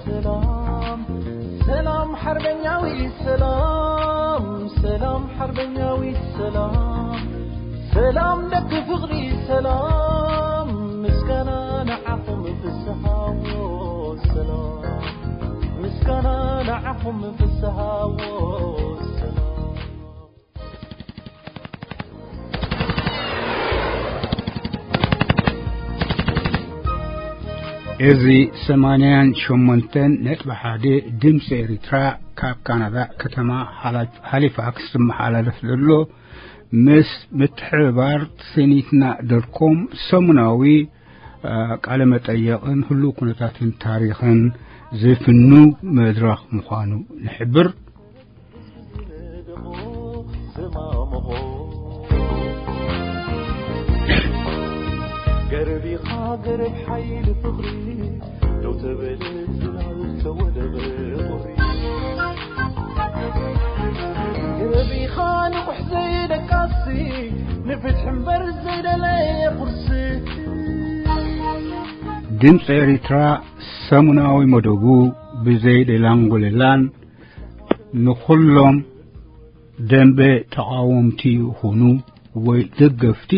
ሰላም ሰላም ሓርበኛዊ ሰላም ሰላም ሓርበኛዊ ሰላም ሰላም ደቂ ፍቕሪ ሰላም ምስጋና ንዓኹም ፍስሃዎ ሰላም ምስጋና ንዓኹም ፍስሃዎ ሰላም። እዚ ሰማንያን ሸሞንተን ነጥቢ ሓደ ድምፂ ኤሪትራ ካብ ካናዳ ከተማ ሃላ- ሃሊፋክስ ዝመሓላለፍ ዘሎ ምስ ምትሕብባር ሰኒትና ደርኮም ሰሙናዊ ቃለ መጠየቕን ህሉው ኩነታትን ታሪኽን ዝፍኑ መድረኽ ምዃኑ ንሕብር። ገረብ ኢኻ ገረብ ሓይሊ ፍቕሪ ደው ተበለ ዝናብ ተወደበ ቁሪ ገረብ ኢኻ ንቑሕ ዘይደቃሲ ንፍትሒ እምበር ዘይደለየ ቁርሲ ድምፂ ኤሪትራ ሰሙናዊ መደቡ ብዘይ ሌላን ጎለላን ንኹሎም ደንበ ተቓወምቲ ይኹኑ ወይ ደገፍቲ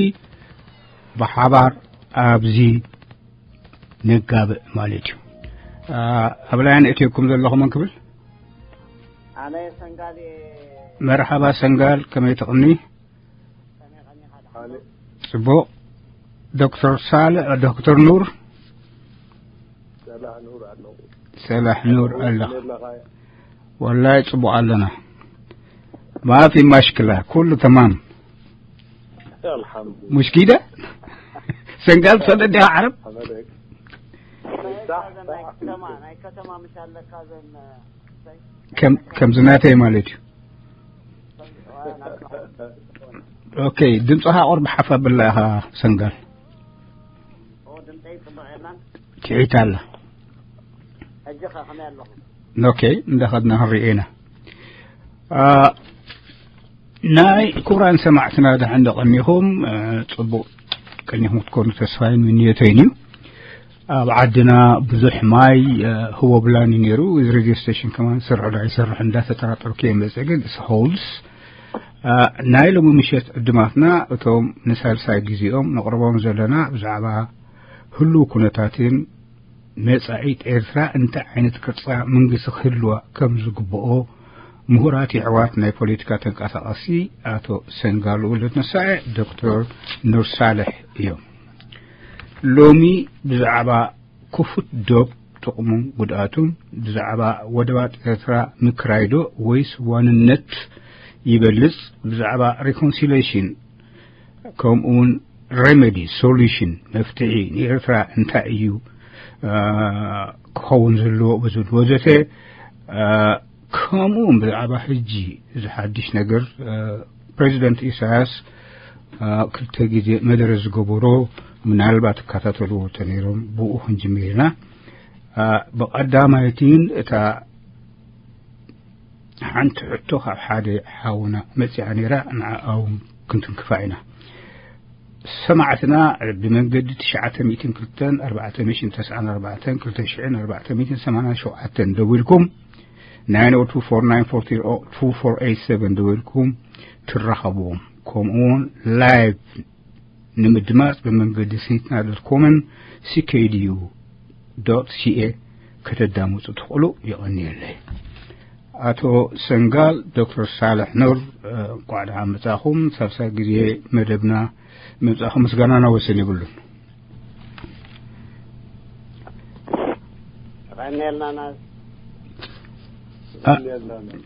ብሓባር ኣብዚ ነጋብእ ማለት እዩ። ኣብ ላይን እትየኩም ዘለኹም ክብል ኣነ ሰንጋል መርሓባ ሰንጋል ከመይ ትቕኒ? ጽቡቕ። ዶክተር ሳል ዶክተር ኑር ሰላሕ ኑር ኣለኹ። ሰላሕ ኑር ኣለኻ። ኣለኻ? ወላሂ ጽቡቕ ኣለና። ማፊ ማሽክላ ኩሉ ተማም። ኣልሓምዱሊላህ። ሙሽኪዳ ሰንጋል ትፈልጥ ዲኻ ዓረብ? ሓመደክ። ናይ ከተማ ናይ ከተማ ምሽ ኣለካ ዘን ከም ከምዚ ናተይ ማለት እዩ። ኦኬ፣ ድምፅኻ ቁርብ ሓፍ ኣብላ ኢኻ ሰንጋል። ድምፀይ ጽቡቕ የላን ትሒት ኣላ። ሕጂ ከ ከመይ ኣለኹም? ኦኬ፣ እንዳኸድና ክንሪኦ ኢና። አ፣ ናይ ክቡራን ሰማዕትና ደሓን ደቐኒኹም፣ አ፣ ጽቡቕ ቀኒኹም ክትኮኑ ተስፋይን ምንዮተይን እዩ። ኣብ ዓድና ብዙሕ ማይ፣ አ፣ ህቦብላን እዩ ነይሩ። እዚ ሬድዮ ስቴሽን ከማን ዝሰርሕ ዶ ኣይሰርሕ እንዳተጠራጠርኩ እየ መጽእ፣ ግን እስ ሆልድስ። አ፣ ናይ ሎሚ ምሸት ዕድማትና እቶም ንሳልሳይ ግዜኦም ነቕርቦም ዘለና ብዛዕባ ህሉው ኩነታትን መጻኢት ኤርትራ እንታይ ዓይነት ቅርጻ መንግስቲ ክህልዋ ከም ዝግብኦ ምሁራት የሕዋት ናይ ፖለቲካ ተንቀሳቐሲ ኣቶ ሰንጋል ወልደትንሳኤ ዶክተር ኑር ሳልሕ እዮም። ሎሚ ብዛዕባ ክፉት ዶብ ጥቕሙን ጉድኣቱን፣ ብዛዕባ ወደባት ኤርትራ ምክራይዶ ወይስ ዋንነት ይበልጽ፣ ብዛዕባ ሪኮንሲሌሽን ከምኡውን ሬሜዲ ሶሉሽን መፍትሒ ንኤርትራ እንታይ እዩ አ፣ ክኸውን ዘለዎ ብዙ ወዘተ አ፣ ከምኡውን ብዛዕባ ሕጂ እዚ ሓድሽ ነገር አ፣ ፕሬዚደንት ኢሳያስ አ፣ ክልተ ግዜ መደረ ዝገበሮ ምናልባት እከታተልዎ ተነይሮም ብኡ ክንጅምር ኢና። አ፣ ብቐዳማይትን እታ ሓንቲ ሕቶ ካብ ሓደ ሓውና መጺኣ ነይራ፣ ንዓኣ እውን ክንትንክፋ ኢና። ሰማዕትና ብመንገዲ ትሽዓተ ሚእትን ክልተን ኣርባዕተ ሚእትን ተስዓን ኣርባዕተን ክልተ ሽሕን ኣርባዕተ ሚእትን ሰማንያን ሸውዓተን ደዊልኩም፣ nine oh two four nine four two four eight seven ደዊልኩም ትራኸብዎም። ከምኡውን ላይቭ ንምድማጽ ብመንገዲ ሲንትና ዶት ኮምን ሲኬዲዩ ዶት ሲኤ ከተዳምጹ ትኽእሉ። የቐንየለይ። ኣቶ ሰንጋል፣ ዶክተር ሳልሕ ኑር፣ እ፣ እንኳዕ ደሓን መጻኹም። ሳልሳይ ግዜ መደብና ምምጻእኹም ምስጋናና ወሰን የብሉን። ቀንየልና ናዝ አ፣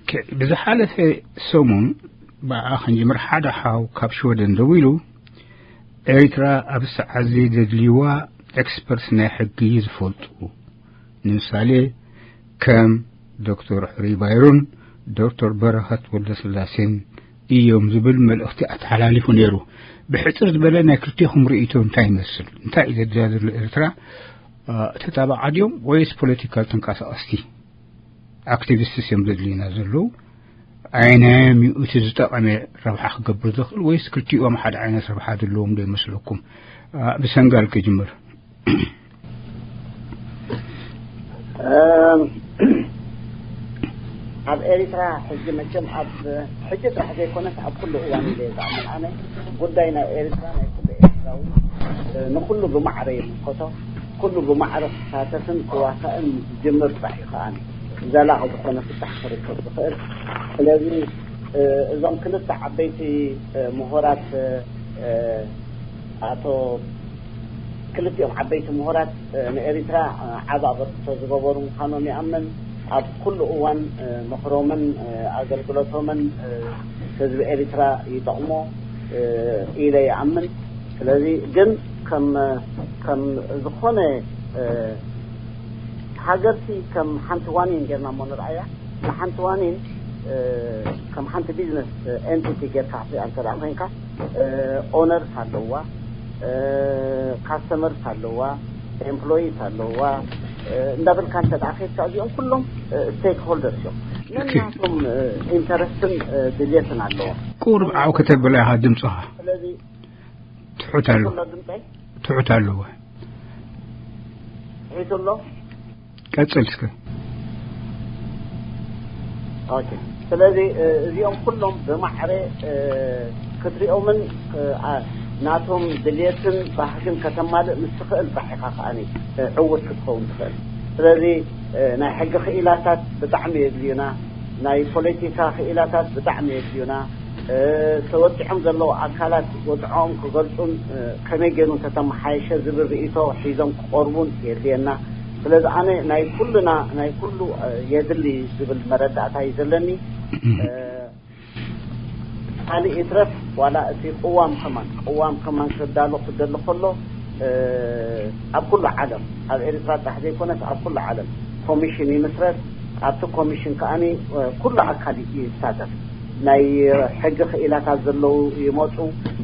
ከ-፣ ብዝሓለፈ ሰሙን ብኣ ክንጅምር ሓደ ሓው ካብ ሽወደን ደዊሉ፣ ኤርትራ ኣብ ሰዓት ዘይ ዘድልይዋ ኤክስፐርትስ ናይ ሕጊ ዝፈልጡ፣ ንምሳሌ ከም ዶክተር ሕሩይ ባይሩን ዶክተር በረኸት ወልደስላሴን እዮም ዝብል መልእኽቲ ኣተሓላሊፉ ነይሩ። ብሕጽር ዝበለ ናይ ክልቲኹም ርእይቶ እንታይ ይመስል? እንታይ እዩ ዘድልያ ዘሎ ኤርትራ? አ፣ ተጣባዓ ድዮም ወይስ ፖለቲካል ተንቀሳቐስቲ ኣክቲቪስትስ እዮም ዘድልዩና ዘለዉ? ኣየናዮም እዩ እቲ ዝጠቐመ ረብሓ ክገብር ዝኽእል ወይስ ክልቲኦም ሓደ ዓይነት ረብሓ ዘለዎም ዶ ይመስለኩም? አ፣ ብሰንጋል ክጅምር። እም፣ ኣብ ኤሪትራ ሕጂ መቸም ኣብ ሕጂ ጥራሕ ዘይኮነስ ኣብ ኩሉ እዋን ኢለ ዝኣምን ኣነ። ጉዳይ ናይ ኤሪትራ ናይ ኩሉ ኤርትራዊ፣ እ፣ ንኩሉ ብማዕረ ይምልከቶ። ኩሉ ብማዕረ ክሳተፍን ክዋሳእን ዝጅምር ጥራሕ እዩ ከኣኒ ዘላቒ ዝኾነ ፍታሕ ክርከብ ዝኽእል። ስለዚ፣ እ፣ እዞም ክልተ ዓበይቲ፣ እ፣ ምሁራት፣ እ፣ እ፣ ኣቶ ክልቲኦም ዓበይቲ ምሁራት፣ እ፣ ንኤሪትራ፣ እ፣ ዓቢ ኣበርክቶ ዝገበሩ ምዃኖም ይኣምን። ኣብ ኩሉ እዋን፣ እ፣ ምኽሮምን፣ እ፣ ኣገልግሎቶምን፣ እ፣ ህዝቢ ኤሪትራ ይጠቕሞ፣ እ፣ ኢለ ይኣምን። ስለዚ ግን ከም፣ ከም ዝኾነ፣ እ፣ ሃገርሲ ከም ሓንቲ ዋኒን ጌርና እሞ ንርኣያ። ንሓንቲ ዋኒን፣ እ፣ ከም ሓንቲ ቢዝነስ ኤንቲቲ ጌርካ ክትሪኣ እንተ ደኣ ኮይንካ፣ እ፣ ኦነርስ ኣለዋ፣ እ፣ ካስተመርስ ኣለዋ፣ ኤምፕሎይስ ኣለዋ፣ እ፣ እንዳበልካ እንተ ደኣ ከድካ እዚኦም ኩሎም፣ እ፣ ስቴክ ሆልደርስ እዮም። ኦኬ። ነናቶም፣ እ፣ ኢንተረስትን፣ እ፣ ድልየትን ኣለዎም። ቁሩብ ዓው ከተብላ ኢኻ ድምፅኻ። ስለዚ ትሑት ኣሎ። ትሑት ኣሎ ድምፀይ? ትሑት ኣለዎ። ትሒቱ ኣሎ? ቀጽል እስከ። ኦኬ። ስለዚ፣ እ፣ እዚኦም ኩሎም ብማዕረ፣ እ፣ ክትሪኦምን፣ እ፣ ኣ-፣ ናቶም ድልየትን ባህግን ከተማልእ ምስ ትኽእል ጥራሕ ኢኻ ከኣኒ፣ እ፣ ዕዉት ክትኸውን ትኽእል። ስለዚ፣ እ፣ ናይ ሕጊ ክኢላታት ብጣዕሚ የድልዩና፣ ናይ ፖለቲካ ክኢላታት ብጣዕሚ የድልዩና። እ፣ ተወጢዖም ዘለዉ ኣካላት ወጥዖኦም ክገልጹን፣ እ፣ ከመይ ገይሩ እንተተመሓየሸ ዝብል ርእይቶ ሒዞም ክቐርቡን የድልየና። ስለዚ ኣነ ናይ ኩልና፣ ናይ ኩሉ፣ እ፣ የድሊ ዝብል መረዳእታ እዩ ዘለኒ። እም። እ፣ ካልእ ይትረፍ ዋላ እቲ ቅዋም ከማን፣ ቅዋም ከማን ክዳሎ ክደሊ ከሎ፣ እ፣ ኣብ ኩሉ ዓለም፣ ኣብ ኤርትራ ጥራሕ ዘይኮነስ ኣብ ኩሉ ዓለም ኮሚሽን ይምስረት። ኣብቲ ኮሚሽን ከኣኒ፣ እ፣ ኩሉ ኣካል ይሳተፍ። ናይ ሕጊ ክኢላታት ዘለዉ ይመጹ፣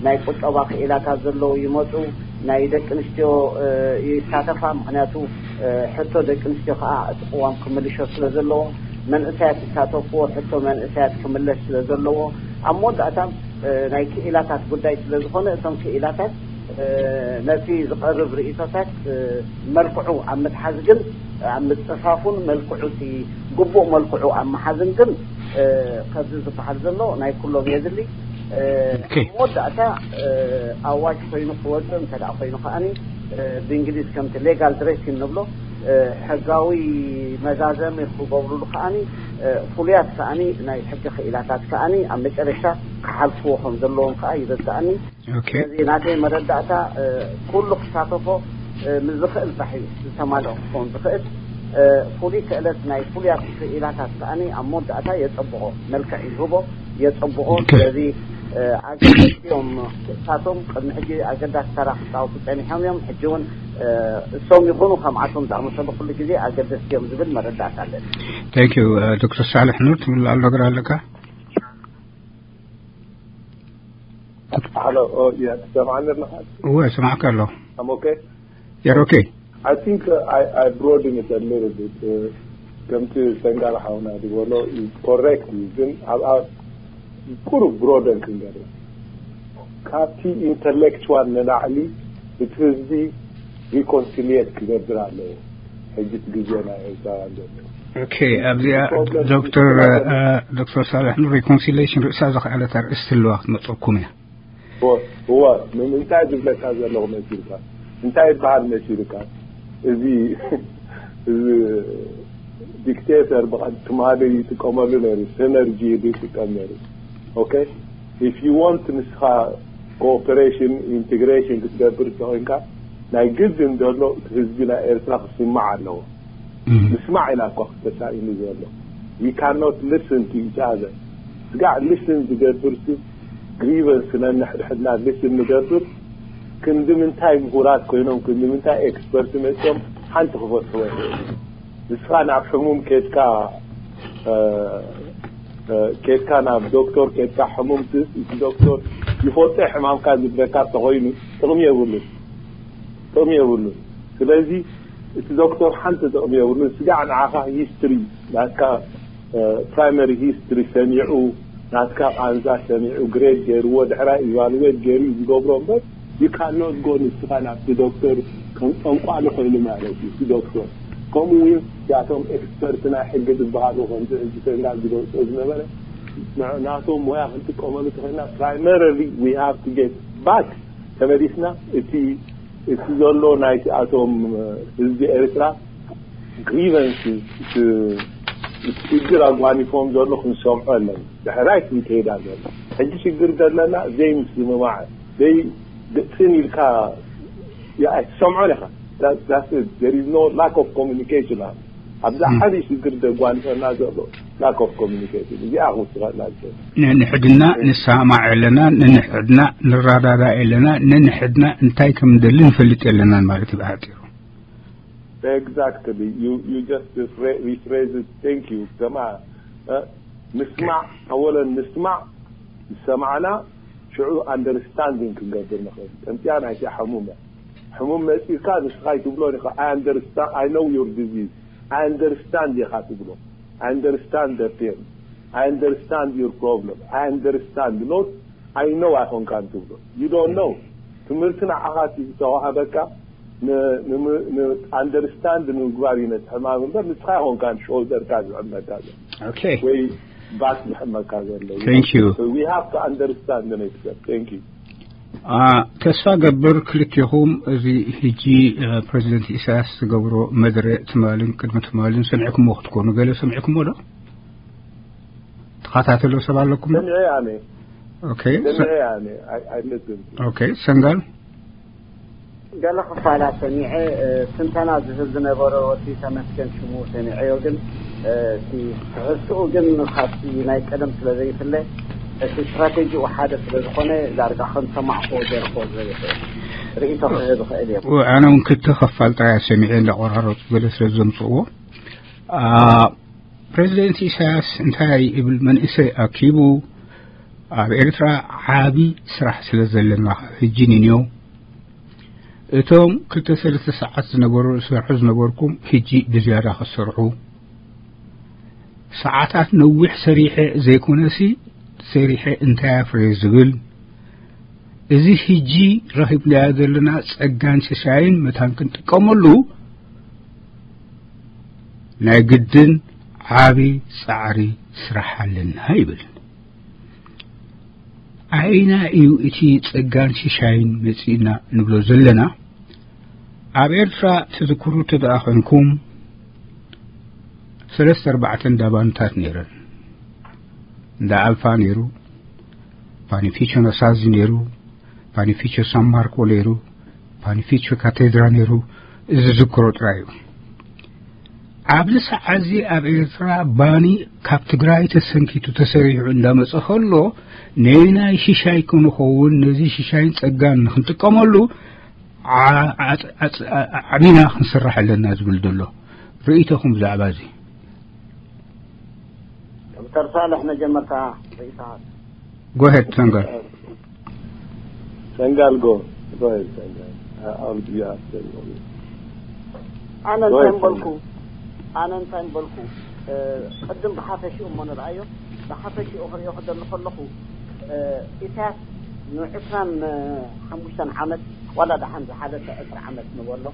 ናይ ቁጠባ ክኢላታት ዘለዉ ይመጹ፣ ናይ ደቂ ኣንስትዮ፣ እ፣ ይሳተፋ። ምኽንያቱ፣ እ፣ ሕቶ ደቂ ኣንስትዮ ከኣ እቲ ቅዋም ክምልሾ ስለ ዘለዎ፣ መንእሰያት ይሳተፍዎ፣ ሕቶ መንእሰያት ክምለስ ስለ ዘለዎ፣ ኣብ መወዳእታ፣ እ፣ ናይ ክኢላታት ጉዳይ ስለ ዝኾነ፣ እቶም ክኢላታት፣ እ፣ ነቲ ዝቐርብ ርእይቶታት፣ እ፣ መልክዑ ኣብ ምትሓዝ ግን፣ ኣብ ምጽፋፉን መልክዑ እቲ ግቡእ መልክዑ ኣብ ምሓዝን ግን፣ እ፣ ከምዚ ዝበሃል ዘሎ ናይ ኩሎም የድሊ። እ፣ ኦኬ። ኣብ መወዳእታ፣ እ፣ ኣዋጅ ኮይኑ ክወጽእ እንተ ደኣ ኮይኑ ከኣኒ፣ እ፣ ብእንግሊዝ ከምቲ ሌጋል ድሬሲን ንብሎ፣ እ፣ ሕጋዊ መዛዘሚ ክገብሩሉ ከኣኒ፣ እ፣ ፍሉያት ከኣኒ ናይ ሕጊ ክኢላታት ከኣኒ ኣብ መጨረሻ ክሓልፍዎ ከም ዘለዎም ከኣ ይርድኣኒ። ኦኬ። ስለዚ ናተይ መረዳእታ፣ እ፣ ኩሉ ክሳተፎ፣ እ፣ ምስ ዝኽእል ጥራሕ እዩ ዝተማልኦ ክኸውን ዝኽእል። እ፣ ፍሉይ ክእለት ናይ ፍሉያት ክኢላታት ከኣኒ ኣብ መወዳእታ የጸብቖ፣ መልክዕ ይህቦ፣ የጸብቖ። ኦኬ። ስለዚ፣ እ፣ ኣገደስቲ እዮም፣ እሳቶም ቅድሚ ሕጂ ኣገዳሲ ተራ ክጻወቱ ጸኒሖም እዮም። ሕጂ እውን፣ እ፣ እሶም ይኹኑ ከምኣቶም ዝኣመሰሉ ኩሉ ግዜ ኣገደስቲ እዮም ዝብል መረዳእታ ኣለኒ። Thank you። እ፣ ዶክተር ሳልሕ ኑር ትብል ኣሎ ነገር ኣለካ? Hello, oh, yeah, ትሰምዓኒ ኣለኻ? እወ፣ እሰማዕካ ኣለኹ። I'm okay? You're okay? I think, uh, I, I broaden it a little bit. Uh, ከምቲ ሰንጋር ሓውና ዝበሎ correct እዩ፣ ግን ኣብ፣ ኣብ ቁሩብ ብሮደን ክንገብር፣ ካብቲ ኢንተሌክቹዋል ንላዕሊ እቲ ህዝቢ ሪኮንሲሊየት ክገብር ኣለዎ። ሕጂ እቲ ግዜ ናይ ኤርትራውያን ዘሎ ኦኬ፣ ኣብዚኣ ፕሮብለም ዶክተር፣ እ፣ ዶክተር ሳልሕ ንሪኮንሲሌሽን ርእሳ ዘኽኣለት ኣርእስቲ ኣለዋ ክትመፀኩም እያ። እወ፣ እወ፣ ንምንታይ ዝብለካ ዘለኹ መሲልካ? እንታይ ይበሃል መሲልካ? እዚ፣ እዚ ዲክቴተር ብቐ-፣ ትማሊ ይጥቀመሉ ነይሩ፣ ሲነርጂ ይጥቀም ነይሩ። ኦኬ? If you want ንስኻ ኮኦፐሬሽን፣ ኢንቴግሬሽን ክትገብር እንተኾይንካ፣ ናይ ግድን ዘሎ ህዝቢ ናይ ኤርትራ ክስማዕ ኣለዎ። እም። ምስማዕ ኢና እኳ ተሳኢኑ ዘሎ። We cannot listen to each other። ስጋዕ ሊስን ዝገብር ሲ ግሪቨንስ ነንሕድሕድና ሊስን ንገብር። ክንዲ ምንታይ ምሁራት ኮይኖም፣ ክንዲ ምንታይ ኤክስፐርት መፅኦም ሓንቲ ክፈትሕዎ ይኽእሉ። ንስኻ ናብ ሕሙም ኬድካ፣ እ፣ እ፣ ኬድካ ናብ ዶክተር ኬድካ ሕሙም ሲ፣ እቲ ዶክተር ይፈልጦ ሕማምካ ዝብለካ እንተኾይኑ ጥቕሚ የብሉን። ጥቕሚ የብሉን። ስለዚ እቲ ዶክተር ሓንቲ ጥቕሚ የብሉን። ስጋዕ ንዓኻ ሂስትሪ ናትካ፣ እ፣ ፕራይመሪ ሂስትሪ ሰሚዑ፣ ናትካ ቃንዛ ሰሚዑ፣ ግሬድ ገይርዎ፣ ድሕራይ ኢቫሉዌት ገይሩ እዩ ዝገብሮ እምበር፣ you cannot go ንስኻ ናብቲ ዶክተር ከም ጠንቋሊ ኮይኑ ማለት እዩ እቲ ዶክተር። ከምኡ እውን እዚኣቶም ኤክስፐርት ናይ ሕጊ ዝበሃሉ ከምዚ ሕጂ ሰንጋል ዝገልጾ ዝነበረ ና- ናቶም ሞያ ክንጥቀመሉ ተኽእልና። Primarily we have to get back ተመሊስና እቲ እቲ ዘሎ ናይቲ ኣቶም ህዝቢ ኤርትራ ግሪቨንስ እቲ ሽግር ኣጓኒፎም ዘሎ ክንሰምዖ ኣለና። ድሕራይ ክንከይድ ኣለና። ሕጂ ሽግር ዘለና ዘይምስምማዕ ዘይ ጽን ኢልካ ኣይትሰምዖን ኢኻ። There is no lack of communication። ኣብዚ ዓብዪ ሽግር ዘጓንፈና ዘሎ lack of communication እዚኣ ክውስኸና። ንንሕድና ንሰማማዕ የለና፣ ንንሕድና ንረዳዳ የለና፣ ንንሕድና እንታይ ከም ንደሊ ንፈልጥ የለናን ማለት እዩ ብሓፂሩ። Exactly. You you just rephrase it. Thank you. ከማ ንስማዕ ኣወለን ንስማዕ ዝሰማዕና ሽዑ ኣንደርስታንዲንግ ክንገብር ንኽእል። ከምዚኣ ናይዚኣ ሕሙም እያ። ሕሙም መፂእካ ንስኻ ኣይትብሎን ኢኻ። I understand, I know your disease. I understand ኢኻ ትብሎ። I understand the pain. I understand your problem. I understand not I know ኣይኾንካን ትብሎ። You don't know. ትምህርቲ ንዓኻ እቲ ዝተዋሃበካ ኣንደርስታንድ ንምግባር እዩ ነቲ ሕማም እምበር ንስኻ ኣይኾንካን ሾልደርካ ዝሕመካ ዘሎ okay ወይ ባክ ዝሕመካ ዘሎ። Thank you. So we have to understand the next step. Thank you. ተስፋ ገብር ክልቴኹም እዚ ሕጂ ፕሬዚደንት ኢሳያስ ዝገብሮ መድረ ትማልን ቅድሚ ትማልን ሰሚዕኩምዎ ክትኮኑ ገለ ሰሚዕኩምዎ ዶ? ተኸታተሎ ሰብ ኣለኩም? ሰሚዐ ኣነ okay ሰሚዐ ኣነ። I- I listen. okay ሰንጋል ገለ ክፋላት ሰሚዐ። ትንተና ዝህብ ዝነበረ ወዲ ተመስገን ሽሙ ሰሚዐዮ። ግን እቲ ትሕዝትኡ ግን ካብቲ ናይ ቀደም ስለ ዘይፍለ እቲ ስትራቴጂኡ ሓደ ስለ ዝኾነ ዳርጋ ከም ሰማዕኮ ገርኮ ዘይኽእል ርእይቶ ክህብ ይኽእል እየ። ኣነ እውን ክልተ ኸፋል ጥራይ ሰሚዐ እንዳቆራረፁ ገለ ስለ ዘምፅእዎ። ፕሬዚደንት ኢሳያስ እንታይ ይብል? መንእሰይ ኣኪቡ ኣብ ኤርትራ ዓቢ ስራሕ ስለ ዘለና ሕጂ ንንዮ እቶም ክልተ ሰለስተ ሰዓት ዝነበሩ ዝሰርሑ ዝነበርኩም ሕጂ ብዝያዳ ክትሰርሑ ሰዓታት ነዊሕ ሰሪሐ ዘይኮነሲ ሰሪሐ እንታይ ኣፍርየ ዝብል እዚ ሕጂ ረኺብናዮ ዘለና ጸጋን ሽሻይን መታን ክንጥቀመሉ ናይ ግድን ዓቢ ጻዕሪ ስራሕ ኣለና ይብል። ኣይና እዩ እቲ ጸጋን ሽሻይን መጺእና ንብሎ ዘለና? ኣብ ኤርትራ ትዝክሩ ተደኣ ኮንኩም ሰለስተ ኣርባዕተ እንዳ ባንታት ነይረን። እንዳ ኣልፋ ነይሩ፣ ፓኒፊቾ ነሳዚ ነይሩ፣ ፓኒፊቾ ሳን ማርኮ ነይሩ፣ ፓኒፊቾ ካቴድራ ነይሩ። እዚ ዝዝክሮ ጥራይ እዩ። ኣብዚ ሰዓት እዚ ኣብ ኤርትራ ባኒ ካብ ትግራይ ተሰንኪቱ ተሰሪሑ እንዳመጸ ከሎ ነናይ ሽሻይ ክንኸውን ነዚ ሽሻይን ጸጋን ንክንጥቀመሉ ዓ- ዓጽ- ዓጽ- ዓቢና ክንስራሕ ኣለና ዝብል ዘሎ ርእይቶኹም ብዛዕባ እዚ? ዶክተር ሳልሕ መጀመርታ ርእይቶ ሃብ። ጎሄድ ሰንጋል ሰንጋል ጎ ጎሄድ ሰንጋል። I'll be after you. ኣነ እንታይ ምበልኩ ኣነ እንታይ ምበልኩ ቅድም ብሓፈሽኡ እሞ ንርኣዮ። ብሓፈሽኡ ክሪኦ ክደሊ ከለኹ ኢሳያስ ንዕስራን ሓሙሽተን ዓመት ዋላ ደሓን ዝሓለፈ ዕስራ ዓመት ንበሎ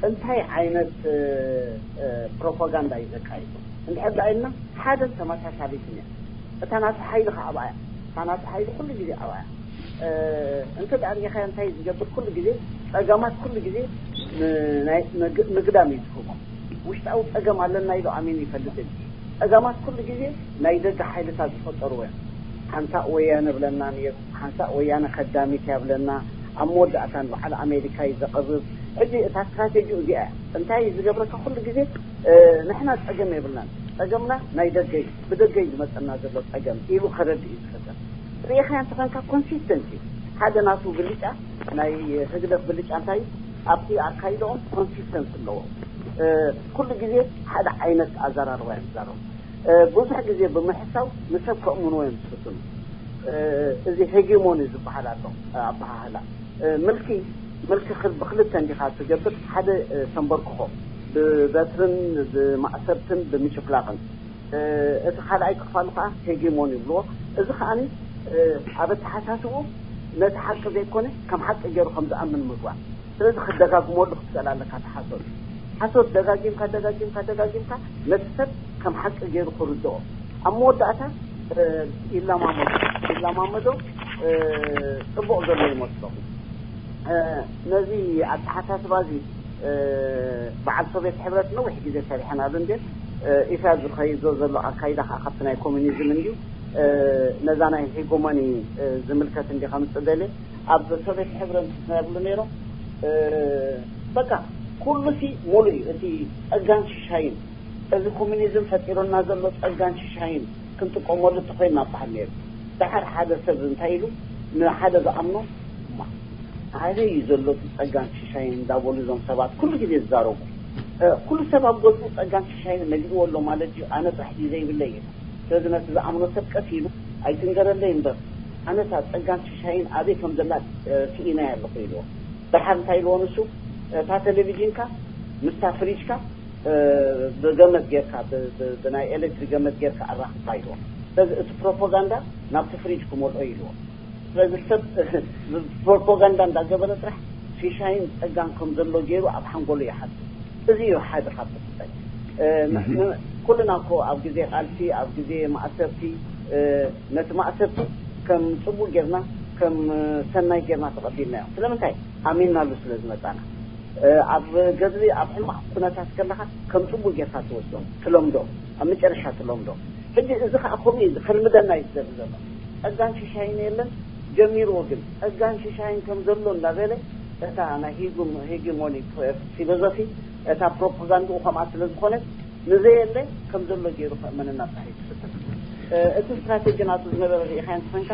እንታይ ዓይነት ፕሮፓጋንዳ እዩ ዘካይዱ? እንድሕር ደኣ ኢልና ሓደን ተመሳሳሊትን እያ። እታ ናቱ ሓይሊ ከዓ ኣብኣ እያ። እታ ናቱ ሓይሊ ኩሉ ግዜ ኣብኣ እያ። እንተ ደኣ ሪኢኻዮ እንታይ ዝገብር ኩሉ ግዜ ጸገማት ኩሉ ግዜ ምግዳም እዩ ዝህቦ። ውሽጣዊ ጸገም ኣለና ኢሉ ኣሚኑ ይፈልጥ እዩ። ጸገማት ኩሉ ግዜ ናይ ደገ ሓይልታት ዝፈጠርዎ እዮም። ሓንሳእ ወያነ ብለና ነይሩ፣ ሓንሳእ ወያነ ከዳሚት እያ ብለና፣ ኣብ መወዳእታ ንበዓል ኣሜሪካ እዩ ዘቕርብ። ሕጂ እታ ስትራቴጂ እዚኣ እያ። እንታይ እዩ ዝገብረካ ኩሉ ግዜ ንሕና ጸገም የብልናን። ጸገምና ናይ ደገ እዩ። ብደገ እዩ ዝመጸና ዘሎ ጸገም ኢሉ ከረድእ እዩ ዝፍትን። ርኢኻዮ እንተኾንካ ኮንሲስተንት እዩ። ሓደ ናቱ ብልጫ ናይ ህግደፍ ብልጫ እንታይ እዩ? ኣብቲ ኣካይድኦም ኮንሲስተንት ኣለዎ። ኩሉ ግዜ ሓደ ዓይነት ኣዘራርባ እዮም ዝዛረቡ። ብዙሕ ግዜ ብምሕሳው ንሰብ ከእምንዎ እዮም ዝፍትኑ። እዚ ሄጌሞኒ ዝበሃል ኣሎ ኣበሃህላ። ምልኪ ምልኪ ብክልተ እንዲኻ ትገብር፣ ሓደ ተንበርክኾ ብበትርን ብማእሰርትን ብምጭፍላቕን፣ እቲ ካልኣይ ክፋሉ ከዓ ሄጌሞኒ ይብልዎ። እዚ ከዓኒ ኣብ ኣተሓሳስብኡ ነቲ ሓቂ ዘይኮነ ከም ሓቂ ገይሩ ከም ዝኣምን ምግባር። ስለዚ ክደጋግመሉ ክትክእል ኣለካ ተሓሰሉ። ሓሶት ደጋጊምካ ደጋጊምካ ደጋጊምካ ነቲ ሰብ ከም ሓቂ ገይሩ ክርድኦ፣ ኣብ መወዳእታ ይላማመዶ ይላማመዶ ጽቡቕ ዘሎ ይመስሎ። ነዚ ኣተሓሳስባ እዚ በዓል ሶቪየት ሕብረት ነዊሕ ግዜ ሰሪሐናሉ እንዴ። ኢሳያስ ዝኸይዶ ዘሎ ኣካይዳ ከዓ ካብቲ ናይ ኮሚኒዝም እንድዩ። ነዛ ናይ ሄጎሞኒ ዝምልከት እንዲ ከምፅእ ደልየ። ኣብ ሶቪየት ሕብረት ዝነብሉ ነይሮም። በቃ ኩሉ ሲ ሙሉ እዩ። እቲ ጸጋን ሽሻይን፣ እዚ ኮሚኒዝም ፈጢሮና ዘሎ ጸጋን ሽሻይን ክንጥቀመሉ እንተኮይንና በሃል ነይሩ። ደሓር ሓደ ሰብ እንታይ ኢሉ ንሓደ ዝኣምኖ፣ እማ ኣበይ እዩ ዘሎ እቲ ጸጋን ሽሻይን እንዳበሉ እዞም ሰባት ኩሉ ግዜ ዝዛረቡ። ኩሉ ሰብ ኣብ ገዝኡ ጸጋን ሽሻይን መሊእዎ ኣሎ ማለት እዩ፣ ኣነ ጥራሕ ድዩ ዘይብለይ ኢሉ። ስለዚ ነቲ ዝኣምኖ ሰብ ቀስ ኢሉ ኣይትንገረለይ እምበር፣ ኣነታ ጸጋን ሽሻይን ኣበይ ከም ዘላ ስኢናያ ኣለኹ ኢልዎ። ደሓር እንታይ ኢልዎ ንሱ፣ እታ ቴሌቪዥንካ ምስታ ፍሪጅካ ብገመድ ጌርካ፣ ብናይ ኤሌክትሪክ ገመድ ጌርካ ኣራኽባ ኢልዎ። ስለዚ እቲ ፕሮፓጋንዳ ናብቲ ፍሪጅ ክመልኦ ኢልዎ። ስለዚ ሰብ ፕሮፓጋንዳ እንዳገበረ ጥራሕ ሽሻይን ጸጋን ከም ዘሎ ገይሩ ኣብ ሓንጎሉ ይሓስብ። እዚ እዩ ሓደ ካብ ተፈጠረ። ኩልና እኮ ኣብ ግዜ ቃልሲ፣ ኣብ ግዜ ማእሰርቲ፣ ነቲ ማእሰርቲ ከም ጽቡቅ ጌርና፣ ከም ሰናይ ጌርና ተቐቢልናዮ። ስለምንታይ? ኣሚንናሉ ስለ ዝመጻና። ኣብ ገድሊ፣ ኣብ ሕማቕ ኩነታት ከለኻ ከም ጽቡቅ ጌርካ ትወስዶ፣ ትለምዶ፣ ኣብ መጨረሻ ትለምዶ። ሕጂ እዚ ከዓ ከምኡ እዩ፣ ከልምደና እዩ ዝደሊ ዘሎ። ጸጋን ሽሻይን የለን ጀሚርዎ፣ ግን ጸጋን ሽሻይን ከም ዘሎ እንዳበለ እታ ናይ ሄጉ-፣ ሄጌሞኒ ፊሎዞፊ፣ እታ ፕሮፓጋንድኡ ከምኣ ስለ ዝኾነት፣ ንዘየለ ከም ዘሎ ገይሩ ከእመነና ጥራሕ እዩ ዝፍትን። እቲ ስትራቴጂ ናቱ ዝነበረ ርኢኻዮ እንተኾንካ፣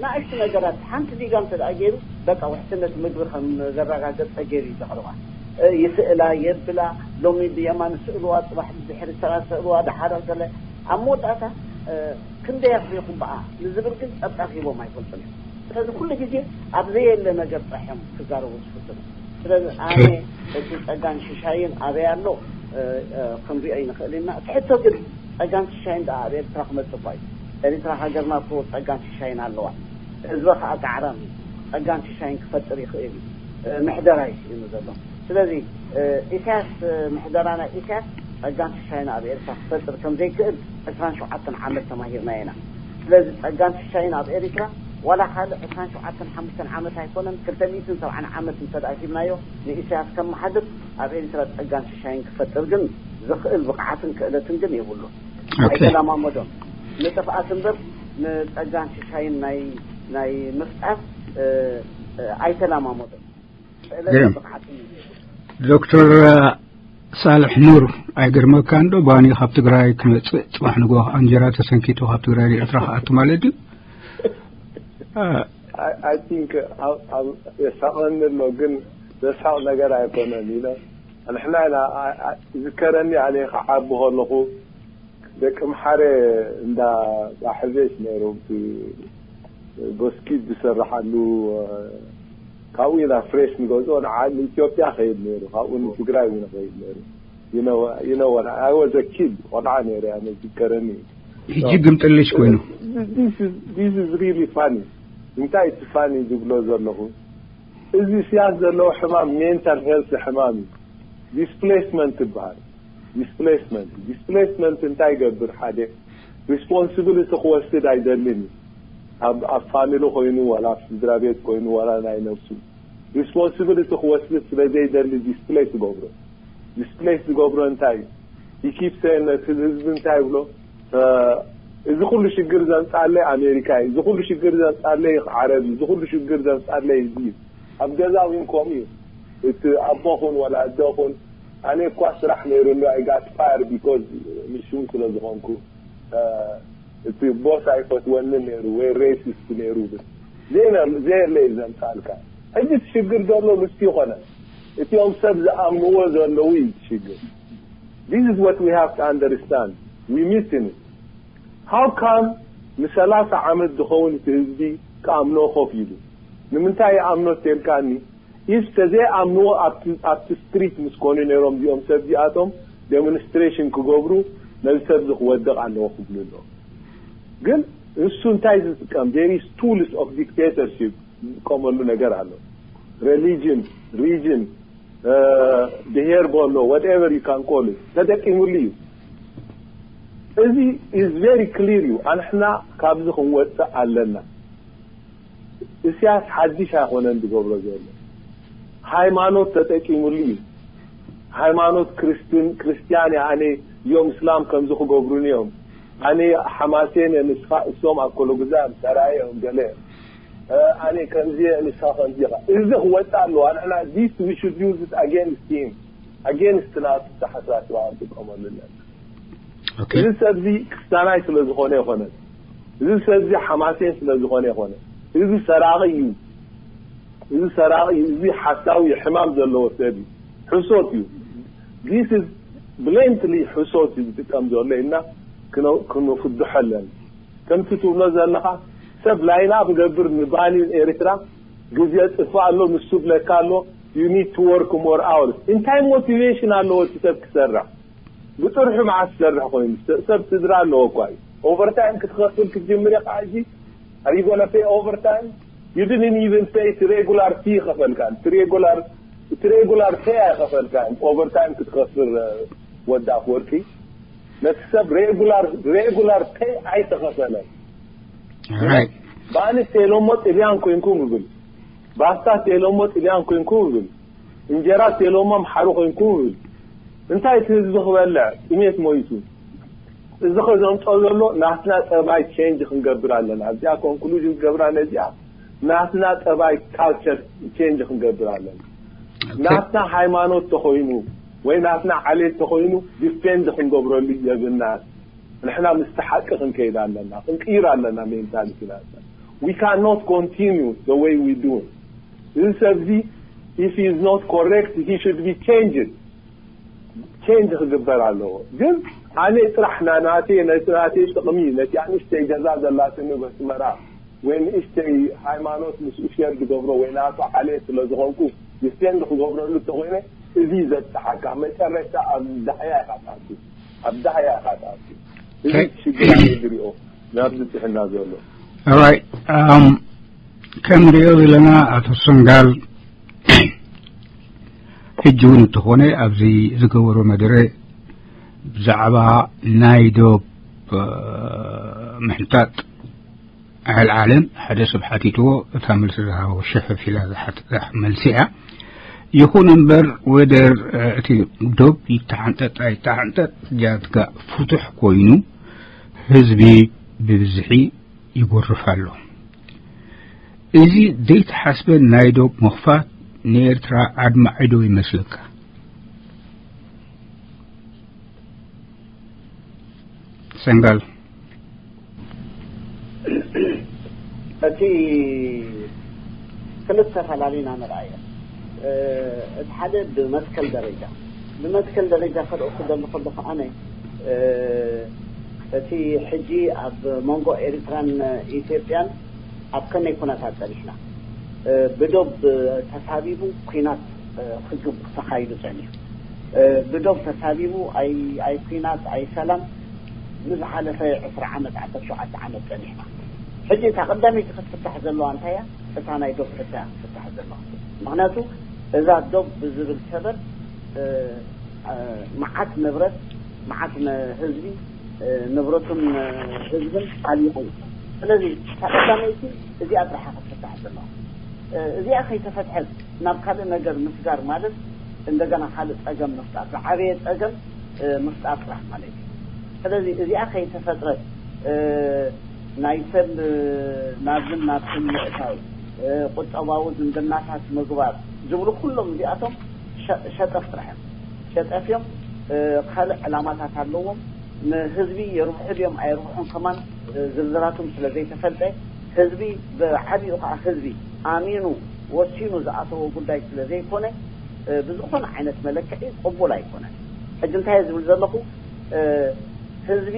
ንኣሽቱ ነገራት ሓንቲ ዲጋ እንተ ደኣ ገይሩ፣ በቃ ውሕስነት ምግቢ ከም ዘረጋገጸ ገይሩ እዩ ዘቕርባ። ይስእላ፣ የብላ፣ ሎሚ ብየማን ስእልዋ፣ ጽባሕ ብድሕሪ ተራ ስእልዋ፣ ደሓር ገለ። ኣብ መወዳእታ ክንደይ ኣፍሪኹም ብኣ ንዝብል ግን ጸብጻብ ሂቦም ኣይፈልጡን እዮም። ስለዚ ኩሉ ግዜ ኣብ ዘየለ ነገር ጥራሕ እዮም ክዛረቡ ዝፍትኑ። ስለዚ ኣነ እቲ ጸጋን ሽሻይን ኣበይ ኣሎ ክንሪኦ ይንኽእል ኢና። እቲ ሕቶ ግን ጸጋን ሽሻይን ደኣ ኣብ ኤርትራ ክመጽእ እኳ እዩ። ኤርትራ ሃገርና እኮ ጸጋን ሽሻይን ኣለዋ። ህዝቢ ከኣ ጻዕራም እዩ። ጸጋን ሽሻይን ክፈጥር ይኽእል እዩ። ምሕደራ እዩ ስኢኑ ዘሎ። ስለዚ ኢሳያስ፣ ምሕደራ ናይ ኢሳያስ ጸጋን ሽሻይን ኣብ ኤርትራ ክፈጥር ከም ዘይክእል ዕስራን ሸውዓተን ዓመት ተማሂርና ኢና። ስለዚ ጸጋን ሽሻይን ኣብ ኤርትራ ዋላ ካልእ ዕስራን ሸውዓተን ሓሙሽተን ዓመት ኣይኮነን፣ ክልተ ሚእትን ሰብዓን ዓመት እንተ ደኣ ሂብናዮ ንኢሳያስ ከመሓድር ኣብ ኤርትራ ጸጋን ሽሻይን ክፈጥር ግን ዝኽእል ብቕዓትን ክእለትን ግን የብሉን። ኣይተለማመዶን። ንጥፍኣት እምበር ንጸጋን ሽሻይን ናይ፣ ናይ ምፍጣር ኣይተለማመዶን። ክእለትን ብቕዓትን የብሉን። ዶክተር ሳልሕ ኑር፣ ኣይገርመካ እንዶ ባኒ ካብ ትግራይ ክመፅእ፣ ፅባሕ ንግሆ ከዓ እንጀራ ተሰንኪቱ ካብ ትግራይ ንኤርትራ ክኣቱ ማለት እዩ። I think የሳቐኒ ኣሎ፣ ግን ዘስሓቕ ነገር ኣይኮነን። ኢለ ንሕና ኢና፣ ዝከረኒ ኣነ ክዓቢ ከለኹ ደቂ ምሓረ እንዳ ባሕዘሽ ነይሩ፣ ቦስኪት ዝስርሓሉ፣ ካብኡ ኢና ፍሬሽ ንገዝኦ። ንዓ ንኢትዮጵያ ኸይድ ነይሩ፣ ካብኡ ንትግራይ እውን ኸይድ ነይሩ። ይነወላ ኣይወዘኪድ ቆልዓ ነይረ ኣነ ዝከረኒ። ሕጂ ግምጥልሽ ኮይኑ። This is really funny። እንታይ እቲ ፋኒ ዝብሎ ዘለኹ? እዚ ስያስ ዘለዎ ሕማም ሜንታል ሄልት ሕማም እዩ። ዲስፕሌስመንት ይበሃል። ዲስፕሌስመንት ዲስፕሌስመንት እንታይ ይገብር? ሓደ ሪስፖንሲቢሊቲ ክወስድ ኣይደልን እዩ። ኣብ ፋሚሊ ኮይኑ ዋላ ኣብ ስድራ ቤት ኮይኑ ዋላ ናይ ነብሱ ሪስፖንሲቢሊቲ ክወስድ ስለ ዘይደሊ ዲስፕሌስ ይገብሮ። ዲስፕሌስ ዝገብሮ እንታይ እዩ? ይኪፕ ሰ ነቲ ህዝቢ እንታይ ይብሎ? እዚ ኩሉ ሽግር ዘምጻለይ ኣሜሪካ እዩ፣ እዚ ኩሉ ሽግር ዘምጻለይ ዓረብ እዩ፣ እዚ ኩሉ ሽግር ዘምጻለይ እዚ እዩ። ኣብ ገዛ እውን ከምኡ እዩ። እቲ ኣቦኹን ዋላ ኣደኹን ኣነ እኳ ስራሕ ነይሩኒ፣ I got fired because ምሹም ስለ ዝኾንኩ፣ እቲ ቦስ ኣይፈትወንን ነይሩ ወይ ሬሲስት ነይሩ ብል። ዘየለ እዩ ዘምጻልካ። ሕጂ እቲ ሽግር ዘሎ ምስቲ ይኾነ። እቲኦም ሰብ ዝኣምንዎ ዘለዉ እዩ እቲ ሽግር። This is what we have to understand. We missing it. How come ንሰላሳ ዓመት ዝኸውን እቲ ህዝቢ ክኣምኖ ኮፍ ኢሉ? ንምንታይ ይኣምኖ ተልካኒ? ኢፍ ተዘይኣምንዎ ኣብቲ ስትሪት ምስ ኮኑ ነይሮም እዚኦም ሰብ እዚኣቶም ዴሞንስትሬሽን ክገብሩ ነዚ ሰብ እዚ ክወድቕ ኣለዎ ክብሉ ኣለዎ። ግን እሱ እንታይ ዝጥቀም? There is tools of dictatorship ዝጥቀመሉ ነገር ኣሎ። ሬሊጅን፣ ሪጅን፣ ብሄር በሎ whatever you can call it ተጠቂሙሉ እዩ። እዚ is very clear እዩ። ኣንሕና ካብዚ ክንወፅእ ኣለና። እስያስ ሓድሽ ኣይኮነን ዝገብሮ ዘሎ። ሃይማኖት ተጠቂሙሉ እዩ። ሃይማኖት ክርስትን ክርስቲያን እየ ኣነ፣ እዮም እስላም ከምዚ ክገብሩኒ እዮም፣ ኣነ ሓማሴን እየ ንስኻ እሶም ኣኮሎጉዛ እዮም ሰራየ እዮም ገለ እዮም፣ ኣነ ከምዚ እየ ንስኻ ከምዚ ኢኻ። እዚ ክወጣ ኣለዎ። ኣንሕና this we should use it against him, against ናቱ ተሓሳስባ ክንጥቀመሉ ኣለና። ኦኬ እዚ ሰብዚ ክስታናይ ስለ ዝኾነ ይኾነ፣ እዚ ሰብዚ ሓማሴን ስለ ዝኾነ ይኾነ፣ እዚ ሰራቂ እዩ። እዚ ሰራቂ እዩ። እዚ ሓሳዊ ሕማም ዘለዎ ሰብ እዩ። ሕሶት እዩ። This is blatantly ሕሶት እዩ ዝጥቀም ዘሎ ኢልና ክነ- ክንፍድሖ ኣለና። ከምቲ ትብሎ ዘለኻ ሰብ ላይና ብገብር ንባኒ ኤርትራ ግዜ ጽፋ ኣሎ፣ ንሱ ብለካ ኣሎ። You need to work more hours። እንታይ ሞቲቬሽን ኣለዎ እቲ ሰብ ክሰርሕ? ብጥርሑ መዓስ ዝሰርሕ ኮይኑ ሰብ ስድራ ኣለዎ እኳ እዩ። ኦቨርታይም ክትኸፍል ክትጅምር ኢኻ ሕጂ። Are you gonna pay overtime? You didn't even pay እቲ ሬጉላር ፊ ከፈልካን፣ እቲ ሬጉላር እቲ ሬጉላር ፔ ኣይከፈልካን። ኦቨርታይም ክትኸፍል ወዲ ኣፍወርቂ ነቲ ሰብ ሬጉላር ሬጉላር ፔ ኣይተኸፈለን። ራይት ባኒ ቴሎሞ ጥልያን ኮንኩም ይብል፣ ባስታ ቴሎሞ ጥልያን ኮንኩም ይብል፣ እንጀራ ቴሎሞ ኣምሓሩ ኮንኩም ይብል። እንታይ እቲ ህዝቢ ክበልዕ? ጥሜት ሞይቱ። እዚ ከዘምጦ ዘሎ ናትና ጠባይ ቼንጅ ክንገብር ኣለና። ኣብዚኣ ኮንክሉዥን ክገብራ ነዚኣ ናትና ጠባይ ካልቸር ቼንጅ ክንገብር ኣለና። ናትና ሃይማኖት ተኾይኑ ወይ ናትና ዓሌት ተኾይኑ ዲፌንድ ክንገብረሉ የብልናን። ንሕና ምስቲ ሓቂ ክንከይድ ኣለና፣ ክንቅይር ኣለና ሜንታሊቲ ናትና። We cannot continue the way we do። እዚ ሰብዚ if he is not correct he should be changed። ቼንጅ ክግበር ኣለዎ። ግን ኣነ ጥራሕ ናናቴ ነቲ ናቴ ጥቕሚ ነቲ ኣንእሽተይ ገዛ ዘላትኒ በስመራ ወይ ንእሽተይ ሃይማኖት ምስኡ ሸር ዝገብሮ ወይ ናቱ ዓሌት ስለ ዝኾንኩ ዲፌንድ ክገብረሉ እንተኾይነ እዚ ዘብፅሓካ መጨረሻ ኣብ ዳሕያ ኢኻ ትኣቱ፣ ኣብ ዳሕያ ኢኻ ትኣቱ። እዚ ሽግር ዝሪኦ ናብ ዝብፅሕና ዘሎ ራይ ኣም ከም ንሪኦ ዘለና ኣቶ ሰንጋል ሕጂ እውን እንተኾነ ኣብዚ ዝገበሮ መደረ ብዛዕባ ናይ ዶብ ምሕንጣጥ ኣልዓለም ሓደ ሰብ ሓቲትዎ። እታ መልሲ ዝሃቦ ሽሕፍ ኢላ ዝሓትት መልሲ እያ። ይኹን እምበር ወደር እቲ ዶብ ይተሓንጠጥ ኣይተሓንጠጥ ጃትጋ ፍቱሕ ኮይኑ ህዝቢ ብብዝሒ ይጎርፍ ኣሎ። እዚ ዘይተሓስበ ናይ ዶብ ምኽፋት ንኤርትራ ኣድማዒ ዶ ይመስለካ? ሰንጋል እቲ ክልተ ፈላሊና ንርኣዮ። እቲ ሓደ ብመትከል ደረጃ ብመትከል ደረጃ ከልእኩ ዘለኹ ከዓነ እቲ ሕጂ ኣብ መንጎ ኤርትራን ኢትዮጵያን ኣብ ከመይ ኩነታት ጸኒሕና ብዶብ ተሳቢቡ ኩናት ክግብ ተኻይዱ ጸኒሑ። ብዶብ ተሳቢቡ ኣይ ኣይ ኩናት ኣይ ሰላም ንዝሓለፈ ዕስራ ዓመት ዓሰርተ ሸውዓተ ዓመት ጸኒሕና። ሕጂ እታ ቀዳመይቲ ክትፍታሕ ዘለዋ እንታይ እያ? እታ ናይ ዶብ ሕቶ እያ ክትፍታሕ ዘለዋ። ምክንያቱ እዛ ዶብ ብዝብል ሰበብ መዓት ንብረት መዓት ህዝቢ ንብረቱን ህዝብን ኣሊቑ እዩ። ስለዚ እታ ቀዳመይቲ እዚኣ ጥራሓ ክትፍታሕ ዘለዋ። እዚኣ ከይተፈትሐት ናብ ካልእ ነገር ምስጋር ማለት እንደገና ካልእ ጸገም ምፍጣር፣ ዝዓበየ ጸገም ምፍጣር ጥራሕ ማለት እዩ። ስለዚ እዚኣ ከይተፈጥረት ናይ ሰብ ናብዝን ናብትን ምእታው፣ ቁጠባዊ ዝምድናታት ምግባር ዝብሉ ኩሎም እዚኣቶም ሸጠፍ ጥራሕ እዮም። ሸጠፍ እዮም። ካልእ ዕላማታት ኣለዎም። ንህዝቢ የርብሑ ድዮም ኣየርብሑን ከማን ዝርዝራቶም ስለ ዘይተፈልጠ ህዝቢ ብዓቢኡ ከዓ ህዝቢ ኣሚኑ ወሲኑ ዝኣተዎ ጉዳይ ስለ ዘይኮነ ብዝኾነ ዓይነት መለክዒ ቅቡል ኣይኮነን። ሕጂ እንታይ ዝብል ዘለኹ ህዝቢ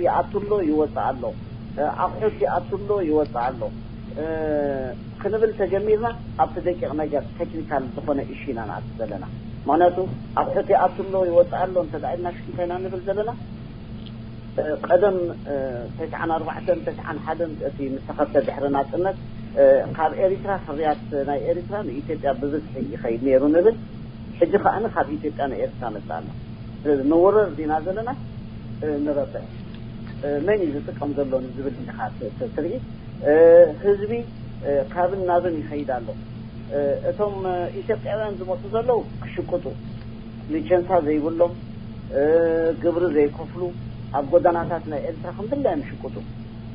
ይኣቱ ኣሎ ይወፅእ ኣሎ፣ ኣቑሑት ይኣቱ ኣሎ ይወፅእ ኣሎ ክንብል ተጀሚርና ኣብቲ ደቂቕ ነገር ቴክኒካል ዝኾነ ኢሹ ኢና ንኣቱ ዘለና። ምክንያቱ ኣቑሑት ይኣቱ ኣሎ ይወፅእ ኣሎ እንተ ኢልና እንታይ ኢና ንብል ዘለና? ቀደም ተስዓን ኣርባዕተን ተስዓን ሓደን እቲ ምስተኸፍተ ድሕሪ ናፅነት ካብ ኤሪትራ ፍርያት ናይ ኤሪትራ ንኢትዮጵያ ብብዝሒ ይኸይድ ነይሩ ንብል። ሕጂ ከኣ ካብ ኢትዮጵያ ንኤርትራ መጽእ ኣሎ። ስለዚ ንወረር ዲና ዘለና፣ እ፣ ንረብሕ፣ እ፣ መን እዩ ዝጥቀም ዘሎ ንዝብል ኢኻ ት-፣ ት-፣ ትርኢ። እ፣ ህዝቢ፣ እ፣ ካብን ናብን ይኸይድ ኣሎ። እ፣ እቶም፣ እ፣ ኢትዮጵያውያን ዝመጹ ዘለዉ ክሽቅጡ፣ ሊቸንሳ ዘይብሎም፣ እ፣ ግብሪ ዘይከፍሉ፣ ኣብ ጎደናታት ናይ ኤርትራ ከም ድላዮም ይሽቅጡ።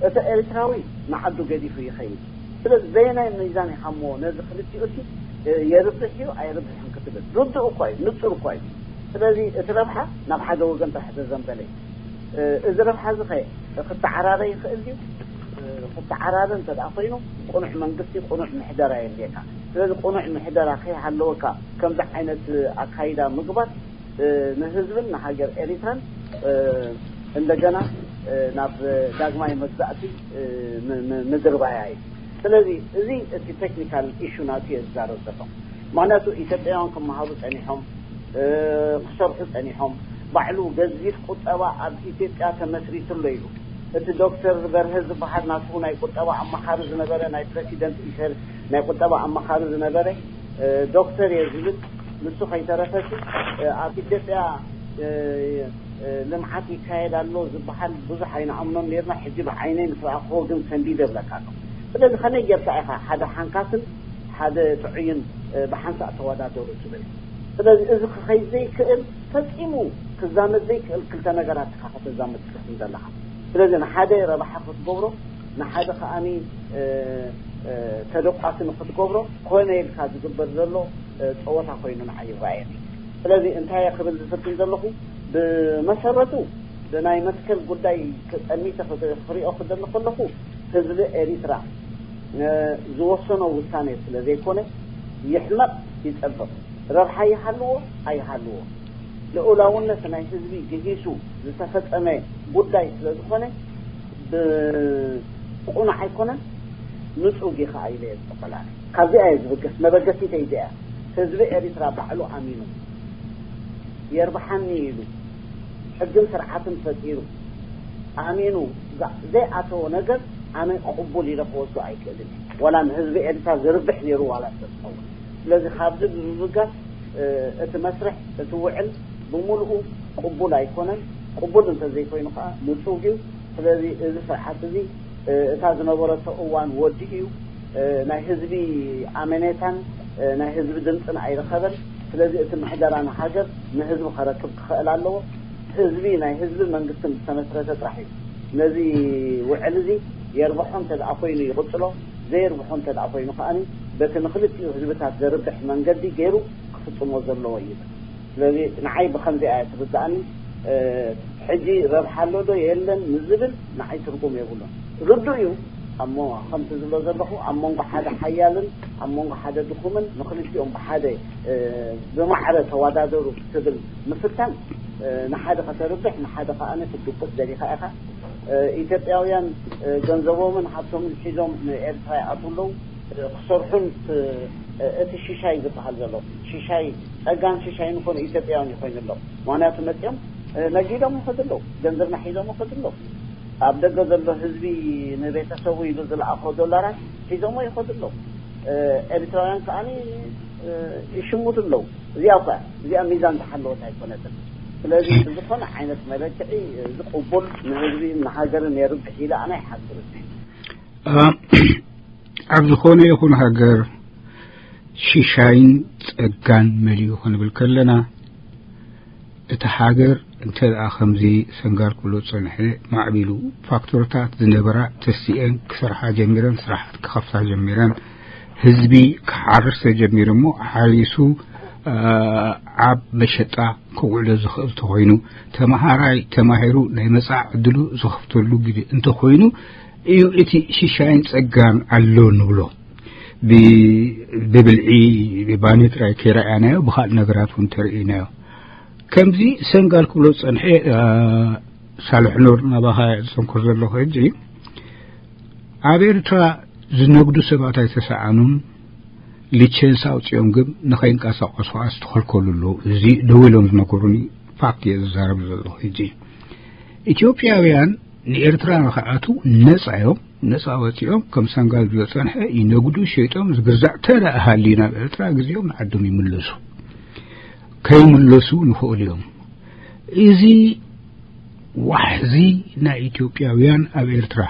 እቲ ኤርትራዊ ንዓዱ ገዲፉ ይኸይድ። ስለዚ በየናይ ሚዛን ኢኻ እሞ ነዚ ክልቲኡ እቲ፣ እ፣ የርብሕ እዩ ኣይርብሕን ክትብል ርዱእ እኳ እዩ፣ ንጹር እኳ እዩ። ስለዚ እቲ ረብሓ ናብ ሓደ ወገን ጥራሕ ዘዘንበለ እዩ። እ፣ እዚ ረብሓ እዚ ኸ ክተዓራረ ይኽእል ድዩ? እ፣ ክተዓራረ እንተ ደኣ ኮይኑ ቅኑዕ መንግስቲ፣ ቅኑዕ ምሕደራ የድልየካ። ስለዚ ቅኑዕ ምሕደራ ከይሃለወካ ከምዚ ዓይነት ኣካይዳ ምግባር፣ እ፣ ንህዝብን ንሃገር ኤሪትራን፣ እ፣ እንደገና፣ እ፣ ናብ ዳግማይ መግዛእቲ፣ እ፣ ም-፣ ም-፣ ምድርባያ እዩ። ስለዚ እዚ እቲ ቴክኒካል ኢሹ ናቱ እየ ዝዛረብ ዘለኹ። ምኽንያቱ ኢትዮጵያውያን ክመሃሩ ጸኒሖም፣ እ፣ ክሰርሑ ጸኒሖም። ባዕሉ ገዚፍ ቁጠባ ኣብ ኢትዮጵያ ተመስሪቱ ኣሎ ኢሉ። እቲ ዶክተር በርሀ ዝበሃል ናቱ ናይ ቁጠባ ኣማኻሪ ዝነበረ፣ ናይ ፕረሲደንት ኢሰር ናይ ቁጠባ ኣማኻሪ ዝነበረ፣ እ፣ ዶክተር እየ ዝብል፣ ንሱ ከይተረፈሲ፣ እ፣ ኣብ ኢትዮጵያ፣ እ፣ እ፣ ልምዓት ይካየድ ኣሎ ዝበሃል ብዙሕ ኣይንኣምኖን ነርና። ሕጂ ብዓይነይ ምስ ረኣኽዎ ግን ሰንቢደ እብለካ ኣለኹ። ስለዚ ከመይ ጌርካ ኢኻ ሓደ ሓንካስን ሓደ ጥዑይን፣ እ፣ ብሓንሳእ ተወዳደሩ ትብል? ስለዚ እዚ ክኸይድ ዘይክእል፣ ፈጺሙ ክዛመድ ዘይክእል ክልተ ነገራት ኢኻ ከተዛምድ ትፍትን ዘለኻ። ስለዚ ንሓደ ረብሓ ክትገብሮ፣ ንሓደ ከኣኒ፣ እ፣ እ፣ ተደቋሲ ንክትገብሮ ኮነ ኢልካ ዝግበር ዘሎ፣ እ፣ ጸወታ ኮይኑ ንዓይ ይረኣየኒ። ስለዚ እንታይ እየ ክብል ዝፍትን ዘለኹ፣ ብመሰረቱ ብናይ መትከል ጉዳይ ክጠሚተ ክሪኦ ክደሊ ከለኹ፣ ህዝቢ ኤሪትራ፣ እ፣ ዝወሰኖ ውሳኔ ስለ ዘይኮነ፣ ይሕመቕ ይጸብቕ፣ ረብሓ ይሃልዎ ኣይሃልዎ፣ ልኡላውነት ናይ ህዝቢ ግሂሱ ዝተፈጸመ ጉዳይ ስለ ዝኾነ፣ ብቁኑዕ ኣይኮነን፣ ንጹግ እዩ ከኣ ኢለ እየ ዝቕበል ኣነ። ካብዚኣ እየ ዝብገስ፣ መበገሲተይ እዚኣ እያ። ህዝቢ ኤሪትራ ባዕሉ ኣሚኑ፣ የርብሓኒ ኢሉ፣ ሕግን ስርዓትን ፈጢሩ፣ ኣሚኑ ዛ-፣ ዘይኣተዎ ነገር ኣነ ቅቡል ኢለ ክወስዶ ኣይክእልን እየ። ዋላ ንህዝቢ ኤሪትራ ዝርብሕ ነይሩ ዋላ እንተዝኸውን። ስለዚ ካብዚ ብምብጋስ፣ እ፣ እቲ መስርሕ፣ እቲ ውዕል ብምሉኡ ቅቡል ኣይኮነን። ቅቡል እንተዘይኮይኑ ከኣ ንጹግ እዩ። ስለዚ እዚ ስርዓት እዚ፣ እ፣ እታ ዝነበረቶ እዋን ወዲኡ እዩ። እ፣ ናይ ህዝቢ ኣመኔታን፣ እ፣ ናይ ህዝቢ ድምጽን ኣይረኸበን። ስለዚ እቲ ምሕደራ ንሃገር ንህዝቢ ከረክብ ክኽእል ኣለዎ። ህዝቢ፣ ናይ ህዝቢ መንግስትን ዝተመስረተ ጥራሕ እዩ ነዚ ውዕል እዚ የርብሖ እንተ ደኣ ኮይኑ ይቕጽሎ፣ ዘየርብሖ እንተ ደኣ ኮይኑ ከኣኒ በቲ ንክልቲኡ ህዝብታት ዘርብሕ መንገዲ ገይሩ ክፍጽሞ ዘለዎ እዩ። ስለዚ ንዓይ ብኸምዚኣ እያ ትርድኣኒ። እ፣ ሕጂ ረብሓ ኣሎ ዶ የለን ንዝብል ንዓይ ትርጉም የብሉን። ርዱእ እዩ። ኣሞ ከምቲ ዝብሎ ዘለኹ ኣብ መንጎ ሓደ ሓያልን ኣብ መንጎ ሓደ ድኹምን ንክልቲኦም ብሓደ፣ እ፣ ብማዕረ ተወዳደሩ ክትብል ምፍታን፣ እ፣ ንሓደ ከተርብሕ ንሓደ ከኣ ክትድቁስ ደሊኻ ኢኻ። እ፣ ኢትዮጵያውያን፣ እ፣ ገንዘቦምን ሃብቶምን ሒዞም ንኤርትራ ይኣትዉ ኣለዉ። እ፣ ክሰርሑን ክ-፣ እ፣ እቲ ሽሻይ ዝበሃል ዘሎ ሽሻይ ጸጋን ሽሻይን ኮነ ኢትዮጵያውያን ይኾይኑ ኣለዉ። ምኽንያቱ መጺኦም፣ እ፣ ነጊዶም ይኸዱ ኣለዉ። ገንዘብና ሒዞም ይኸዱ ኣለዉ። ኣብ ደገ ዘሎ ህዝቢ ንቤተሰቡ ኢሉ ዝለኣኾ ዶላራት ሒዞሞ ይኸዱ ኣለዉ። እ፣ ኤርትራውያን ከኣኒ፣ እ፣ ይሽምቱ ኣለዉ። እዚኣ እኳ፣ እዚኣ ሚዛን ዝሓለወት ኣይኮነትን። ስለዚ ብዝኾነ ዓይነት መለክዒ፣ እ፣ ዝቕቡል ንህዝቢ ንሃገርን የርብሕ ኢለ ኣነ ኣይሓስብን። እ፣ ኣብ ዝኾነ ይኹን ሃገር ሽሻይን ጸጋን መሊኡ ክንብል ከለና፣ እቲ ሃገር እንተ ደኣ ከምዚ ሰንጋል ክብሎ ዝጸንሐ ማዕቢሉ፣ ፋክቶሪታት ዝነበራ ተሲኤን ክሰርሓ ጀሚረን፣ ስራሓት ክኸፍታ ጀሚረን፣ ህዝቢ ክሓርስ ተጀሚሩ እሞ ሓሪሱ፣ እ፣ ኣብ መሸጣ ከውዕሎ ዝኽእል ተኾይኑ፣ ተመሃራይ ተማሂሩ ናይ መጻኢ ዕድሉ ዝኸፍተሉ ግዜ እንተኾይኑ እዩ እቲ ሽሻይን ጸጋን ኣሎ ንብሎ። ብ-፣ ብብልዒ፣ ብባኒ ጥራይ ከይረኣናዮ፣ ብኻልእ ነገራት እውን ተርእይናዮ። ከምዚ ሰንጋል ክብሎ ዝጸንሐ፣ እ፣ ሳልሕ ኑር፣ ናባኻ እየ ዝሰንኩር ዘለኹ ሕጂ። ኣብ ኤርትራ ዝነግዱ ሰባት ኣይተሰኣኑን፣ ሊቸንስ ኣውጺኦም ግን ንኸይንቀሳቐሱ ዝተኸልከሉ ኣለዉ። እዚ ደው ኢሎም ዝነገሩኒ ፋክት እየ ዝዛረብ ዘለኹ። ሕጂ ኢትዮጵያውያን ንኤርትራ ንኽኣትዉ ነጻ እዮም። ነጻ ወጺኦም ከም ሰንጋል ዝጸንሐ ይነግዱ፣ ሸይጦም ዝግዛዕ ተደኣ ሃልዩ ናብ ኤርትራ ግዜኦም ንዓዶም ይምለሱ። ከይምለሱ ይኽእሉ እዮም። እዚ ዋሕዚ ናይ ኢትዮጵያውያን ኣብ ኤርትራ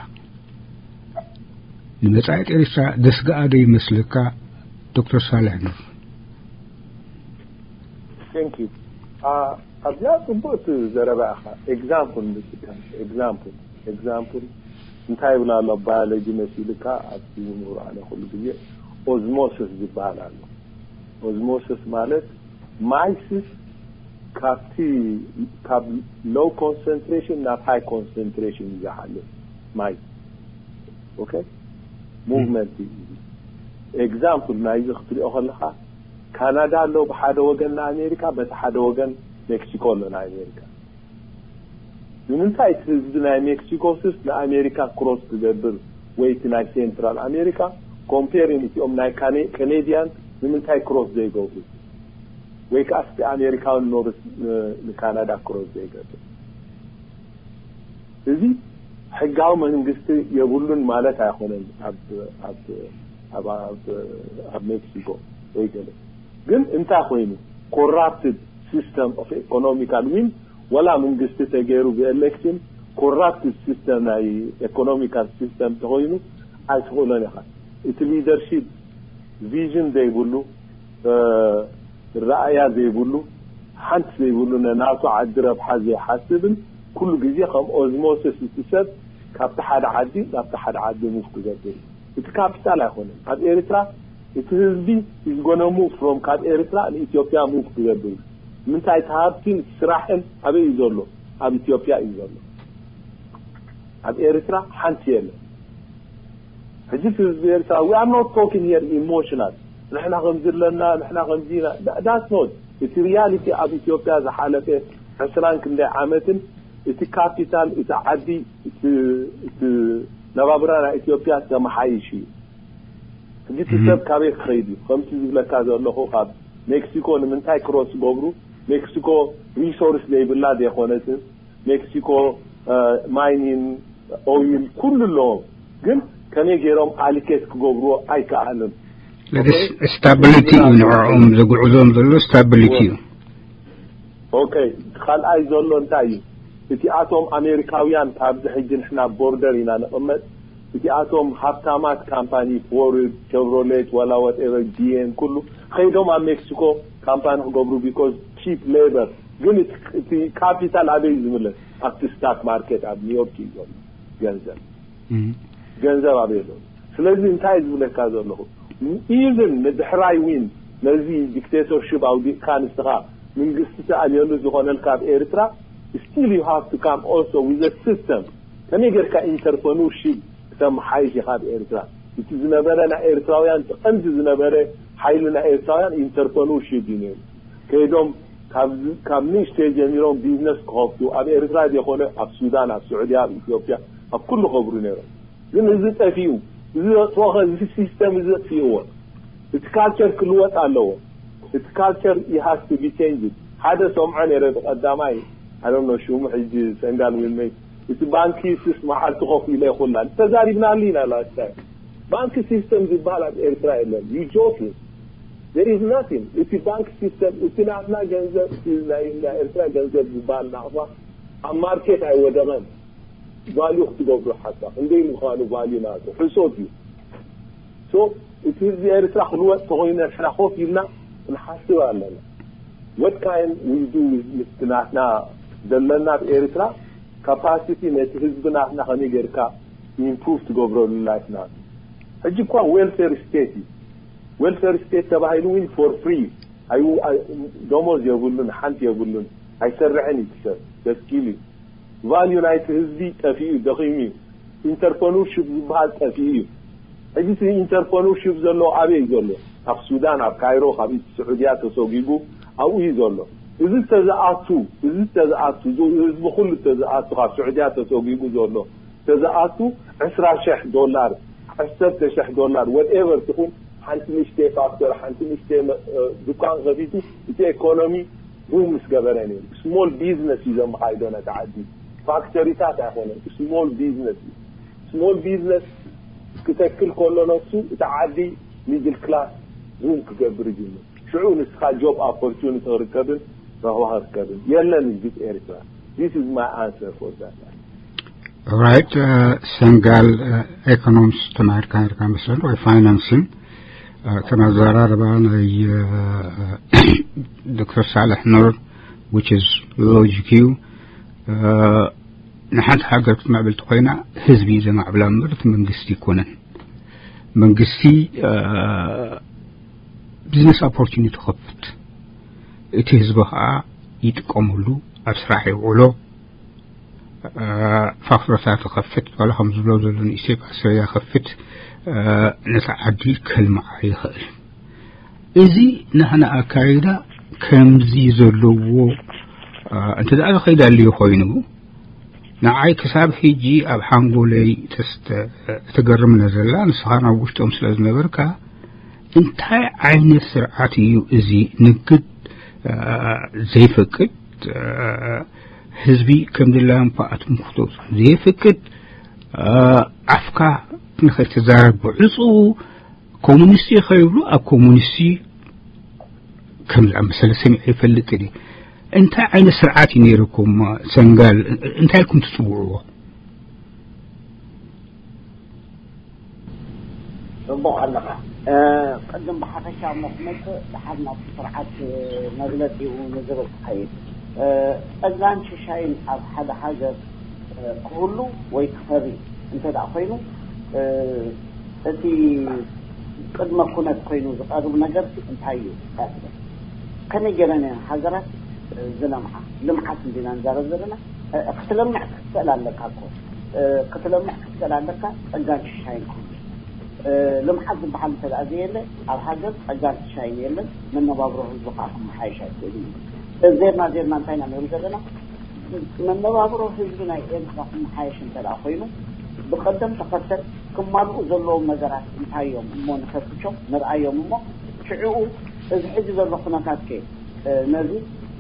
ንመጻኢ ኤርትራ ደስጋኣ ዶ ይመስለካ? ዶክተር ሳልሕ ኑር። Thank you. ኣብዚኣ ጽቡቅ ዘረባ ኢኻ። ኤግዛምፕል ንጥቀም። ኤግዛምፕል ኤግዛምፕል እንታይ ይብላ ኣሎ? ባዮሎጂ መሲልካ ኣብቲ ምሁር ኣነ ኩሉ ግዜ ኦዝሞሲስ ዝበሃል ኣሎ። ኦዝሞሲስ ማለት ማይስስ ካብቲ ካብ ሎው ኮንሰንትሬሽን ናብ ሃይ ኮንሰንትሬሽን እዩ ዝሓልፍ ማይ። ኦኬ፣ ሙቭመንት እዩ። ኤግዛምፕል ናይዚ ክትሪኦ ከለካ ካናዳ ኣሎ ብሓደ ወገን ንኣሜሪካ፣ በቲ ሓደ ወገን ሜክሲኮ ኣሎ ንኣሜሪካ። ንምንታይ እቲ ህዝቢ ናይ ሜክሲኮ ስስ ንኣሜሪካ ክሮስ ክገብር ወይ እቲ ናይ ሴንትራል ኣሜሪካ ኮምፔሪን እቲኦም ናይ ካኔ- ካኔዲያን ንምንታይ ክሮስ ዘይገብሩ? ወይ ከዓ እቲ ኣሜሪካዊ ኖርስ ን- ንካናዳ ክሮስ ዘይገብር? እዚ ሕጋዊ መንግስቲ የብሉን ማለት ኣይኮነን። ኣብ ኣብ ኣብ ኣብ ኣብ ሜክሲኮ ወይ ገለ ግን እንታይ ኮይኑ ኮራፕትድ ሲስተም ኦፍ ኢኮኖሚካል ዊን ወላ መንግስቲ ተገይሩ ብኤሌክሽን ኮራፕትድ ሲስተም ናይ ኢኮኖሚካል ሲስተም ተኮይኑ ኣይትኽእሎን ኢኻ። እቲ ሊደርሺፕ ቪዥን ዘይብሉ ራእያ ዘይብሉ ሓንቲ ዘይብሉ ነናቱ ዓዲ ረብሓ ዘይሓስብን ኩሉ ግዜ ከም ኦዝሞሲስ እቲ ሰብ ካብቲ ሓደ ዓዲ ናብቲ ሓደ ዓዲ ሙቭ ክገብር እዩ። እቲ ካፒታል ኣይኮነን። ኣብ ኤርትራ እቲ ህዝቢ is gonna move from ካብ ኤርትራ ንኢትዮጵያ ሙቭ ክገብር እዩ። ምንታይ እቲ ሃብትን እቲ ስራሕን ኣበይ እዩ ዘሎ? ኣብ ኢትዮጵያ እዩ ዘሎ። ኣብ ኤርትራ ሓንቲ የለን። ሕጂ እቲ ህዝቢ ኤርትራ we are not talking here emotional ንሕና ከምዚ ኣለና ንሕና ከምዚ ኢና that's not እቲ ሪያሊቲ ኣብ ኢትዮጵያ ዝሓለፈ ዕስራን ክንደይ ዓመትን እቲ ካፒታል እቲ ዓዲ እቲ ነባብራ ናይ ኢትዮጵያ ተመሓይሽ እዩ። ሕጂ እቲ ሰብ ካበይ ክኸይድ እዩ? ከምቲ ዝብለካ ዘለኹ ካብ ሜክሲኮ ንምንታይ ክሮስ ገብሩ? ሜክሲኮ ሪሶርስ ዘይብላ ዘይኮነትን ሜክሲኮ ማይኒን ኦይል ኩሉ ኣለዎም ግን ከመይ ገይሮም ኣሊኬት ክገብርዎ ኣይከኣልን። ስታቢሊቲ እዩ ንዕኦም ዘጉዕዞም ዘሎ ስታቢሊቲ እዩ። ኦኬ ካልኣይ ዘሎ እንታይ እዩ? እቲኣቶም ኣሜሪካውያን ካብዚ ሕጂ ንሕና ቦርደር ኢና ንቕመጥ እቲኣቶም ሃብታማት ካምፓኒ ፎርድ ቸቭሮሌት ዋላ ዋትኤቨር ጂኤም ኩሉ ከይዶም ኣብ ሜክሲኮ ካምፓኒ ክገብሩ because cheap labor ግን እቲ ካፒታል ኣበይ ዝምለስ ኣብቲ ስታክ ማርኬት ኣብ ኒውዮርክ እዩ ዘሎ ገንዘብ ገንዘብ ኣበይ ኣሎ? ስለዚ እንታይ ዝብለካ ዘለኹ ኢቨን ንድሕራይ ዊን ነዚ ዲክቴተርሽፕ ኣውዲቕካ ንስኻ መንግስቲ ተኣልየሉ ዝኾነልካ ኣብ ኤርትራ still you have to come also with a system ከመይ ጌርካ ኢንተርፕረነርሺፕ ክተመሓይሽ ኢኻ ኣብ ኤርትራ እቲ ዝነበረ ናይ ኤርትራውያን ቀንዲ ዝነበረ ሓይሊ ናይ ኤርትራውያን ኢንተርፕረነርሺፕ እዩ ነይሩ ከይዶም ካብ ንእሽተይ ጀሚሮም ቢዝነስ ክኸፍቱ ኣብ ኤርትራ ዘይኮነ ኣብ ሱዳን ኣብ ስዑድያ ኣብ ኢትዮጵያ ኣብ ኩሉ ከብሩ ነይሮም ግን እዚ ጠፊኡ እዚ ዘጥፍኦ እዚ ሲስተም እዚ ዘጥፍእዎ እቲ ካልቸር ክልወጥ ኣለዎ እቲ ካልቸር has to be changed ሓደ ሰምዖ ነይረ ብቀዳማይ ኣዶኖ ሽሙ ሕጂ ሰንጋል ዊልመይ እቲ ባንኪ ስስ መዓልቲ ኮፍ ኢለ ይኹላ ተዛሪብናሉ ኢና ላስታይ ባንኪ ሲስተም ዝበሃል ኣብ ኤርትራ የለን you joking there is nothing እቲ ባንክ ሲስተም እቲ ናትና ገንዘብ ናይ ኤርትራ ገንዘብ ዝበሃል ናቕፋ ኣብ ማርኬት ኣይወደቐን ቫልዩ ክትገብሩ ሓታ ክንደይ ምዃኑ ቫልዩ ናቱ ሕሶት እዩ so እቲ ህዝቢ ኤርትራ ክልወጥ ተኮይኑ ንሕና ኮፍ ኢልና ክንሓስብ ኣለና what can we do ምስቲ ናትና ዘለና ኣብ ኤርትራ ካፓሲቲ ነቲ ህዝቢ ናትና ከመይ ጌርካ ኢምፕሩቭ ትገብረሉ ላይፍ ናቱ ሕጂ እኳ ዌልፌር ስቴት እዩ ዌልፌር ስቴት ተባሂሉ ውን for free ደሞዝ የብሉን ሓንቲ የብሉን ኣይሰርሕን እዩ ሰብ ደስኪሉ እዩ ቫልዩ ናይቲ ህዝቢ ጠፊኡ ደኺሙ እዩ ኢንተርፕረነርሺፕ ዝበሃል ጠፊኡ እዩ ሕጂ እቲ ኢንተርፕረነርሺፕ ዘሎ ኣበይ እዩ ዘሎ ኣብ ሱዳን ኣብ ካይሮ ካብ ስዑድያ ተሰጒጉ ኣብኡ እዩ ዘሎ እዚ ተዝኣቱ እዚ ተዝኣቱ ህዝቢ ኩሉ ተዝኣቱ ካብ ስዑድያ ተሰጒጉ ዘሎ ተዝኣቱ ዕስራ ሽሕ ዶላር ዓሰርተ ሽሕ ዶላር whatever ትኹን ሓንቲ ንእሽተይ ፋክተር ሓንቲ ንእሽተይ ድኳን ከፊቱ እቲ ኢኮኖሚ ቡም ምስ ገበረ ነይሩ small business እዩ ዘመሓይዶ ነቲ ዓዲ ፋክተሪታት ኣይኮነን small business እዩ small business ክተክል ከሎ ነሱ እቲ ዓዲ middle class ቡም ክገብር ይጅምር ሽዑ ንስኻ job opportunity ክርከብን ረኽባ ክርከብን የለን ህዝቢ ኤርትራ። This is my answer for that. Right. ሰንጋል ኢኮኖሚክስ ተማሂርካ ነርካ መስለን ወይ ፋይናንስን፣ ከም ኣዘራርባ ናይ ዶክተር ሳልሕ ኑር፣ which is logic እዩ። ንሓንቲ ሃገር ክትምዕብል ተኮይና ህዝቢ እዩ ዘማዕብላ እምበር እቲ መንግስቲ ይኮነን። መንግስቲ ቢዝነስ ኦፖርቹኒቲ ከፍት፣ እቲ ህዝቢ ከዓ ይጥቀመሉ፣ ኣብ ስራሕ ይውዕሎ። ፋክትሪታት ከፍት፣ ዋላ ከም ዝብሎ ዘሎ ንእሽተይ ፓስተርያ ከፍት፣ ነታ ዓዲ ከልምዓ ይኽእል። እዚ ናህና ኣካይዳ ከምዚ ዘለዎ እንተ ደኣ ዝኸይድ ኣልዩ ኮይኑ፣ ንዓይ ክሳብ ሕጂ ኣብ ሓንጎለይ ተስተ-፣ ትገርምነ ዘላ፣ ንስኻ ናብ ውሽጦም ስለ ዝነበርካ፣ እንታይ ዓይነት ስርዓት እዩ እዚ? ንግድ ዘይፈቅድ፣ ህዝቢ ከም ድላዮም ኣትንክቶ ዘይፈቅድ፣ ኣፍካ ንኸይትዛረብ ብዕፁ፣ ኮሙኒስት እዩ ከይብሉ ኣብ ኮሙኒስት ከም ዝኣመሰለ ሰሚዐ ይፈልጥ እየ። እንታይ ዓይነት ስርዓት እዩ ነይርኩም ሰንጋል? እንታይ ኢልኩም ትፅውዕዎ? ጽቡቕ ኣለኻ። ቅድም ብሓፈሻ እሞ ክመጽእ ድሓር ናብቲ ስርዓት መግለጺኡ ንዝብል ክኸይድ፣ ጸጋን ሽሻይን ኣብ ሓደ ሃገር ክህሉ ወይ ክፈሪ እንተ ደኣ ኮይኑ፣ እቲ ቅድመ ኩነት ኮይኑ ዝቐርብ ነገር እንታይ እዩ? ከመይ ገይረን እየን ሃገራት ዝለምዓ? ልምዓት እንዲና ንዛረብ ዘለና። ክትለምዕ ክትክእል ኣለካ እኮ። ክትለምዕ ክትክእል ኣለካ፣ ጸጋን ሽሻይን ክህሉ። ልምዓት ዝበሃል እንተ ደኣ ዘየለ፣ ኣብ ሃገር ጸጋን ሽሻይን የለን፣ መነባብሮ ህዝቢ ከዓ ክመሓየሽ ኣይክእልን እዩ። ዜርና ዜርና እንታይ ኢና ንብል ዘለና? መነባብሮ ህዝቢ ናይ ኤርትራ ክመሓየሽ እንተ ደኣ ኮይኑ፣ ብቐደም ተኸተል ክማልኡ ዘለዎም ነገራት እንታይ እዮም እሞ ንፈትሾም፣ ንርኣዮም እሞ፣ ሽዕኡ እዚ ሕጂ ዘሎ ኩነታት ከ ነዚ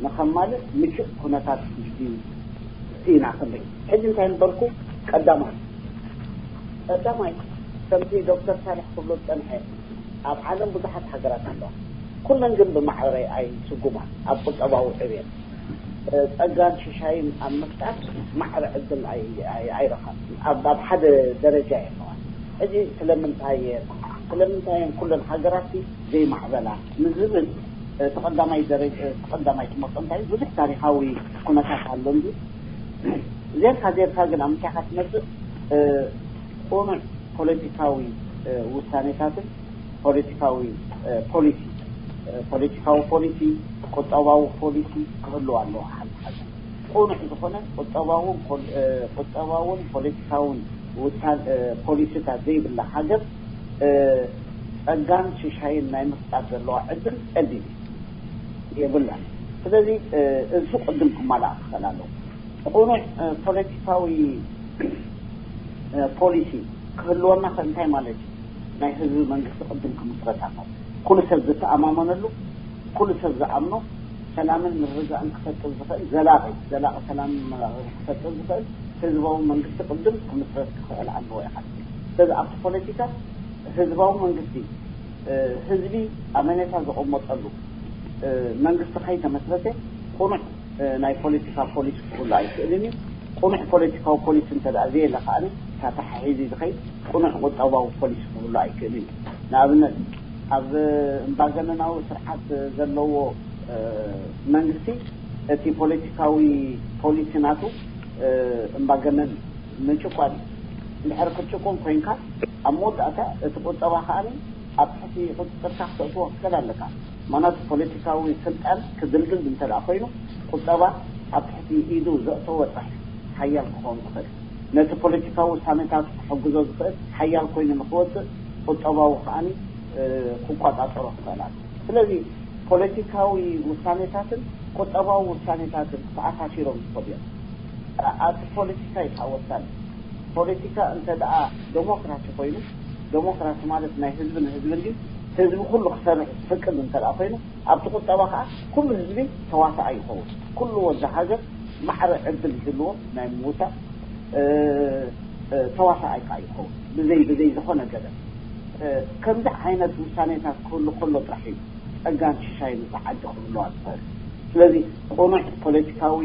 ንኸማልእ ምቹእ ኩነታት ኢና ክንርኢ። ሕጂ እንታይ ምበልኩ? ቀዳማይ፣ ቀዳማይ፣ ከምቲ ዶክተር ሳልሕ ክብሎ ዝጸንሐ፣ ኣብ ዓለም ብዙሓት ሃገራት ኣለዋ። ኩለን ግን ብማዕረ ኣይስጉማን ኣብ ቁጠባዊ ዕብየት። ጸጋን ሽሻይን ኣብ ምፍጣር ማዕረ ዕድል ኣይ-፣ ኣይ-፣ ኣይረኸባን። ኣብ፣ ኣብ ሓደ ደረጃ እየን ኣለዋ። ሕጂ ስለምንታይ እየን፣ ስለምንታይ እየን ኩለን ሃገራት ዘይማዕበላ ንዝብል፣ እቲ ቀዳማይ ደረጃ፣ እቲ ቀዳማይ ትምህርቲ እንታይ፣ ብዙሕ ታሪኻዊ ኩነታት ኣሎ እንጂ፣ ዜርካ ዜርካ ግን ኣብ ምንታይ ኢኻ ትመጽእ? ቅኑዕ ፖለቲካዊ ውሳኔታትን ፖለቲካዊ ፖሊሲ፣ ፖለቲካዊ ፖሊሲ፣ ቁጠባዊ ፖሊሲ ክህልዋ ኣለዎ። ሓንቲ ሃገር ቅኑዕ ዝኾነ ቁጠባውን ፖል-፣ ቁጠባውን ፖለቲካውን ውሳን-፣ ፖሊሲታት ዘይብላ ሃገር ጸጋን ሽሻይን ናይ ምፍጣር ዘለዋ ዕድል ጸቢብ እዩ፣ የብላን። ስለዚ እሱ ቅድም ክማላእ ክኽእል ኣለዎ። ቅኑዕ ፖለቲካዊ ፖሊሲ ክህልወና ከ እንታይ ማለት እዩ? ናይ ህዝቢ መንግስቲ ቅድም ክምስረት ኣለዎ። ኩሉ ሰብ ዝተኣማመነሉ፣ ኩሉ ሰብ ዝኣምኖ፣ ሰላምን ምርግጋእን ክፈጥር ዝኽእል፣ ዘላቒ፣ ዘላቒ ሰላምን መረጋጋእን ክፈጥር ዝኽእል ህዝባዊ መንግስቲ ቅድም ክምስረት ክኽእል ኣለዎ ኢኻ። ስለዚ ኣብቲ ፖለቲካ ህዝባዊ መንግስቲ፣ ህዝቢ ኣመኔታ ዘቐመጠሉ መንግስቲ ከይተመስረተ ቅኑዕ ናይ ፖለቲካ ፖሊሲ ክህሉ ኣይክእልን እዩ። ቅኑዕ ፖለቲካዊ ፖሊሲ እንተ ደኣ ዘየለ ከኣ፣ ተተሓሒዙ ዝኸይድ ቅኑዕ ቁጠባዊ ፖሊሲ ክህሉ ኣይክእልን እዩ። ንኣብነት፣ ኣብ ኣምባገነናዊ ስርዓት ዘለዎ መንግስቲ፣ እቲ ፖለቲካዊ ፖሊሲ ናቱ ኣምባገነን ምጭቋን እዩ። እንድሕር ክትጭቁን ኮይንካ፣ ኣብ መወዳእታ እቲ ቁጠባ ከኣ ኣብ ትሕቲ ቁጽጽርካ ክተእትዎ ክትክእል ኣለካ። ምኽንያቱ ፖለቲካዊ ስልጣን ክድልድል እንተ ደኣ ኮይኑ፣ ቁጠባ ኣብ ትሕቲ ኢዱ ዘእተዎ ጥራሕ ሓያል ክኸውን ዝኽእል። ነቲ ፖለቲካዊ ውሳኔታት ክሕግዞ ዝኽእል ሓያል ኮይኑ ንክወጽእ ቁጠባዊ ከኣ፣ እ፣ ክቆጻጸሮ ክኽእል ኣለዎ። ስለዚ ፖለቲካዊ ውሳኔታትን ቁጠባዊ ውሳኔታትን ተኣሳሲሮም ዝኸዱ እዮም። ኣ-፣ ኣቲ ፖለቲካ እዩ ከዓ ወሳኒ። ፖለቲካ እንተ ደኣ ደሞክራሲ ኮይኑ፣ ደሞክራሲ ማለት ናይ ህዝቢ ንህዝቢ እንድዩ፣ ህዝቢ ኩሉ ክሰርሕ ዝፍቅድ እንተ ደኣ ኮይኑ፣ ኣብቲ ቁጠባ ከዓ ኩሉ ህዝቢ ተዋሳኣይ ይኸውን። ኩሉ ወዲ ሃገር ማዕረ ዕድል ይህልዎ ናይ ምውሳእ፣ እ፣ እ፣ ተዋሳኣይ ከዓ ይኸውን። ብዘይ፣ ብዘይ ዝኾነ ገደብ። እ፣ ከምዚ ዓይነት ውሳኔታት ክህሉ ከሎ ጥራሕ እዩ ጸጋን ሽሻይን እታ ዓዲ ክህልዋ ትኽእል። ስለዚ ቅኑዕ ፖለቲካዊ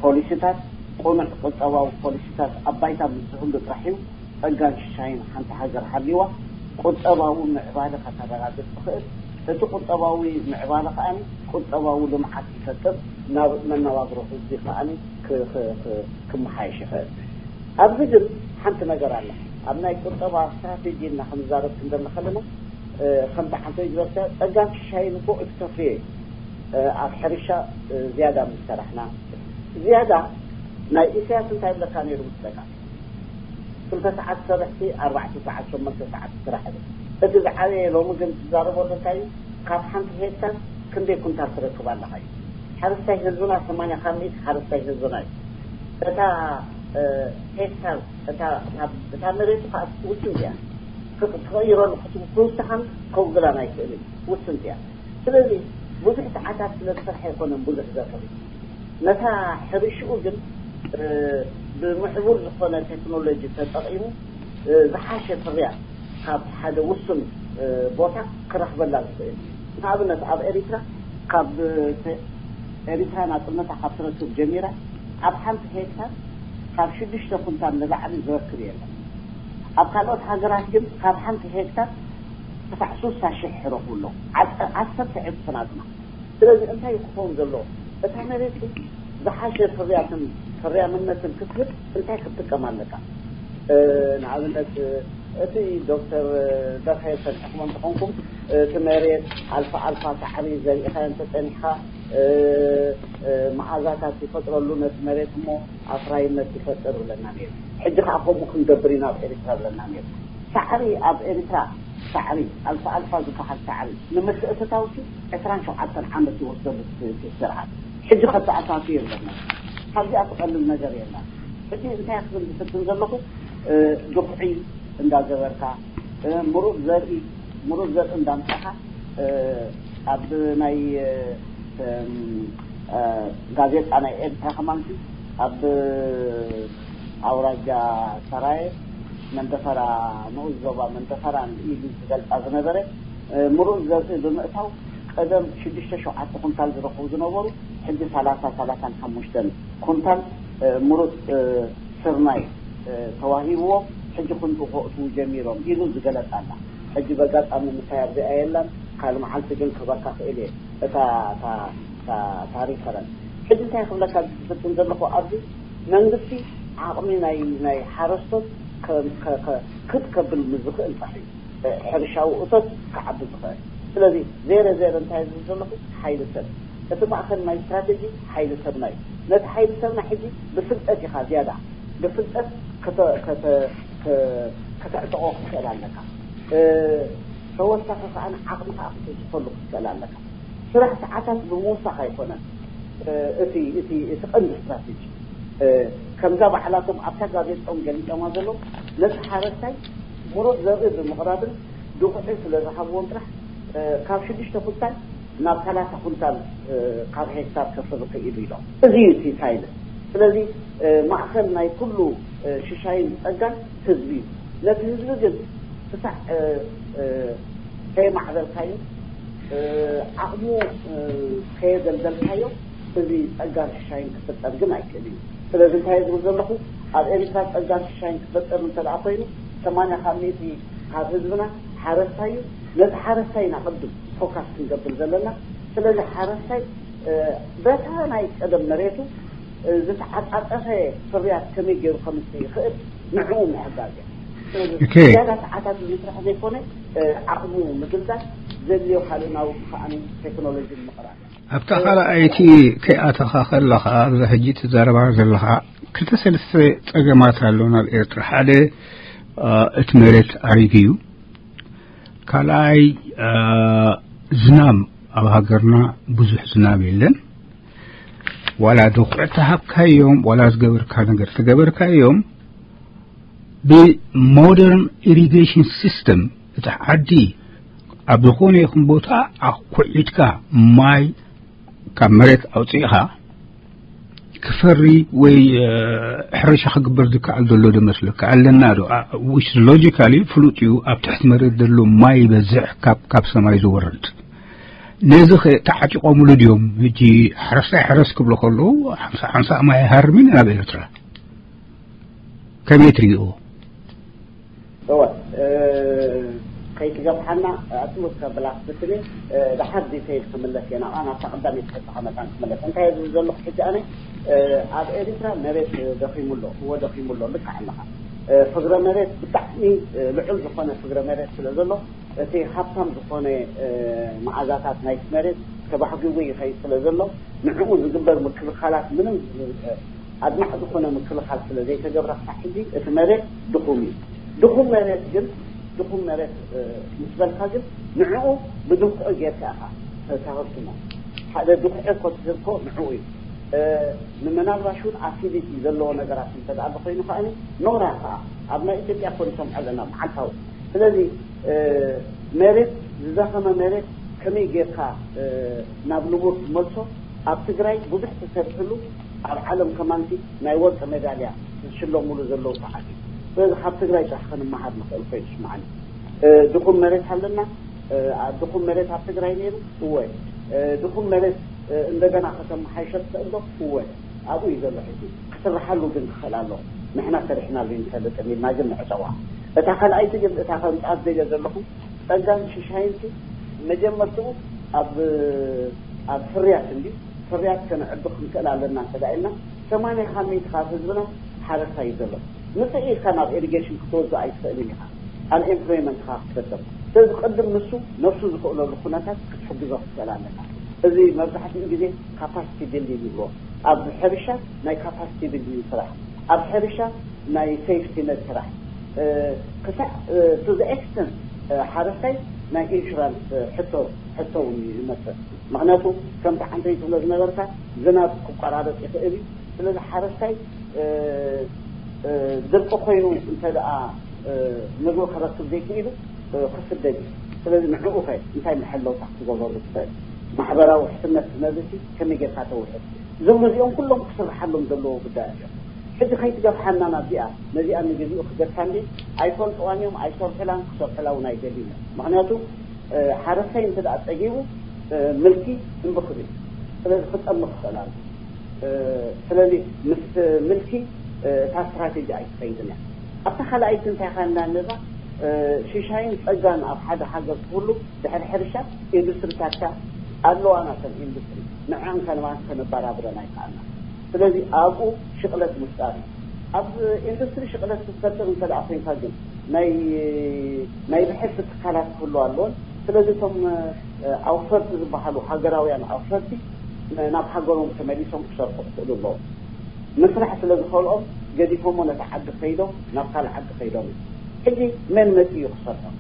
ፖሊሲታት፣ ቅኑዕ ቁጠባዊ ፖሊሲታት ኣብ ባይታ ምስ ዝህሉ ጥራሕ እዩ ጸጋን ሽሻይን ሓንቲ ሃገር ሃልይዋ ቁጠባዊ ምዕባለ ከተረጋግጽ ትኽእል። እቲ ቁጠባዊ ምዕባለ ከኣ ቁጠባዊ ልምዓት ይፈጥር፣ ናብ መነባብሮ ህዝቢ ከኣ ክመሓየሽ ይኽእል። ኣብዚ ግን ሓንቲ ነገር ኣላ። ኣብ ናይ ቁጠባ ስትራቴጂ እና ክንዛረብ ክንደሊ ከለና ከምቲ ዓንተ ዝበልካ ጸጋን ሽሻይን እኮ እቲ ከፍርዮ እዩ። ኣብ ሕርሻ ዝያዳ ምስ ሰራሕና፣ ዝያዳ ናይ ኢሳያስ እንታይ ይብለካ ነይሩ ምስ ጸጋም ክልተ ሰዓት ትሰርሕ ሲ ኣርባዕተ ሰዓት ሸሞንተ ሰዓት ትስራሕ። እቲ ዝዓበየ ሎሚ ግን ትዛረቦ ዘለካ እዩ ካብ ሓንቲ ሄክታር ክንደይ ኩንታል ትረክብ ኣለካ እዩ። ሓረስታይ ህዝብና ሰማንያ ካብ ሚእቲ ሓረስታይ ህዝብና እዩ። እታ ሄክታር እታ መሬቱ ከዓ ውስን እያ። ክትቀይረሉ ክትውስኻን ከውግላን ኣይክእልን ውስን እያ። ስለዚ ብዙሕ ሰዓታት ስለ ዝሰርሐ ኣይኮነን ብዙሕ ዘፍሪ። ነታ ሕርሽኡ ግን ብምዕቡል ዝኾነ ቴክኖሎጂ ተጠቒሙ ዝሓሸ ፍርያት ካብ ሓደ ውሱን ቦታ ክረኽበላ ዝኽእል እዩ። ንኣብነት ኣብ ኤሪትራ ካብ ኤሪትራ ናጽነታ ካብ ትረክብ ጀሚራ ኣብ ሓንቲ ሄክታር ካብ ሽዱሽተ ኩንታል ንላዕሊ ዝረክብ የለን። ኣብ ካልኦት ሃገራት ግን ካብ ሓንቲ ሄክታር ክሳዕ ሱሳ ሽሕ ረኽቡ ኣለዉ። ዓሰርተ ዕጽፍናትና ስለዚ እንታይ ክኸውን ዘለዎ? እታ መሬት ዝሓሸ ፍርያትን ፍርያምነትን ክትህብ እንታይ ክትጥቀም ኣለካ? ንኣብነት እቲ ዶክተር በርሀ ሰሚዕኹም እንተኾንኩም እቲ መሬት ኣልፋ ኣልፋ ሳዕሪ ዘሪእኻ እንተፀኒሕካ መዓዛታት ይፈጥረሉ ነቲ መሬት እሞ ኣፍራይነት ይፈጥር ብለና ነይሩ። ሕጂ ከዓ ከምኡ ክንገብር ኢና ኣብ ኤርትራ ብለና ነይሩ። ሳዕሪ ኣብ ኤርትራ ሳዕሪ ኣልፋ ኣልፋ ዝበሃል ሳዕሪ ንምትእትታው ሲ ዕስራን ሸውዓተን ዓመት ይወስደሉ እቲ ስርዓት። ሕጂ ከተኣታቱ የብለና። ካብዚኣ ትቐልል ነገር የላ። ሕጂ እንታይ ክብል ዝፍትን ዘለኹ ዱኽዒ እንዳገበርካ ምሩፅ ዘርኢ ምሩፅ ዘርኢ እንዳምፃኻ ኣብ ናይ ጋዜጣ ናይ ኤርትራ ከማን ኣብ ኣውራጃ ሰራየ መንደፈራ ንኡስ ዞባ መንደፈራ ኢሉ ዝገልፃ ዝነበረ ምሩፅ ዘርኢ ብምእታው ቀደም ሽዱሽተ ሸውዓተ ኩንታል ዝረኽቡ ዝነበሩ ሕጂ ሰላሳ ሰላሳን ሓሙሽተን ኩንታል ምሩፅ ስርናይ ተዋሂብዎም ሕጂ ክንዱ ከእትዉ ጀሚሮም ኢሉ ዝገለፃ ኣላ። ሕጂ በጋጣሚ ምሳይ ኣብዚኣ የላን ካልእ መዓልቲ ግን ክህበካ ክእል እየ እታ እታ እታ እታ ሪፈረንስ። ሕጂ እንታይ ክብለካ ዝፍትን ዘለኹ ኣብዚ መንግስቲ ዓቕሚ ናይ ናይ ሓረስቶት ክብ ከብል ንዝኽእል ጥራሕ እዩ ሕርሻዊ እቶት ክዓቢ ዝኽእል። ስለዚ ዜረ ዜረ እንታይ ዝብል ዘለኹ ሓይሊ ሰብ እቲ ማእኸል ናይ ስትራቴጂ ሓይሊ ሰብና እዩ። ነቲ ሓይሊ ሰብና ሕጂ ብፍልጠት ኢኻ ዝያዳ ብፍልጠት ከተዕጥቆ ክትክእል ኣለካ። ተወሳኺ ከዓ ዓቕሚ ከዓ ክትውስኸሉ ክትክእል ኣለካ። ስራሕ ሰዓታት ብምውሳኽ ኣይኮነን እቲ እቲ እቲ ቀንዲ ስትራቴጂ። ከምዛ ባዕላቶም ኣብታ ጋዜጦም ገሊፆማ ዘለዉ ነቲ ሓረስታይ ምሩፅ ዘርኢ ብምቕራብን ድቑዒ ስለ ዝሃብዎም ጥራሕ ካብ ሽዱሽተ ኩንታል ናብ ሰላሳ ኩንታል ካብ ሄክታር ከፍሪ ክኢሉ ኢሎም። እዚ እዩ እቲ ሳይንስ። ስለዚ ማእኸል ናይ ኩሉ ሽሻይን ፀጋን ህዝቢ እዩ። ነቲ ህዝቢ ግን ክሳዕ ከየማዕበልካዮ ዓቕሙ ከየደልደልካዮ እዚ ፀጋን ሽሻይን ክፍጠር ግን ኣይክእል እዩ። ስለዚ እንታይ ዝብል ዘለኹ ኣብ ኤሪትራ ፀጋን ሽሻይን ክፈጠር እንተደኣ ኮይኑ ሰማንያ ካብ ሚእቲ ካብ ህዝብና ሓረስታይ እዩ። ነቲ ሓረስታይ ኢና ቅድም ፎካስ ክንገብር ዘለና። ስለዚ ሓረስታይ በታ ናይ ቀደም መሬቱ ዝተዓፃፀፈ ፍርያት ከመይ ገይሩ ከምፅእ ይኽእል ንዕኡ ምሕጋዝ እያ። ዝያዳ ሰዓታት ንምስራሕ ዘይኮነ ዓቕሙ ምግልጋል ዘድልዮ ካልእ ናውቲ ከዓ ቴክኖሎጂ ንምቕራብ ኣብታ ካልኣይቲ ከይኣተኻ ከለኻ ኣብዚ ሕጂ ትዛረባ ዘለኻ ክልተ ሰለስተ ፀገማት ኣሎ ናብ ኤርትራ። ሓደ እቲ መሬት ኣሪጉ እዩ። ካልኣይ ዝናም ኣብ ሃገርና ብዙሕ ዝናም የለን። ዋላ ድኹዕ ተሃብካዮም ዋላ ዝገበርካ ነገር ተገበርካዮም ብሞደርን ኢሪጌሽን ሲስተም እቲ ዓዲ ኣብ ዝኾነ ይኹን ቦታ ኣኩዒድካ ማይ ካብ መሬት ኣውፅእኻ ክፈሪ ወይ ሕርሻ ክግበር ዝከኣል ዘሎ ዶ መስለካ ኣለና ዶ? Which logically ፍሉጥ እዩ። ኣብ ትሕቲ መሬት ዘሎ ማይ ይበዝሕ ካብ ካብ ሰማይ ዝወርድ። ነዚ ተዓጢቆምሉ ድዮም? ሕጂ ሓረስታይ ሓረስ ክብሎ ከለዉ ሓምሳ ሓምሳ ማይ ሃርሚን ኣብ ኤርትራ ከመይ ትሪእዎ? እወ፣ ከይትገፍሓና ኣጽንኦት ከብላ ክትብል። ደሓር ዲቴይል ክምለስ እየ ናብኣ፣ ናብታ ቀዳመይቲ ሕቶኻ መታን ክምለስ። እንታይ እየ ዝብል ዘለኹ ሕጂ ኣነ? ኣብ ኤሪትራ መሬት ደኺሙ ኣሎ። እወ፣ ደኺሙ ኣሎ። ልክዕ ኣለኻ። ፍግረ መሬት ብጣዕሚ ልዑል ዝኾነ ፍግረ መሬት ስለ ዘሎ፣ እቲ ሃብታም ዝኾነ መዓዛታት ናይቲ መሬት ተባሕጊጉ ይኸይድ ስለ ዘሎ፣ ንዕኡ ዝግበር ምክልኻላት ምንም ኣድማዕ ዝኾነ ምክልኻል ስለ ዘይተገብረ ክሳብ ሕጂ እቲ መሬት ድኹም እዩ። ድኹም መሬት ግን፣ ድኹም መሬት ምስ በልካ ግን ንዕኡ ብድንኩዑ ጌርካ ኢኻ ተሃብትሞ። ሓደ ድኩዒ እኮ ትህብ እኮ ንዕኡ እዩ። ንምናልባሽ እውን ኣሲዲቲ ዘለዎ ነገራት እንተ ደኣ ኮይኑ ከኣ ነውራ ከኣ ኣብ ናይ ኢትዮጵያ እኮ ንሰምዖ ኣለና መዓልታዊ። ስለዚ መሬት፣ ዝደኸመ መሬት ከመይ ጌርካ ናብ ንቡር ትመልሶ? ኣብ ትግራይ ብዙሕ ተሰሪሕሉ፣ ኣብ ዓለም ከማንቲ ናይ ወርቂ ሜዳልያ ዝሽለሙሉ ዘለዉ ሰዓት እዩ። ስለዚ ካብ ትግራይ ጥራሕ ክንመሃር ንኽእል ኮይኑ ይስምዓኒ። ድኹም መሬት ኣለና። ድኹም መሬት ኣብ ትግራይ ነይሩ? እወ። ድኹም መሬት እንደገና ከተመሓይሸ ትኽእል ዶ? እወ። ኣብኡ እዩ ዘሎ ሕጂ። ክስርሓሉ ግን ክኽእል ኣሎ። ንሕና ሰሪሕናሉ ይንፈልጥን ኢልና ግን ንዕጸዋ። እታ ካልኣይቲ ግን፣ እታ ከምጽኣት ደልየ ዘለኹ፣ ጸጋን ሽሻይን ሲ መጀመርትኡ ኣብ ኣብ ፍርያት እንዲ ፍርያት ከነዕቢ ክንክእል ኣለና እንተ ኢልና፣ ሰማንያ ካብ ሚእቲ ካብ ህዝብና ሓረስታይ እዩ ዘሎ። ምጽእ ኢልካ ናብ ኢሪጌሽን ክትወስዶ ኣይትኽእልን ኢኻ። ኣንኤምፕሎይመንትኻ ክትፈጥር። ስለዚ ቅድም ንሱ ነብሱ ዝኽእለሉ ኩነታት ክትሕግዞ ክትኽእል ኣለካ። እዚ መብዛሕትኡ ግዜ ካፓሲቲ ቢልዲንግ ይብሎ። ኣብ ሕርሻ ናይ ካፓሲቲ ቢልዲንግ ስራሕ፣ ኣብ ሕርሻ ናይ ሴፍቲ ነት ስራሕ፣ ክሳዕ to the extent ሓረስታይ ናይ ኢንሹራንስ ሕቶ ሕቶ እውን እዩ ዝመፅእ። ምክንያቱ ከምቲ ዓንተይ ትብሎ ዝነበርካ ዝናብ ክቆራረፅ ይኽእል እዩ። ስለዚ ሓረስታይ ድርቂ ኮይኑ እንተ ደኣ ምግቢ ክረክብ ዘይክኢሉ ክስደድ እዩ። ስለዚ ንዕኡ ከ እንታይ መሐለውታ ክትገብረሉ ትኽእል? ማሕበራዊ ውሕስነት ነዚ ከመይ ጌርካ ተውሕስ? እዞም ነዚኦም ኩሎም ክስርሓሎም ዘለዎ ጉዳያት እዮም። ሕጂ ከይትገፍሓና ናብዚኣ፣ ነዚኣ ንግዚኡ ክገድፋ እንዲ ኣይፈልጥዋን እዮም፣ ኣይሰርሑላን፣ ክሰርሑላ እውን ኣይደልዩን እዮም። ምክንያቱ ሓረስታይ እንተ ደኣ ጸጊቡ ምልኪ እምቢ ክብል፣ ስለዚ ክጠምቕ ክኽእል ኣሎ። ስለዚ ምስ ምልኪ እታ ስትራቴጂ ኣይትኸይድን እያ። ኣብታ ካልኣይቲ እንታይ ኻና ነዛ ሽሻይን ጸጋን ኣብ ሓደ ሃገር ክህሉ ድሕሪ ሕርሻ ኢንዱስትሪታትካ ኣለዋ ናተን ኢንዱስትሪ ንዕን ከነማን ከነባራብረን ኣይከኣልና። ስለዚ ኣብኡ ሽቕለት ምፍጣር እዩ። ኣብ ኢንዱስትሪ ሽቕለት ክትፈጥር እንተ ደኣ ኮይንካ ግን ናይ ናይ ብሕቲ ትካላት ክህሉ ኣለዎን። ስለዚ እቶም ኣውፈርቲ ዝበሃሉ ሃገራውያን ኣውፈርቲ ናብ ሃገሮም ተመሊሶም ክሰርሑ ክኽእሉ ኣለዎም። ምስራሕ ስለ ዝኸልኦም ገዲፎሞ ነቲ ዓዲ ከይዶም ናብ ካልእ ዓዲ ከይዶም እዩ። ሕጂ መን መፂኡ ክሰርሖም?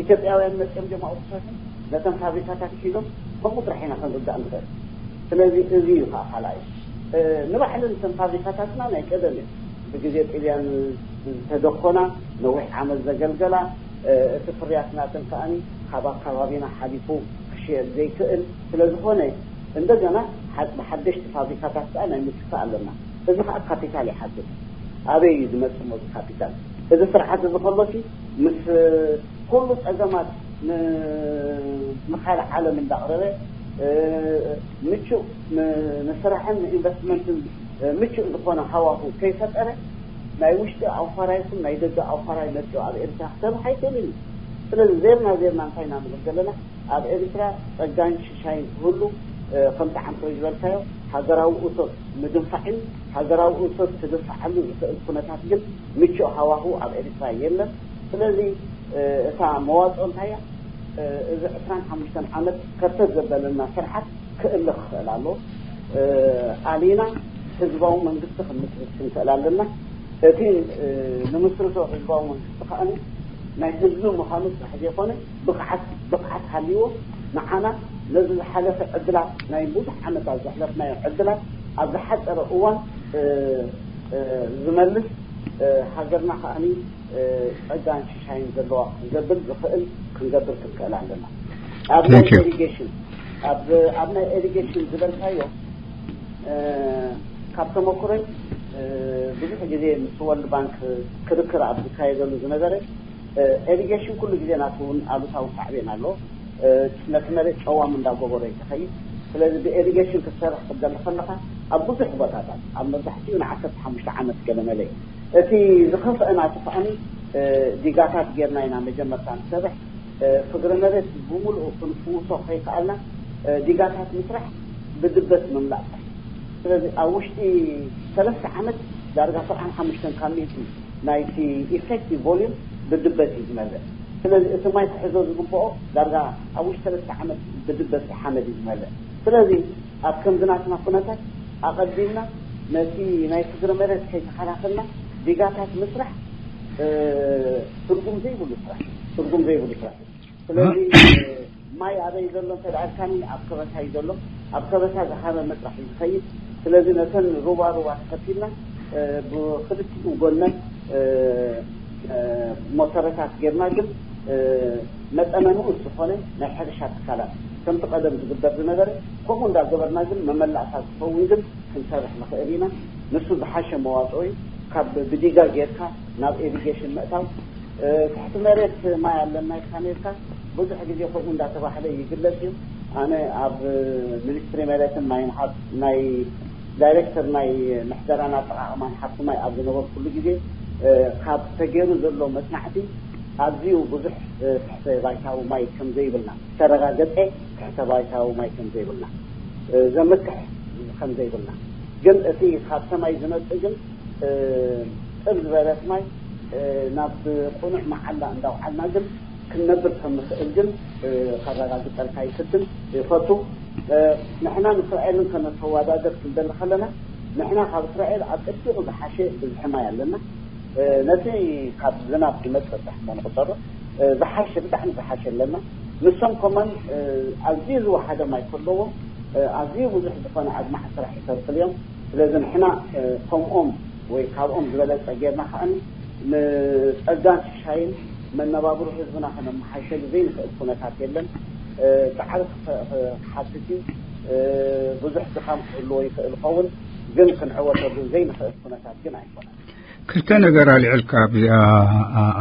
ኢትዮጵያውያን መፂኦም ጀማኡ ክሰርሑ ነተን ፋብሪካታት ሒዞም ከምኡ ጥራሕ ኢና ክንርዳእ ንኽእል። ስለዚ እዚ እዩ ከዓ ካልኣይ ንባዕለን እተን ፋብሪካታትና ናይ ቀደም እየን። ብግዜ ጥልያን ዝተደኾና ነዊሕ ዓመት ዘገልገላ እቲ ፍርያት ናተን ከዓኒ ካብ ኣካባቢና ሓሊፉ ክሽየጥ ዘይክእል ስለ ዝኾነ እንደገና ብሓደሽቲ ፋብሪካታት ከዓ ናይ ምትካእ ኣለና። እዚ ከዓ ካፒታል ይሓትት። ኣበይ እዩ ዝመፅእ ሞ እዚ ካፒታል? እዚ ስርዓት እዚ ከሎሲ ምስ ኩሉ ፀገማት ንኻልእ ዓለም እንዳቕረበ ምቹእ ንስራሕን ንኢንቨስትመንትን ምቹእ ዝኾነ ሃዋሁ ከይፈጠረ ናይ ውሽጢ ኣውፋራይ ይኹን ናይ ደገ ኣውፋራይ መፂኡ ኣብ ኤርትራ ክሰርሕ ኣይክእልን እዩ። ስለዚ ዜርና ዜርና እንታይ ኢና ንብል ዘለና? ኣብ ኤርትራ ጸጋን ሽሻይን ክህሉ ከምቲ ዓንቶይ ዝበልካዮ ሃገራዊ እቶት ምድንፋዕ እዩ። ሃገራዊ እቶት ክድንፍዓሉ ዝኽእል ኩነታት ግን ምቹእ ሃዋሁ ኣብ ኤርትራ የለን። ስለዚ እታ መዋጽኦ እንታይ እያ? እዚ ዕስራን ሓሙሽተን ዓመት ከርተት ዘበለና ስርዓት ክእለ ክኽእል ኣሎ። ኣሊና ህዝባዊ መንግስቲ ክንምስርት ክንክእል ኣለና። እቲ ንምስርቶ ህዝባዊ መንግስቲ ከኣ ናይ ህዝቢ ምዃኑ ጥራሕ ዘይኮነ ብቕዓት ብቕዓት ሃልይዎ ንዓና ነዚ ዝሓለፈ ዕድላት ናይ ብዙሕ ዓመታት ዘሕለፍናዮ ዕድላት ኣብ ዝሓፀረ እዋን ዝመልስ ሃገርና ከኣ ጸጋን ሽሻይን ዘለዋ ዘብል ዝኽእል ክንገብር ክንክእል ኣለና። ኣብ ናይ Thank you. ኢሪጌሽን ኣብ ኣብ ናይ ኢሪጌሽን ዝበልካዮ ካብ ተመክሮይ ብዙሕ ግዜ ምስ ወርልድ ባንክ ክርክር ኣብ ዝካየደሉ ዝነበረ፣ ኢሪጌሽን ኩሉ ግዜ ናቱ እውን ኣሉታዊ ሳዕቤን ኣለዎ። ነቲ መሬት ጨዋም እንዳገበሮ እዩ ዝኸይድ። ስለዚ ብኢሪጌሽን ክትሰርሕ ክትደሊ ከለኻ ኣብ ብዙሕ ቦታታት ኣብ መብዛሕትኡ ንዓሰርተ ሓሙሽተ ዓመት ገለ መለ እዩ። እቲ ዝኸፍአ ናቱ ከዓኒ ዲጋታት ጌርና ኢና መጀመርታ ንሰርሕ። ፍግረ መሬት ብምሉኡ ክንፍውሶ ከይከኣልና ዲጋታት ምስራሕ ብድበት ምምላእ ጥራሕ። ስለዚ ኣብ ውሽጢ ሰለስተ ዓመት ዳርጋ ሰብዓን ሓሙሽተን ካብ ሚእቲ ናይቲ ኢፌክቲቭ ቮሊዩም ብድበት እዩ ዝመልእ። ስለዚ እቲ ማይ ክሕዞ ዝግብኦ ዳርጋ ኣብ ውሽጢ ሰለስተ ዓመት ብድበት ሓመድ እዩ ዝመልእ። ስለዚ ኣብ ከምዚ ናትና ኩነታት ኣቐዲምና ነቲ ናይ ፍግረ መሬት ከይተኸላኸልና ዲጋታት ምስራሕ ትርጉም ዘይብሉ ስራሕ ትርጉም ዘይብሉ ስራሕ እዩ። ስለዚ ማይ ኣበይ ዘሎ እንተ ደኣ ኢልካኒ ኣብ ከበሳ እዩ ዘሎ። ኣብ ከበሳ ዝሓመ መጥራሕ እዩ ዝኸይድ። ስለዚ ነተን ሩባ ሩባ ተኸቲልና ብክልቲኡ ጎነን ሞተረታት ጌርና ግን መጠነ ንኡስ ዝኾነ ናይ ሕርሻ ትካላት ከምቲ ቀደም ዝግበር ዝነበረ ከምኡ እንዳገበርና ግን መመላእታ ዝኸውን ግን ክንሰርሕ ንኽእል ኢና። ንሱ ዝሓሸ መዋፅኦ እዩ። ካብ ብዲጋ ጌርካ ናብ ኢሪጌሽን ምእታው ትሕቲ መሬት ማይ ኣለና ኢልካ ነርካ ብዙሕ ግዜ ከምኡ እንዳተባህለ ይግለጽ እዩ። ኣነ ኣብ ሚኒስትሪ መሬትን ማይን ሃብት ናይ ዳይሬክተር ናይ ምሕደራን ኣጠቓቕማን ሃብቲ ማይ ኣብ ዝነበርኩሉ ግዜ ካብ ተገይሩ ዘሎ መጽናዕቲ ኣዝዩ ብዙሕ ትሕተ ባይታዊ ማይ ከም ዘይብልና ዝተረጋገጸ ትሕተ ባይታዊ ማይ ከም ዘይብልና ዘምክሕ ከም ዘይብልና ግን እቲ ካብ ሰማይ ዝመጽእ ግን ጥብ ዝበለት ማይ ናብ ቁኑዕ መዓላ እንዳውዓልና ግን ክንነብር ከም ንኽእል ግን ከረጋግጸልካ ይፍትን ይፈቱ። ንሕና ንእስራኤልን ከነተወዳደር ክንደሊ ከለና ንሕና ካብ እስራኤል ኣጸቢቑ ዝሓሸ ብዝሒ ማይ ኣለና። ነቲ ካብ ዝናብ ዝመጽእ ጥራሕ እሞ ንቑጸሮ ዝሓሸ ብጣዕሚ ዝሓሸ ኣለና። ንሶም ከማን ኣዝዩ ዝወሓደ ማይ ከለዎም ኣዝዩ ብዙሕ ዝኾነ ኣድማዕ ስራሕ ይሰርሑሉ እዮም። ስለዚ ንሕና ከምኦም ወይ ካብኦም ዝበለጸ ጌርና ከዓኒ ንጸጋን ሽሻይን መነባብሮ ህዝብና ከነመሓይሸሉ ዘይንኽእል ኩነታት የለን። ጻዕሪ ክሓትት እዩ። ብዙሕ ድኻም ክህልዎ ይኽእል ይኸውን፣ ግን ክንዕወተሉ ዘይንኽእል ኩነታት ግን ኣይኮነን። ክልተ ነገር ኣልዕልካ ኣብዚኣ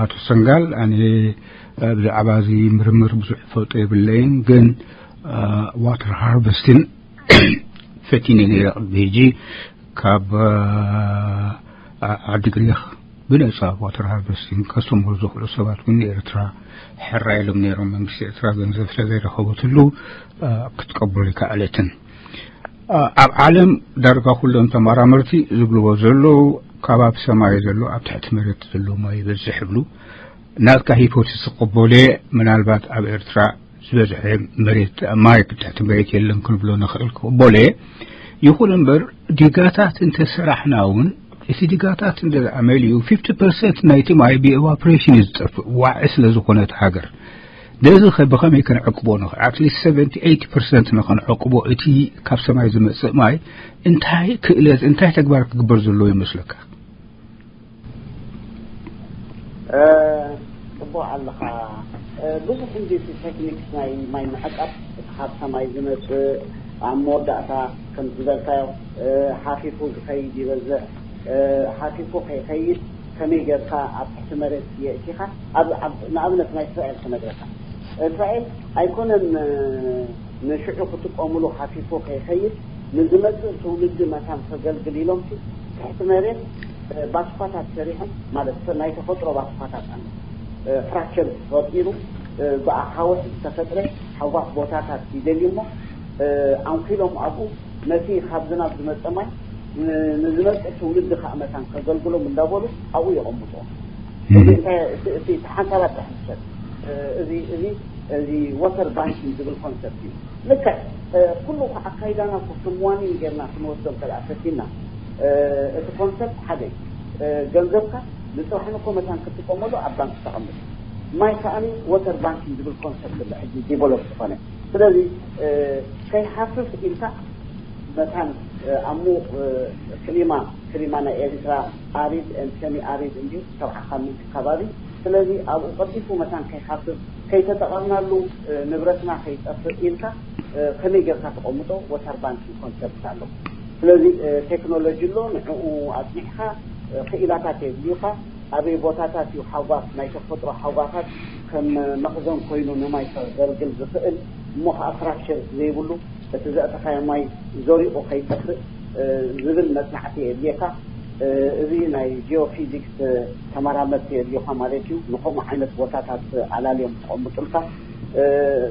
ኣቶ ሰንጋል። ኣነ ብዛዕባ እዚ ምርምር ብዙሕ ፈልጦ የብለይን፣ ግን ዋተር ሃርቨስቲን ፈቲነ ነይረ ቅድሚ ሕጂ ካብ ዓዲ ግሪኽ ብነጻ ዋተር ሃርቨስቲንግ ከስምሩ ዝኽእሉ ሰባት እውን ንኤርትራ ሕራ ኢሎም ነይሮም። መንግስቲ ኤርትራ ገንዘብ ስለዘይረኸበትሉ ክትቀበሉ ይከኣለትን። ኣብ ዓለም ዳርጋ ኩሎም ተመራመርቲ ዝብልዎ ዘለዉ፣ ከባቢ ሰማይ ዘሎ ኣብ ትሕቲ መሬት ዘሎ ማይ ይበዝሕ ይብሉ። ናትካ ሂፖቴሲስ ክቕበሎ እየ። ምናልባት ኣብ ኤርትራ ዝበዝሐ መሬት ማይ ትሕቲ መሬት የለን ክንብሎ ንኽእል ክቕበሎ እየ። ይኹን እምበር ዲጋታት እንተሰራሕና እውን እቲ ዲጋታት እንተ ደኣ መሊኡ ፊፍቲ ፐርሰንት ናይቲ ማይ ብኤቫፖሬሽን እዩ ዝጠፍእ፣ ዋዒ ስለ ዝኾነት ሃገር። ነዚ ኸ ብኸመይ ከነዕቅቦ ንኽእል? ኣትሊስት ሰቨንቲ ኤይቲ ፐርሰንት ንኸነዕቅቦ እቲ ካብ ሰማይ ዝመጽእ ማይ እንታይ ክእለት እንታይ ተግባር ክግበር ዘለዎ ይመስለካ? ጽቡቕ ኣለኻ። ብዙሕ እንዲ እቲ ቴክኒክስ ናይ ማይ ምዕቃብ እቲ ካብ ሰማይ ዝመጽእ ኣብ መወዳእታ ከም ዝበልካዮ ሓፊፉ ዝኸይድ ይበዝሕ። ሓፊፉ ከይኸይድ ከመይ ጌርካ ኣብ ትሕቲ መሬት የእቲኻ? ንኣብነት ናይ እስራኤል ክነግረካ። እስራኤል ኣይኮነን ንሽዑ ክጥቀምሉ ሓፊፉ ከይኸይድ ንዝመጽእ ትውልዲ መታን ከገልግል ኢሎም ትሕቲ መሬት ባስኳታት ሰሪሖም ማለት ናይ ተፈጥሮ ባስኳታት ኣሎ። ፍራክቸር ተፈጢሩ ብኣኻውሕ ዝተፈጥረ ሓጓፍ ቦታታት ይደልዩ እሞ ኣንኪሎም ኣብኡ ነቲ ካብ ዝናብ ዝመጸ ማይ ንዝመጽእ ትውልዲ ከዓ መታን ከገልግሎም እንዳበሉ ኣብኡ የቐምጡ። እቲ ሓንሳባት ትሕምሰል እዚ እዚ እዚ ወተር ባንኪንግ ዝብል ኮንሰፕት እዩ። ልክዕ ኩሉ ከዓ ኣካይዳና ኮስሞዋኒ ጌርና ክንወስዶ ከኣ ፈቲና እቲ ኮንሰፕት ሓደ ገንዘብካ ንፅባሕ ንኮ መታን ክትጥቀመሉ ኣብ ባንክ ተቐምጥ። ማይ ከዓኒ ወተር ባንኪንግ ዝብል ኮንሰፕት ኣሎ ሕጂ ዲቨሎፕ ዝኾነ። ስለዚ ከይሓፍፍ ኢልካ መታን ኣሞ ክሊማ ክሊማ ናይ ኤርትራ ኣሪድ ሰሚ ኣሪድ እንዲ ሰብዓ ካብ ሚእቲ ከባቢ። ስለዚ ኣብኡ ቀልጢፉ መታን ከይሓፍፍ ከይተጠቐምናሉ ንብረትና ከይጠፍእ ኢልካ ከመይ ጌርካ ተቐምጦ ወተር ባንኪንግ ኮንሰፕት ኣሎ። ስለዚ ቴክኖሎጂ ኣሎ፣ ንዕኡ ኣፅኒዕካ ክኢላታት የድልዩካ። ኣበይ ቦታታት እዩ ሓጓፍ ናይ ተፈጥሮ ሓጓፋት ከም መኽዘን ኮይኑ ንማይ ከገልግል ዝኽእል፣ እሞ ከዓ ፍራክቸር ዘይብሉ፣ እቲ ዘእተኻዮ ማይ ዘሪቑ ከይጠፍእ ዝብል መፅናዕቲ የድልየካ። እዚ ናይ ጂኦፊዚክስ ተመራመርቲ የድልዩካ ማለት እዩ፣ ንከምኡ ዓይነት ቦታታት ኣላልዮም ተቐምጡልካ።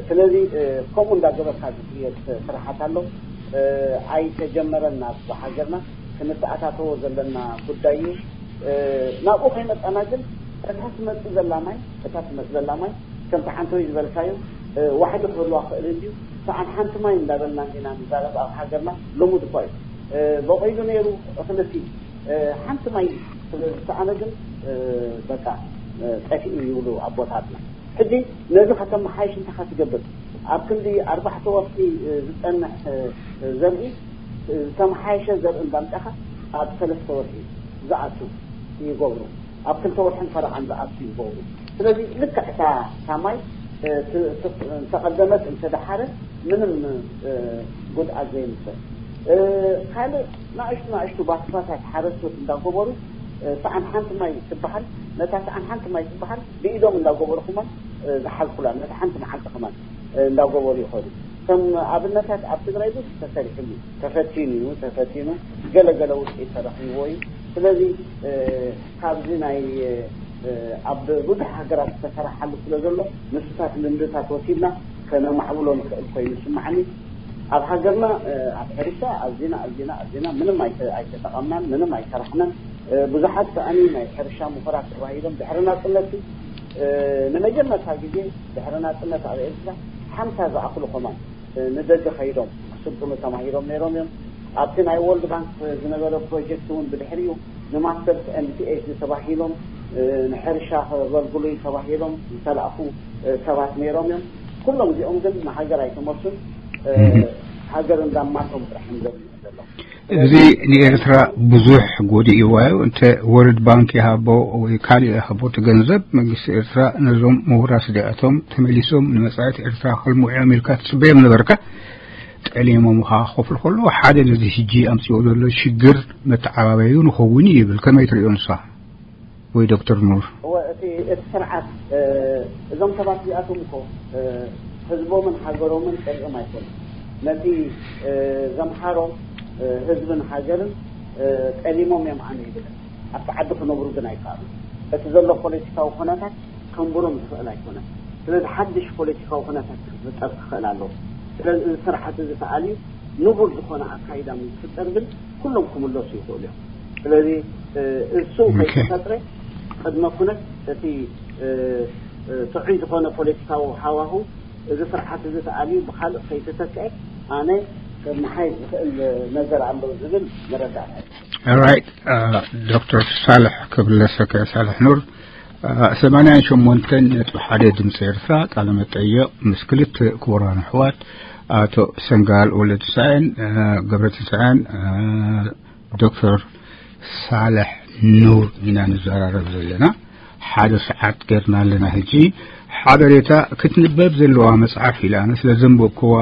ስለዚ ከምኡ እንዳገበርካ ዝድየት ስራሓት ኣሎ። ኣይተጀመረን ኣብ ሃገርና፣ ክንተኣታተዎ ዘለና ጉዳይ እዩ። ናብኡ ከይመፃና ግን እታ ትመፅእ ዘላ ማይ እታ ትመፅእ ዘላ ማይ ከምቲ ሓንተወይ ዝበልካዮ ዋሕዲ ክህልዋ ክእል እንድዩ። ሰዓን ሓንቲ ማይ እንዳበልና እንዲና ንዛረብ ኣብ ሃገርና። ልሙድ እኳ እዩ። በቂሉ ነይሩ እኽልሲ ሓንቲ ማይ ስለ ዝሰኣነ ግን በቃ ጠፊኡ ይብሉ ኣቦታትና። ሕጂ ነዚ ከተመሓይሽ እንታይ ትገብር? ኣብ ክንዲ ኣርባዕተ ወርሒ ዝፀንሕ ዘርኢ ዝተመሓየሸ ዘርኢ እንዳምፀኻ ኣብ ሰለስተ ወርሒ ዝኣቱ ይገብሩ። ኣብ ክልተ ወርሕን ፈረቓን ዝኣቱ ይገብሩ። ስለዚ ልክዕ እታ እታ ማይ እንተቐደመት እንተደሓረ ምንም ጉድኣት ዘየምፅእ። ካልእ ናእሽቱ ናእሽቱ ባስፋታት ሓረስቶት እንዳገበሩ ሰዓን ሓንቲ ማይ ትበሃል፣ ነታ ሰዓን ሓንቲ ማይ ትበሃል ብኢዶም እንዳገበሩ ከማን ዝሓልፉላ፣ ነታ ሓንቲ መዓልቲ ከማን እንዳገበሩ ይኸዱ። ከም ኣብነታት ኣብ ትግራይ ብዙሕ ተሰሪሕሉ፣ ተፈቲኑ እዩ፣ ተፈቲኑ ገለ ገለ ውፅኢት ተረኺብዎ እዩ። ስለዚ ካብዚ ናይ ኣብ ብዙሕ ሃገራት ዝተሰራሓሉ ስለ ዘሎ ንሱታት ልምድታት ወሲድና ከነማዕብሎ ንኽእል ኮይኑ ይስማዓኒ። ኣብ ሃገርና ኣብ ሕርሻ ኣዚና ኣዚና ኣዚና ምንም ኣይተ- ኣይተጠቐምናን፣ ምንም ኣይሰራሕናን። ብዙሓት ሰኣኒ ናይ ሕርሻ ምሁራት ተባሂሎም ድሕሪ ናፅነት ንመጀመርታ ግዜ ድሕሪ ናፅነት ኣብ ኤርትራ ሓምሳ ዝኣኽሉ ከማን ንደገ ከይዶም ክስልጥኑ ተማሂሮም ነይሮም እዮም። ኣብቲ ናይ ወርልድ ባንክ ዝነበረ ፕሮጀክት እውን ብድሕሪኡ ንማስተርስ ኤምፒኤች ተባሂሎም ንሕርሻ ከገልግሉ ተባሂሎም ዝተላእኩ ሰባት ነይሮም እዮም። ኩሎም እዚኦም ግን ንሃገር ኣይተመርሱን። ሃገር እንዳማቶም ጥራሕ እዮም ዘብሉ ዘለዉ። እዚ ንኤርትራ ብዙሕ ጎዲእዋ እዩ። እንተ ወርልድ ባንክ ይሃቦ ወይ ካልእ ይሃቦ እቲ ገንዘብ፣ መንግስቲ ኤርትራ ነዞም ምሁራት እዚኣቶም ተመሊሶም ንመጻኢት ኤርትራ ከልምዑ እዮም ኢልካ ትጽበዮም ነበርካ። ጠሊሞም ከኣ ክኸፍሉ ከለዉ ሓደ ነዚ ሕጂ ኣምጺኦ ዘሎ ሽግር መተዓባበዩ ንኸውን እዩ ይብል። ከመይ ትርእዮ ንስኻ? ወይ ዶክተር ኑር? እወ፣ እቲ እቲ ስርዓት እዞም ሰባት እዚኣቶም እኮ ህዝቦምን ሃገሮምን ጠሊኦም ኣይኮኑን። ነቲ ዘምሓሮም ህዝብን ሃገርን ጠሊሞም እዮም ኣነ ይብለን። ኣብቲ ዓዲ ክነብሩ ግን ኣይከኣሉ። እቲ ዘሎ ፖለቲካዊ ኩነታት ከንብሮም ዝኽእል ኣይኮነን። ስለዚ ሓድሽ ፖለቲካዊ ኩነታት ክፍጠር ክኽእል ኣለዎ። ስለዚ እዚ ስርዓት እዚ ተኣልዩ ንቡር ዝኾነ ኣካይዳ ምስ ዝፍጠር ግን ኩሎም ክምለሱ ይኽእሉ እዮም። ስለዚ እሱ ከይተፈጥረ ቅድመ ኩነት እቲ ጥዑይ ዝኾነ ፖለቲካዊ ሃዋሁ እዚ ስርዓት እዚ ተኣልዩ ብካልእ ከይተተክአ ኣነ ከመሓይሽ ዝኽእል ነገር ኣሎ ዝብል መረዳእታ እዩ። ራይት። ዶክተር ሳልሕ ክብለሰከ ሳልሕ ኑር ሰማንያን ሸሞንተን ነጥቢ ሓደ ድምፂ ኤርትራ ቃለ መጠየቕ ምስ ክልተ ክቡራን ኣሕዋት ኣቶ ሰንጋል ወለትንሳኤን ገብረትንሳኤን ዶክተር ሳልሕ ኑር ኢና ንዘራረብ ዘለና። ሓደ ሰዓት ገርና ኣለና። ሕጂ ሓበሬታ ክትንበብ ዘለዋ መፅሓፍ ኢላ ኣነ ስለ ዘንበብክዋ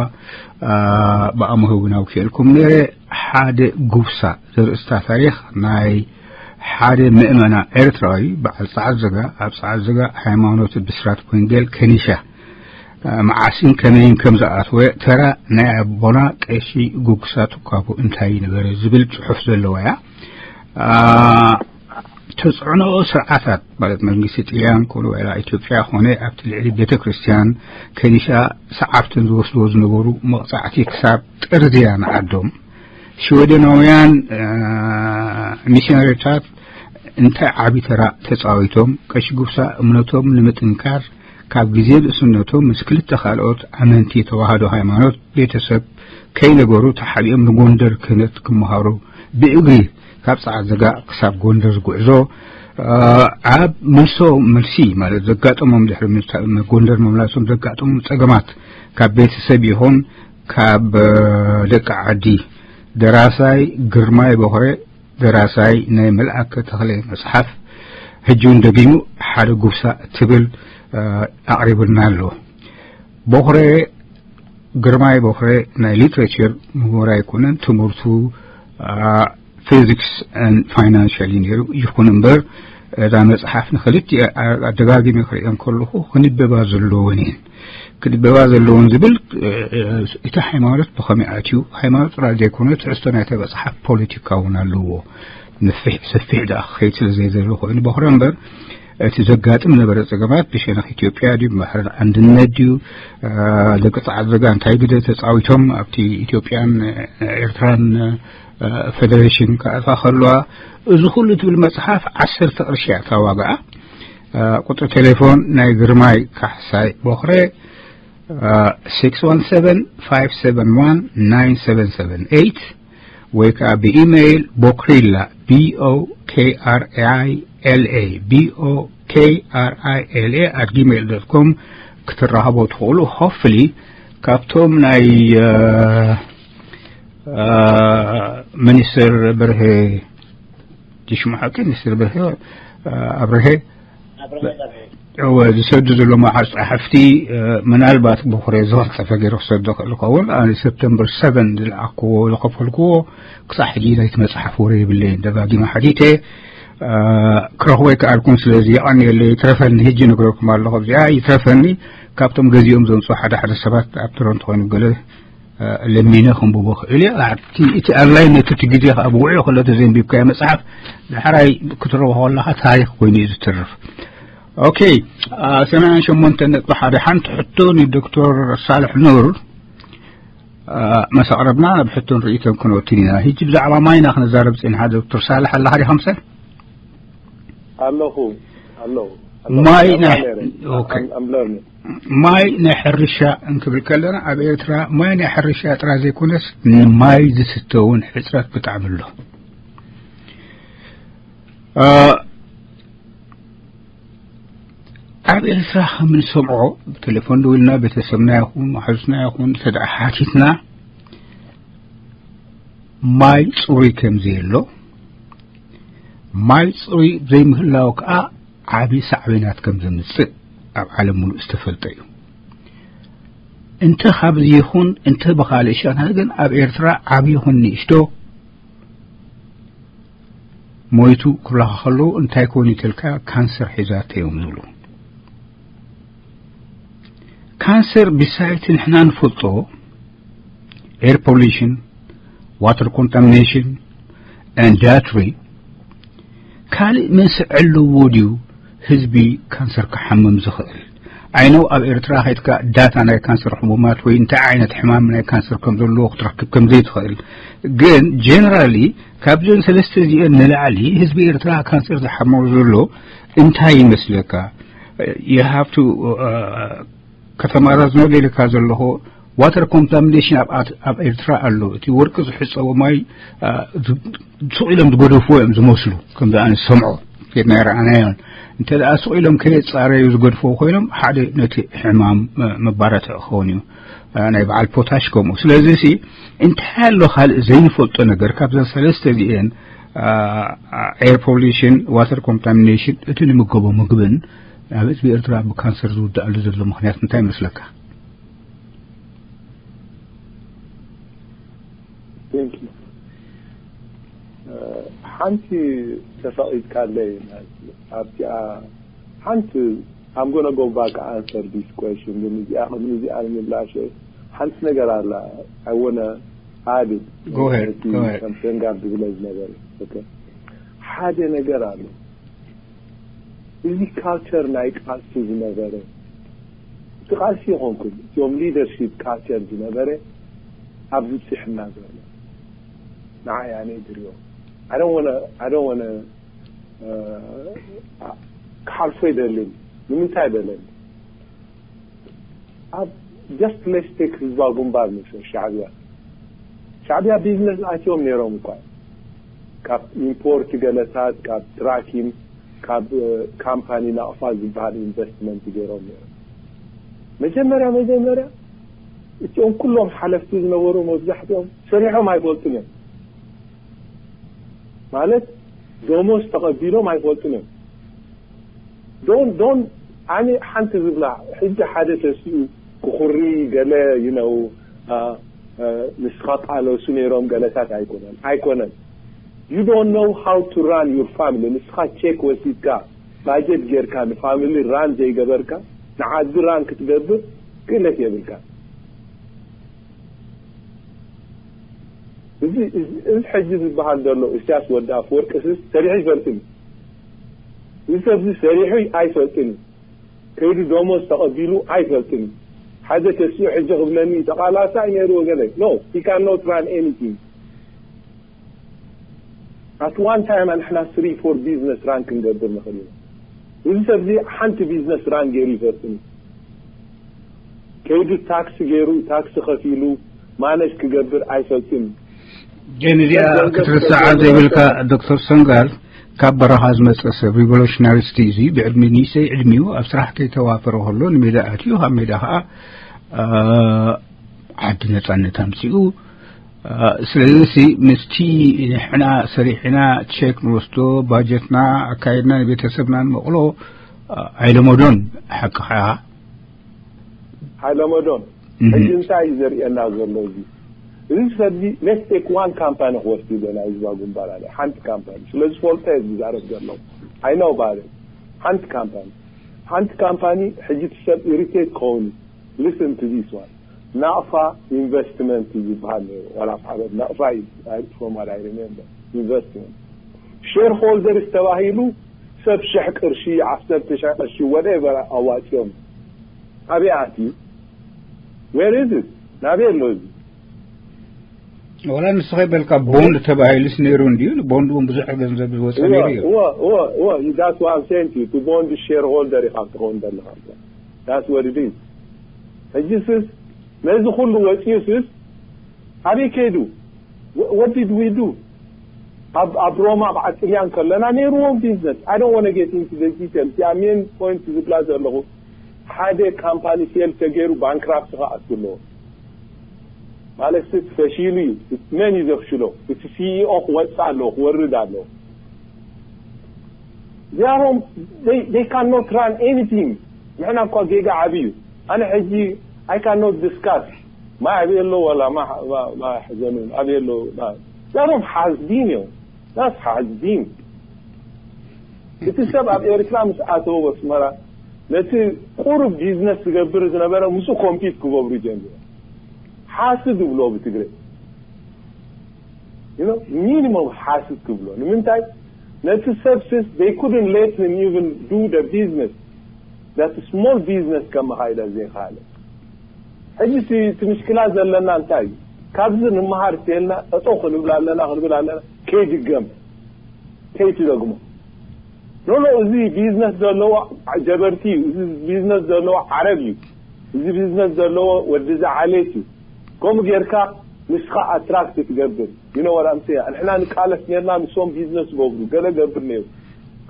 ብኣምሆ እውን ኣውኪኤልኩም ነይረ። ሓደ ጉብሳ ዘርእስታ ታሪኽ ናይ ሓደ ምእመና ኤርትራዊ በዓል ጸዓት ዘጋ ኣብ ጸዓት ዘጋ ሃይማኖት ብስራት ወንጌል ከኒሻ መዓስን ከመይን ከም ዝኣተወ፣ ተራ ናይ ኣቦና ቀሺ ጉግሳ ትኳቦ እንታይ ነበረ ዝብል ጽሑፍ ዘለዋ እያ። ተጽዕኖ ስርዓታት ማለት መንግስቲ ጥልያን ኮነ ዋላ ኢትዮጵያ ኮነ ኣብቲ ልዕሊ ቤተ ክርስቲያን ከኒሻ ሰዓብትን ዝወስድዎ ዝነበሩ መቕጻዕቲ ክሳብ ጥርዝያ ንዓዶም ሽወደናውያን ሚሽነሪታት እንታይ ዓቢ ተራ ተጻዊቶም? ቀሺ ጉብሳ እምነቶም ንምጥንካር ካብ ግዜ ንእስነቶም ምስ ክልተ ካልኦት ኣመንቲ ተዋህዶ ሃይማኖት ቤተሰብ ከይነገሩ ተሓቢኦም ንጎንደር ክህነት ክመሃሩ ብእግሪ ካብ ጸዓት ዘጋ ክሳብ ጎንደር ዝጉዕዞ ኣብ መልሶ መልሲ ማለት ዘጋጠሞም ድሕሪ ጎንደር መምላሶም ዘጋጠሞም ጸገማት ካብ ቤተሰብ ይኹን ካብ ደቂ ዓዲ ደራሳይ ግርማይ በኽረ ደራሳይ ናይ መልኣከ ተኽለ መጽሓፍ ሕጂ እውን ደጊሙ ሓደ ጉብሳ እትብል ኣቕሪቡልና ኣሎ። ቦኽረ ግርማይ ቦኽረ ናይ ሊትሬቸር ምሁር ኣይኮነን። ትምህርቱ ፊዚክስ ፋይናንሻል እዩ ነይሩ። ይኹን እምበር እዛ መፅሓፍ ንክልቲኣ ኣደጋጊመ ክርእየን ከለኹ ክንበባ ዘለወን እየን። ክንበባ ዘለወን ዝብል እቲ ሃይማኖት ብኸመይ ኣትዩ፣ ሃይማኖት ጥራይ ዘይኮነ ትሕዝቶ ናይታ መፅሓፍ ፖለቲካ እውን ኣለዎ። ንፍሕ ሰፊሕ ደኣ ክኸይድ ስለ ዘይደለኹ ኮይኑ በኹረ እምበር እቲ ዘጋጥም ነበረ ጸገማት ብሸነኽ ኢትዮጵያ ድዩ፣ ብማሕረር ኣንድነት ድዩ፣ ደቂ ጻዕዳ እንታይ ግደ ተጻዊቶም ኣብቲ ኢትዮጵያን ኤርትራን ፌደሬሽን ክኣትዋ ከለዋ፣ እዚ ኩሉ ትብል መጽሓፍ ዓሰርተ ቅርሺ እያ እታ ዋጋኣ። ቁጽሪ ቴሌፎን ናይ ግርማይ ካሕሳይ ቦኽረ six one seven five seven one nine seven seven eight ወይ ከዓ ብኢሜይል ቦክሪላ፣ B O K R I L A, B O K R I L A at gmail dot com ክትራኸቦ ትኽእሉ። ሆፍሊ ካብቶም ናይ ሚኒስትር ብርሄ፣ ሽሙ ሓቂ ሚኒስትር ብርሄ ኣብርሄ ዝሰዱ ዘሎ መዓር ጸሓፍቲ ምናልባት ብኹረ ዝቐልጠፈ ገይሩ ክሰዶ ክእል ይኸውን። ኣነ ሰፕተምበር ሰቨን ዝለኣክዎ ዝኸፈልክዎ ክሳዕ ሕጂ ናይቲ መጽሓፍ ወረ የብለይን። ደጋጊመ ሓቲተ ክረኽቦ ኣይከኣልኩን። ስለዚ የቐንየለይ፣ ይትረፈኒ። ሕጂ ነግረኩም ኣለኹ፣ እዚኣ ይትረፈኒ። ካብቶም ገዚኦም ዘምፅኡ ሓደ ሓደ ሰባት ኣብ ቶሮንቶ ኮይኑ ገለ ለሚነ ከንብቦ ክእል እየ። ኣብቲ እቲ ኣድላይነት እቲ ግዜ ከዓ ብውዕዮ ከሎ ተዘንቢብካዮ መጽሓፍ ዳሕራይ ክትረኽቦ ከለኻ ታሪኽ ኮይኑ እዩ ዝትርፍ። ኦኬ፣ ሰማንያን ሸሞንተ ነጥቢ ሓደ ሓንቲ ሕቶ ንዶክተር ሳልሕ ኑር መስ ኣቕረብና ናብ ሕቶን ርእይቶን ክንወትን ኢና። ሕጂ ብዛዕባ ማይና ክንዛረብ ጽንሓ። ዶክተር ሳልሕ ኣለኻ ዲኻ ምሳይ? ኣለኹ ኣለኹ። ማይ ናይ ኦኬ። I'm learning። ማይ ናይ ሕርሻ እንክብል ከለና ኣብ ኤርትራ ማይ ናይ ሕርሻ ጥራይ ዘይኮነስ ንማይ ዝስተ እውን ሕፅረት ብጣዕሚ ኣሎ። ኣብ ኤርትራ ከም ንሰምዖ ብቴሌፎን ደዊልና ቤተሰብና ይኹን መሓዙትና ይኹን እንተ ደኣ ሓቲትና ማይ ፅሩይ ከም ዘየሎ፣ ማይ ፅሩይ ዘይምህላው ከዓ ዓቢ ሳዕቤናት ከም ዘምጽእ ኣብ ዓለም ምሉእ ዝተፈልጠ እዩ። እንተ ካብዚ ይኹን እንተ ብኻልእ ሸነኽ ግን ኣብ ኤርትራ ዓቢ ይኹን ንእሽቶ ሞይቱ ክብላኻ ከለዉ እንታይ ኮን ይተልካ ካንሰር ሒዛተ እዮም ዝብሉ። ካንሰር ብሳይቲ ንሕና ንፈልጦ air pollution, water contamination and dietary ካልእ መንስዕ ኣለዎ ድዩ ህዝቢ ካንሰር ክሓምም ዝኽእል? I know ኣብ ኤርትራ ከይድካ ዳታ ናይ ካንሰር ሕሙማት ወይ እንታይ ዓይነት ሕማም ናይ ካንሰር ከም ዘለዎ ክትረክብ ከም ዘይትኽእል፣ ግን ጀነራሊ ካብዘን ሰለስተ እዚአን ንላዕሊ ህዝቢ ኤርትራ ካንሰር ዝሓመሙ ዘሎ እንታይ ይመስለካ? You have to ከተማራዝኖ ደሊካ ዘለኹ ዋተር ኮንታሚኔሽን ኣብ ኤርትራ ኣሎ። እቲ ወርቂ ዝሕፀቦ ማይ ሱቕ ኢሎም ዝገደፍዎ እዮም ዝመስሉ። ከምዚ ኣነ ዝሰምዖ ኬድና ይረኣናዮን እንተ ደኣ ሱቕ ኢሎም ከየፃረዩ ዝገድፍዎ ኮይኖም ሓደ ነቲ ሕማም መባረትዒ ክኸውን እዩ። ናይ በዓል ፖታሽ ከምኡ። ስለዚ ሲ እንታይ ኣሎ ካልእ ዘይንፈልጦ ነገር ካብዘን ሰለስተ እዚአን? ኤር ፖሊሽን፣ ዋተር ኮንታሚኔሽን፣ እቲ ንምገቦ ምግብን ኣብ ህዝቢ ኤርትራ ብካንሰር ዝውዳእሉ ዘሎ ምኽንያት እንታይ ይመስለካ? ሓንቲ ተፈቒድካለይ ኣብቲኣ ሓንቲ I'm gonna go back answer this question ግን እዚኣ ቅድሚ እዚኣ ንምላሽ ሓንቲ ነገር ኣላ። I wanna add it Go ahead, go ahead. ከም ሰንጋር ዝብለ ዝነበረ ሓደ ነገር ኣሎ። እዚ ካልቸር ናይ ቃልሲ ዝነበረ እቲ ቃልሲ ይኾንኩም እቲኦም ሊደርሺፕ ካልቸር ዝነበረ ኣብ ዝብፅሕና ዘሎ ንዓይ ኣነ ድርዮ ኣደወነ ኣደወነ ክሓልፎ ይደልን ንምንታይ በለኒ ኣብ just let's take ህዝባዊ ግንባር ንውሰድ ሻዕብያ ሻዕብያ ቢዝነስ ኣትዮም ነይሮም እኳ ካብ ኢምፖርት ገለታት ካብ ትራኪን ካብ ካምፓኒ ናቕፋ ዝበሃል ኢንቨስትመንት ገይሮም ነይሮም። መጀመርያ መጀመርያ እቲኦም ኩሎም ሓለፍቲ ዝነበሩ መብዛሕትኦም ሰሪሖም ኣይፈልጡን እዮም። ማለት ደሞዝ ተቐቢሎም ኣይፈልጡን እዮም። ዶን ዶን ኣነ ሓንቲ ዝብላ ሕጂ ሓደ ተሲኡ ክኹሪ ገለ you know ንስኻ ቃለሱ ነይሮም ገለታት ኣይኮነን ኣይኮነን። You don't know how to run your family. ንስኻ ቼክ ወሲድካ ባጀት ጌርካ ንፋሚሊ ራን ዘይገበርካ ንዓዲ ራን ክትገብር ክእለት የብልካ። እዚ እዚ ሕጂ ዝበሃል ዘሎ እስያስ ወዲ ኣፍወርቂ ስስ ሰሪሑ ይፈልጥን። እዚ ሰብዚ ሰሪሑ ኣይፈልጥን። ከይዱ ደሞዝ ተቐቢሉ ኣይፈልጥን። ሓደ ተሲኡ ሕጂ ክብለኒ ተቓላሳይ ነይሩ ወገነይ። No, he cannot run anything. At one time ኣንሕና ስሪ ፎር ቢዝነስ ራን ክንገብር ንኽእል ኢና። እዚ ሰብዚ ሓንቲ ቢዝነስ ራን ገይሩ ይፈልጥን። ከይዱ ታክሲ ገይሩ ታክሲ ከፊሉ ማነጅ ክገብር ኣይፈልጥን። ግን እዚኣ ክትርስዓ ዘይብልካ ዶክተር ሰንጋል ካብ በረኻ ዝመፀ ሰብ ሪቮሉሽናሪስት እዚ ብዕድሚ ንእሰይ ዕድሚኡ ኣብ ስራሕ ከይተዋፈረ ከሎ ንሜዳ ኣትዩ ካብ ሜዳ ከዓ ዓዲ ነፃነት ኣምፅኡ። ስለዚ ምስቲ ንሕና ሰሪሕና ቼክ ንወስዶ ባጀትና ኣካየድና ንቤተሰብና ንመቕሎ ኣይለመዶን። ሓቅኻ ኣይለመዶን። ሕጂ እንታይ እዩ ዘርእየና ዘሎ እዚ? እዚ ሰብዚ ሌትስ ቴክ ዋን ካምፓኒ ክወስድ ይደላ ህዝባ ግንባር ኣለ ሓንቲ ካምፓኒ ስለ ዝፈልጦ እየ ዝዛረብ ዘሎ። I know about it. ሓንቲ ካምፓኒ ሓንቲ ካምፓኒ ሕጂ እቲ ሰብ ኢሪቴት ክኸውን። Listen to this one. ናቕፋ ኢንቨስትመንት ዝበሃል ነይሩ። ዋላ ኣብ ዓረብ ናቕፋ እዩ። I- from what I remember ኢንቨስትመንት ሼር ሆልደርስ ተባሂሉ ሰብ ሽሕ ቅርሺ ዓሰርተ ሽሕ ቅርሺ ወደቨር ኣዋፂኦም ኣበይ ኣትዩ? Where is it? ናበይ ኣሎ እዚ? ወላ ንስኸ በልካ ቦንድ ተባሂሉስ ነይሩ እንድዩ። ቦንድ እውን ብዙሕ ገንዘብ ዝወፀ ነይሩ እዩ። እወ እወ እወ that's what I'm saying to you. እቲ ቦንድ ሼር ሆልደር ኢኻ ክትኸውን ዘለኻ። That's what it is. ሕጂ ስስ ነዚ ኩሉ ወፂኡ ስስ ኣበይ ከይዱ? What did we do? ኣብ ኣብ ሮማ ኣብ ዓጥልያን ከለና ነይርዎም ቢዝነስ። I don't want to get into the details. እቲኣ ሜን ፖይንት ዝብላ ዘለኹ ሓደ ካምፓኒ ፌል ተገይሩ ባንክራፕት ክኣቱ ኣለዎ። ማለት ፈሺሉ እዩ። መን እዩ ዘፍሽሎ? እቲ ሲኢኦ ክወፅእ ኣለዎ፣ ክወርድ ኣለዎ። እዚኣም they cannot run anything. ንሕና እኳ ጌጋ ዓብዩ ኣነ ሕጂ I cannot discuss ማይ ኣበይ ኣሎ ወላ ማይ ሕዘኑ ኣበይ ኣሎ። እዚኣም ሓስዲን እዮም። ናስ ሓስዲን እቲ ሰብ ኣብ ኤርትራ ምስ ኣተወ ኣስመራ ነቲ ቁሩብ ቢዝነስ ዝገብር ዝነበረ ምስኡ ኮምፒት ክገብሩ ጀሚሩ። ሓስድ ይብሎ ብትግረ ሚኒመም ሓስድ ክብሎ ንምንታይ ነቲ ሰብ ስስ they couldn't let him even do the business that small business ከመኻይዳ ዘይካለ። ሕጂ እቲ ምሽክላ ዘለና እንታይ እዩ? ካብዚ ንመሃር ስልና ጠጠው ክንብል ኣለና ክንብል ኣለና ከይድገም ከይትደግሞ። ኖኖ እዚ ቢዝነስ ዘለዎ ጀበርቲ እዩ። እዚ ቢዝነስ ዘለዎ ዓረብ እዩ። እዚ ቢዝነስ ዘለዎ ወዲ ዝዓሌት እዩ። ከምኡ ጌርካ ንስኻ ኣትራክት ትገብር። You know what I'm saying? ንሕና ንቃለስ ኔርና ንሶም ቢዝነስ ገብሩ ገለ ገብር ነይሩ።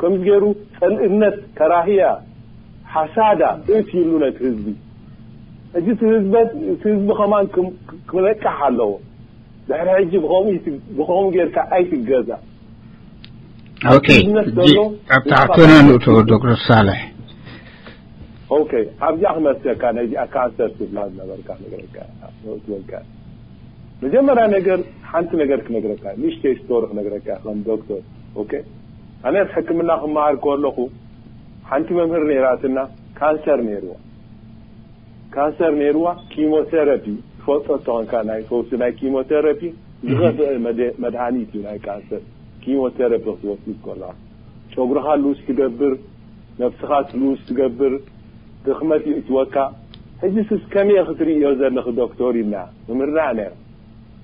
ከምዚ ገይሩ ጸልእነት ከራህያ ሓሳዳ እት ይሉ ነቲ ህዝቢ። ሕጂ እቲ ህዝበ እቲ ህዝቢ ከማን ክም- ክነቅሕ ኣለዎ። ድሕሪ ሕጂ ብኸምኡ ይት- ብኸምኡ ጌርካ ኣይትገዛ። ኦኬ ቢዝነስ ዘሎ ኣብ ታሕቶና ንእቶ ዶክተር ሳልሕ ኦኬ ኣብዚኣ ክመልሰካ ነዚኣ ካንሰር ትብላ ዝነበርካ ነገረካ ትበልካ። መጀመርያ ነገር ሓንቲ ነገር ክነግረካ ንእሽተይ ስቶሪ ክነግረካ ከም ዶክተር። ኦኬ ኣነ ሕክምና ክመሃር ከለኹ ሓንቲ መምህር ነይራትና ካንሰር ነይርዋ። ካንሰር ነይርዋ ኪሞቴራፒ ትፈልጦ እንተኾንካ ናይ ፈውሲ ናይ ኪሞቴራፒ ዝኸፍአ መደ- መድሃኒት እዩ ናይ ካንሰር። ኪሞቴራፒ ክትወስድ ከለኻ ጨጉርኻ ሉዝ ትገብር፣ ነብስኻ ሉዝ ትገብር፣ ድኽመት ይእትወካ። ሕጂ ስስ ከመይ ክትርእዮ ዘለኺ ዶክተር ኢልና ምምህርና ነይራ።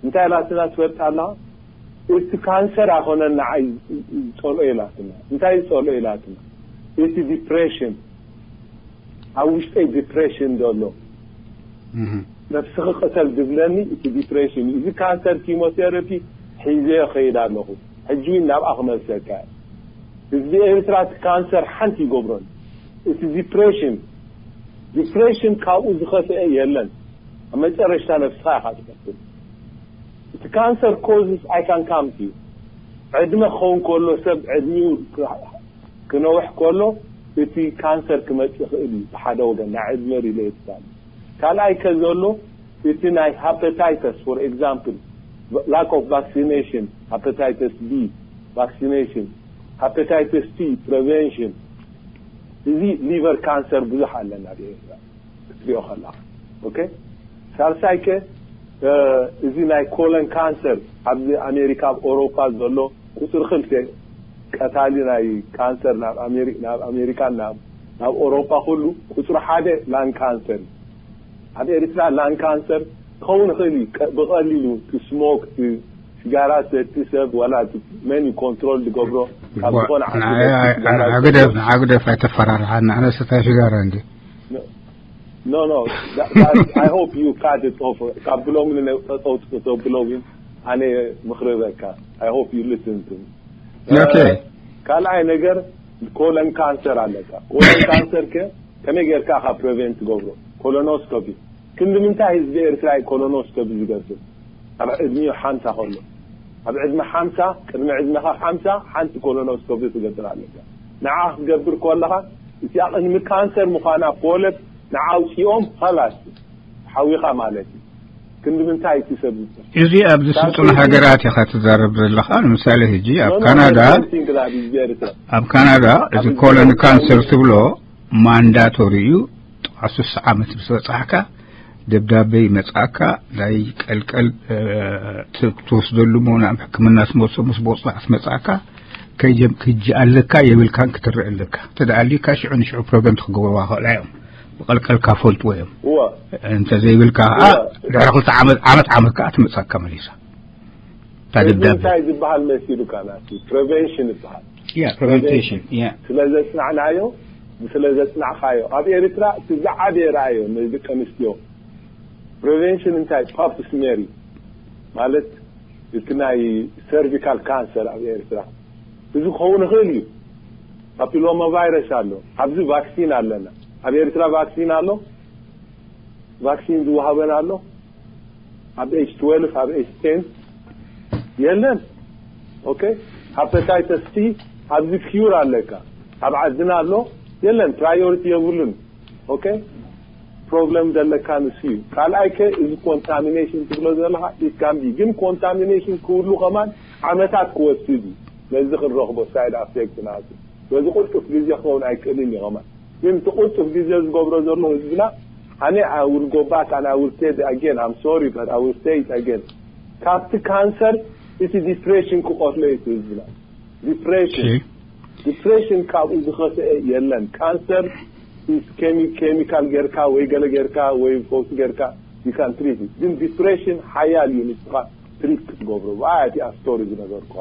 እንታይ ኢላትና ትፈልጥ ኣለኻ? እቲ ካንሰር ኣይኮነን ንዓይ ዝጸልኦ ኢላትና። እንታይ ዝጸልኦ ኢላትና? እቲ ዲፕሬሽን ኣብ ውሽጠይ ዲፕሬሽን ዘሎ ነብስኺ ቅተል ዝብለኒ እቲ ዲፕሬሽን እዩ። እዚ ካንሰር ኪሞቴራፒ ሒዘዮ ከይድ ኣለኹ። ሕጂ እውን ናብኣ ክመልሰካ እየ። ህዝቢ ኤርትራ እቲ ካንሰር ሓንቲ ይገብሮን እቲ ዲፕሬሽን ዲፕሬሽን ካብኡ ዝኸፍአ የለን። ኣብ መጨረሽታ ነብስኻ ኢኻ ትቀትል። እቲ ካንሰር ኮዝስ ኣይካን ካምት እዩ። ዕድመ ክኸውን ከሎ ሰብ ዕድሚኡ ክነውሕ ከሎ እቲ ካንሰር ክመጽእ ይኽእል እዩ። ብሓደ ወገን ናይ ዕድመ ሪሌትድ ካልኣይ ከ ዘሎ እቲ ናይ hepatitis for example, lack of vaccination, hepatitis B vaccination, hepatitis C prevention፣ እዚ liver cancer ብዙሕ ኣለና ኣብ ኤርትራ ክትሪኦ ከለኻ። ኦኬ፣ ሳልሳይ ከ እዚ ናይ colon cancer ኣብዚ ኣሜሪካ ኣብ ኤውሮፓ ዘሎ ቁፅሪ ክልተ ቀታሊ ናይ ካንሰር ናብ ኣሜሪካን ናብ ኣውሮፓ ኩሉ ቁፅሪ ሓደ lung cancer እዩ። ኣብ ኤርትራ lung cancer ክኸውን ይኽእል እዩ። ብቐሊሉ እቲ smoke፣ እቲ ሲጋራ ዝሰቲ ሰብ ዋላ እቲ መን እዩ control ዝገብሮ ካብ ዝኾነ ዓዲ ንዓ ግደፍ፣ ንዓ ግደፍ፣ ኣይተፈራርሓና። ኣነ ሰታይ ሲጋራ እንዲ። No, no, I hope you cut it off። ካብ ብሎም ንጠጠው ተብሎም ኣነ ምኽሪ በካ። I hope you listen to me። ካልኣይ ነገር colon cancer ኣለካ። Colon cancer ከ ከመይ ጌርካ ካብ prevent ትገብሮ? Colonoscopy። ክንዲ ምንታይ ህዝቢ ኤርትራ እዩ colonoscopy ዝገብር? ኣብ ዕድሚኡ ሓምሳ ከሎ፣ ኣብ ዕድመ ሓምሳ፣ ቅድሚ ዕድመኻ ሓምሳ ሓንቲ colonoscopy ትገብር ኣለካ። ንዓ ክትገብር ከለኻ እቲኣ ቅድሚ ካንሰር ምዃና ፖለብ ንዓ ኣውፂኦም ኸላስ ሓዊኻ ማለት እዩ። ክንዲ ምንታይ እቲ ሰብ ዝፅር? እዚ ኣብዚ ስልጡን ሃገራት ኢኻ ትዛረብ ዘለኻ። ንምሳሌ ሕጂ ኣብ ካናዳ፣ ኣብ ካናዳ እዚ colon cancer ትብሎ ማንዳቶሪ እዩ። ጥቓ ሱሳ ዓመት ምስ በጻሕካ ደብዳቤ ይመጻካ። ናይ ቀልቀል ትወስደሉ ሞ ናብ ሕክምና ትመልሶ ምስ ቦጽና ክትመጻካ ከይጀም ክጂ ኣለካ የብልካን ክትርኢ ኣለካ። ተደኣሊካ ሽዑ ንሽዑ ፕሮቨንት ክገብርዋ ክእላ እዮም። ብቀልቀልካ ፈልጥዎ እዮም። እንተዘይብልካ ከዓ ድሕሪ ክልተ ዓመት ዓመት ዓመት ከዓ ትመጻካ መሊሳ። እንታይ ዝበሃል መሲሉካ ናቲ prevention ይበሃል። Yeah, prevention. Yeah. ስለ ዘጽናዕናዮ፣ ስለ ዘጽናዕካዮ ኣብ ኤርትራ እቲ ዝዓበየ ረኣዮ ንደቂ ኣንስትዮ prevention እንታይ pap smear ማለት እቲ ናይ cervical cancer ኣብ ኤርትራ እዚ ክኸውን ይኽእል እዩ። Papilloma virus ኣሎ፣ ኣብዚ vaccine ኣለና። ኣብ ኤርትራ vaccine ኣሎ፣ vaccine ዝወሃበን ኣሎ። ኣብ age twelve፣ ኣብ age ten የለን። ኦኬ፣ hepatitis C ኣብዚ cure ኣለካ። ኣብ ዓድና ኣሎ፣ የለን፣ priority የብሉን። ኦኬ፣ problem ዘለካ ንሱ እዩ። ካልኣይ ከ እዚ contamination ትብሎ ዘለካ it can be፣ ግን contamination ክህሉ ከማን ዓመታት ክወስድ እዩ። ነዚ ክንረኽቦ side effect ናቱ በዚ ቁልጡፍ ግዜ ክኸውን ኣይክእልን እዩ ከማን። ግን እቲ ቁልጡፍ ግዜ ዝገብሮ ዘሎ ህዝብና፣ ኣነ I will go back and I will say it again, I'm sorry but I will say it again፣ ካብቲ ካንሰር እቲ depression ክቆትሎ እዩ ህዝብና። Depression፣ depression ካብኡ ዝኸፍአ የለን። ካንሰር chemical ጌርካ ወይ ገለ ጌርካ ወይ ፈውሲ ጌርካ you can treat it፣ ግን depression ሓያል እዩ ንስኻ treat ክትገብሮ። ብኣያ እቲኣ story ዝነገርኩኻ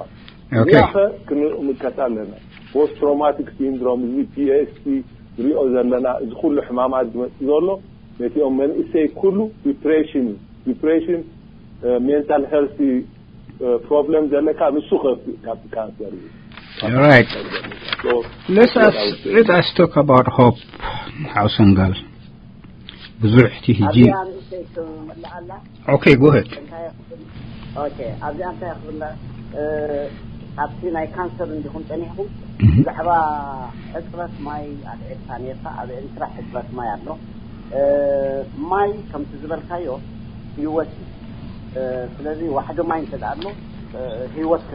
እዚኣ ኸ ክንምልከታ ኣለና። Post traumatic syndrome፣ እዚ PTSD ንሪኦ ዘለና፣ እዚ ኩሉ ሕማማት ዝመፅእ ዘሎ ነቲኦም መንእሰይ ኩሉ depression እዩ። Depression፣ mental health problem ዘለካ ንሱ ከፍ ካብቲ ካንሰር እዩ። Right. Let us let us talk about hope. How Sangal ብዙሕ እቲ ሕጂ okay, go ahead. Okay, ኣብዚኣ እንታይ ክብላ ኣብቲ ናይ ካንሰር እንዲኹም ጸኒሕኩም ብዛዕባ ሕጽረት ማይ ኣልዒልካ ነርካ። ኣብ ኤርትራ ሕጽረት ማይ ኣሎ። ማይ ከምቲ ዝበልካዮ ህይወት እዩ። ስለዚ ዋሕዲ ማይ እንተ ኣሎ ህይወት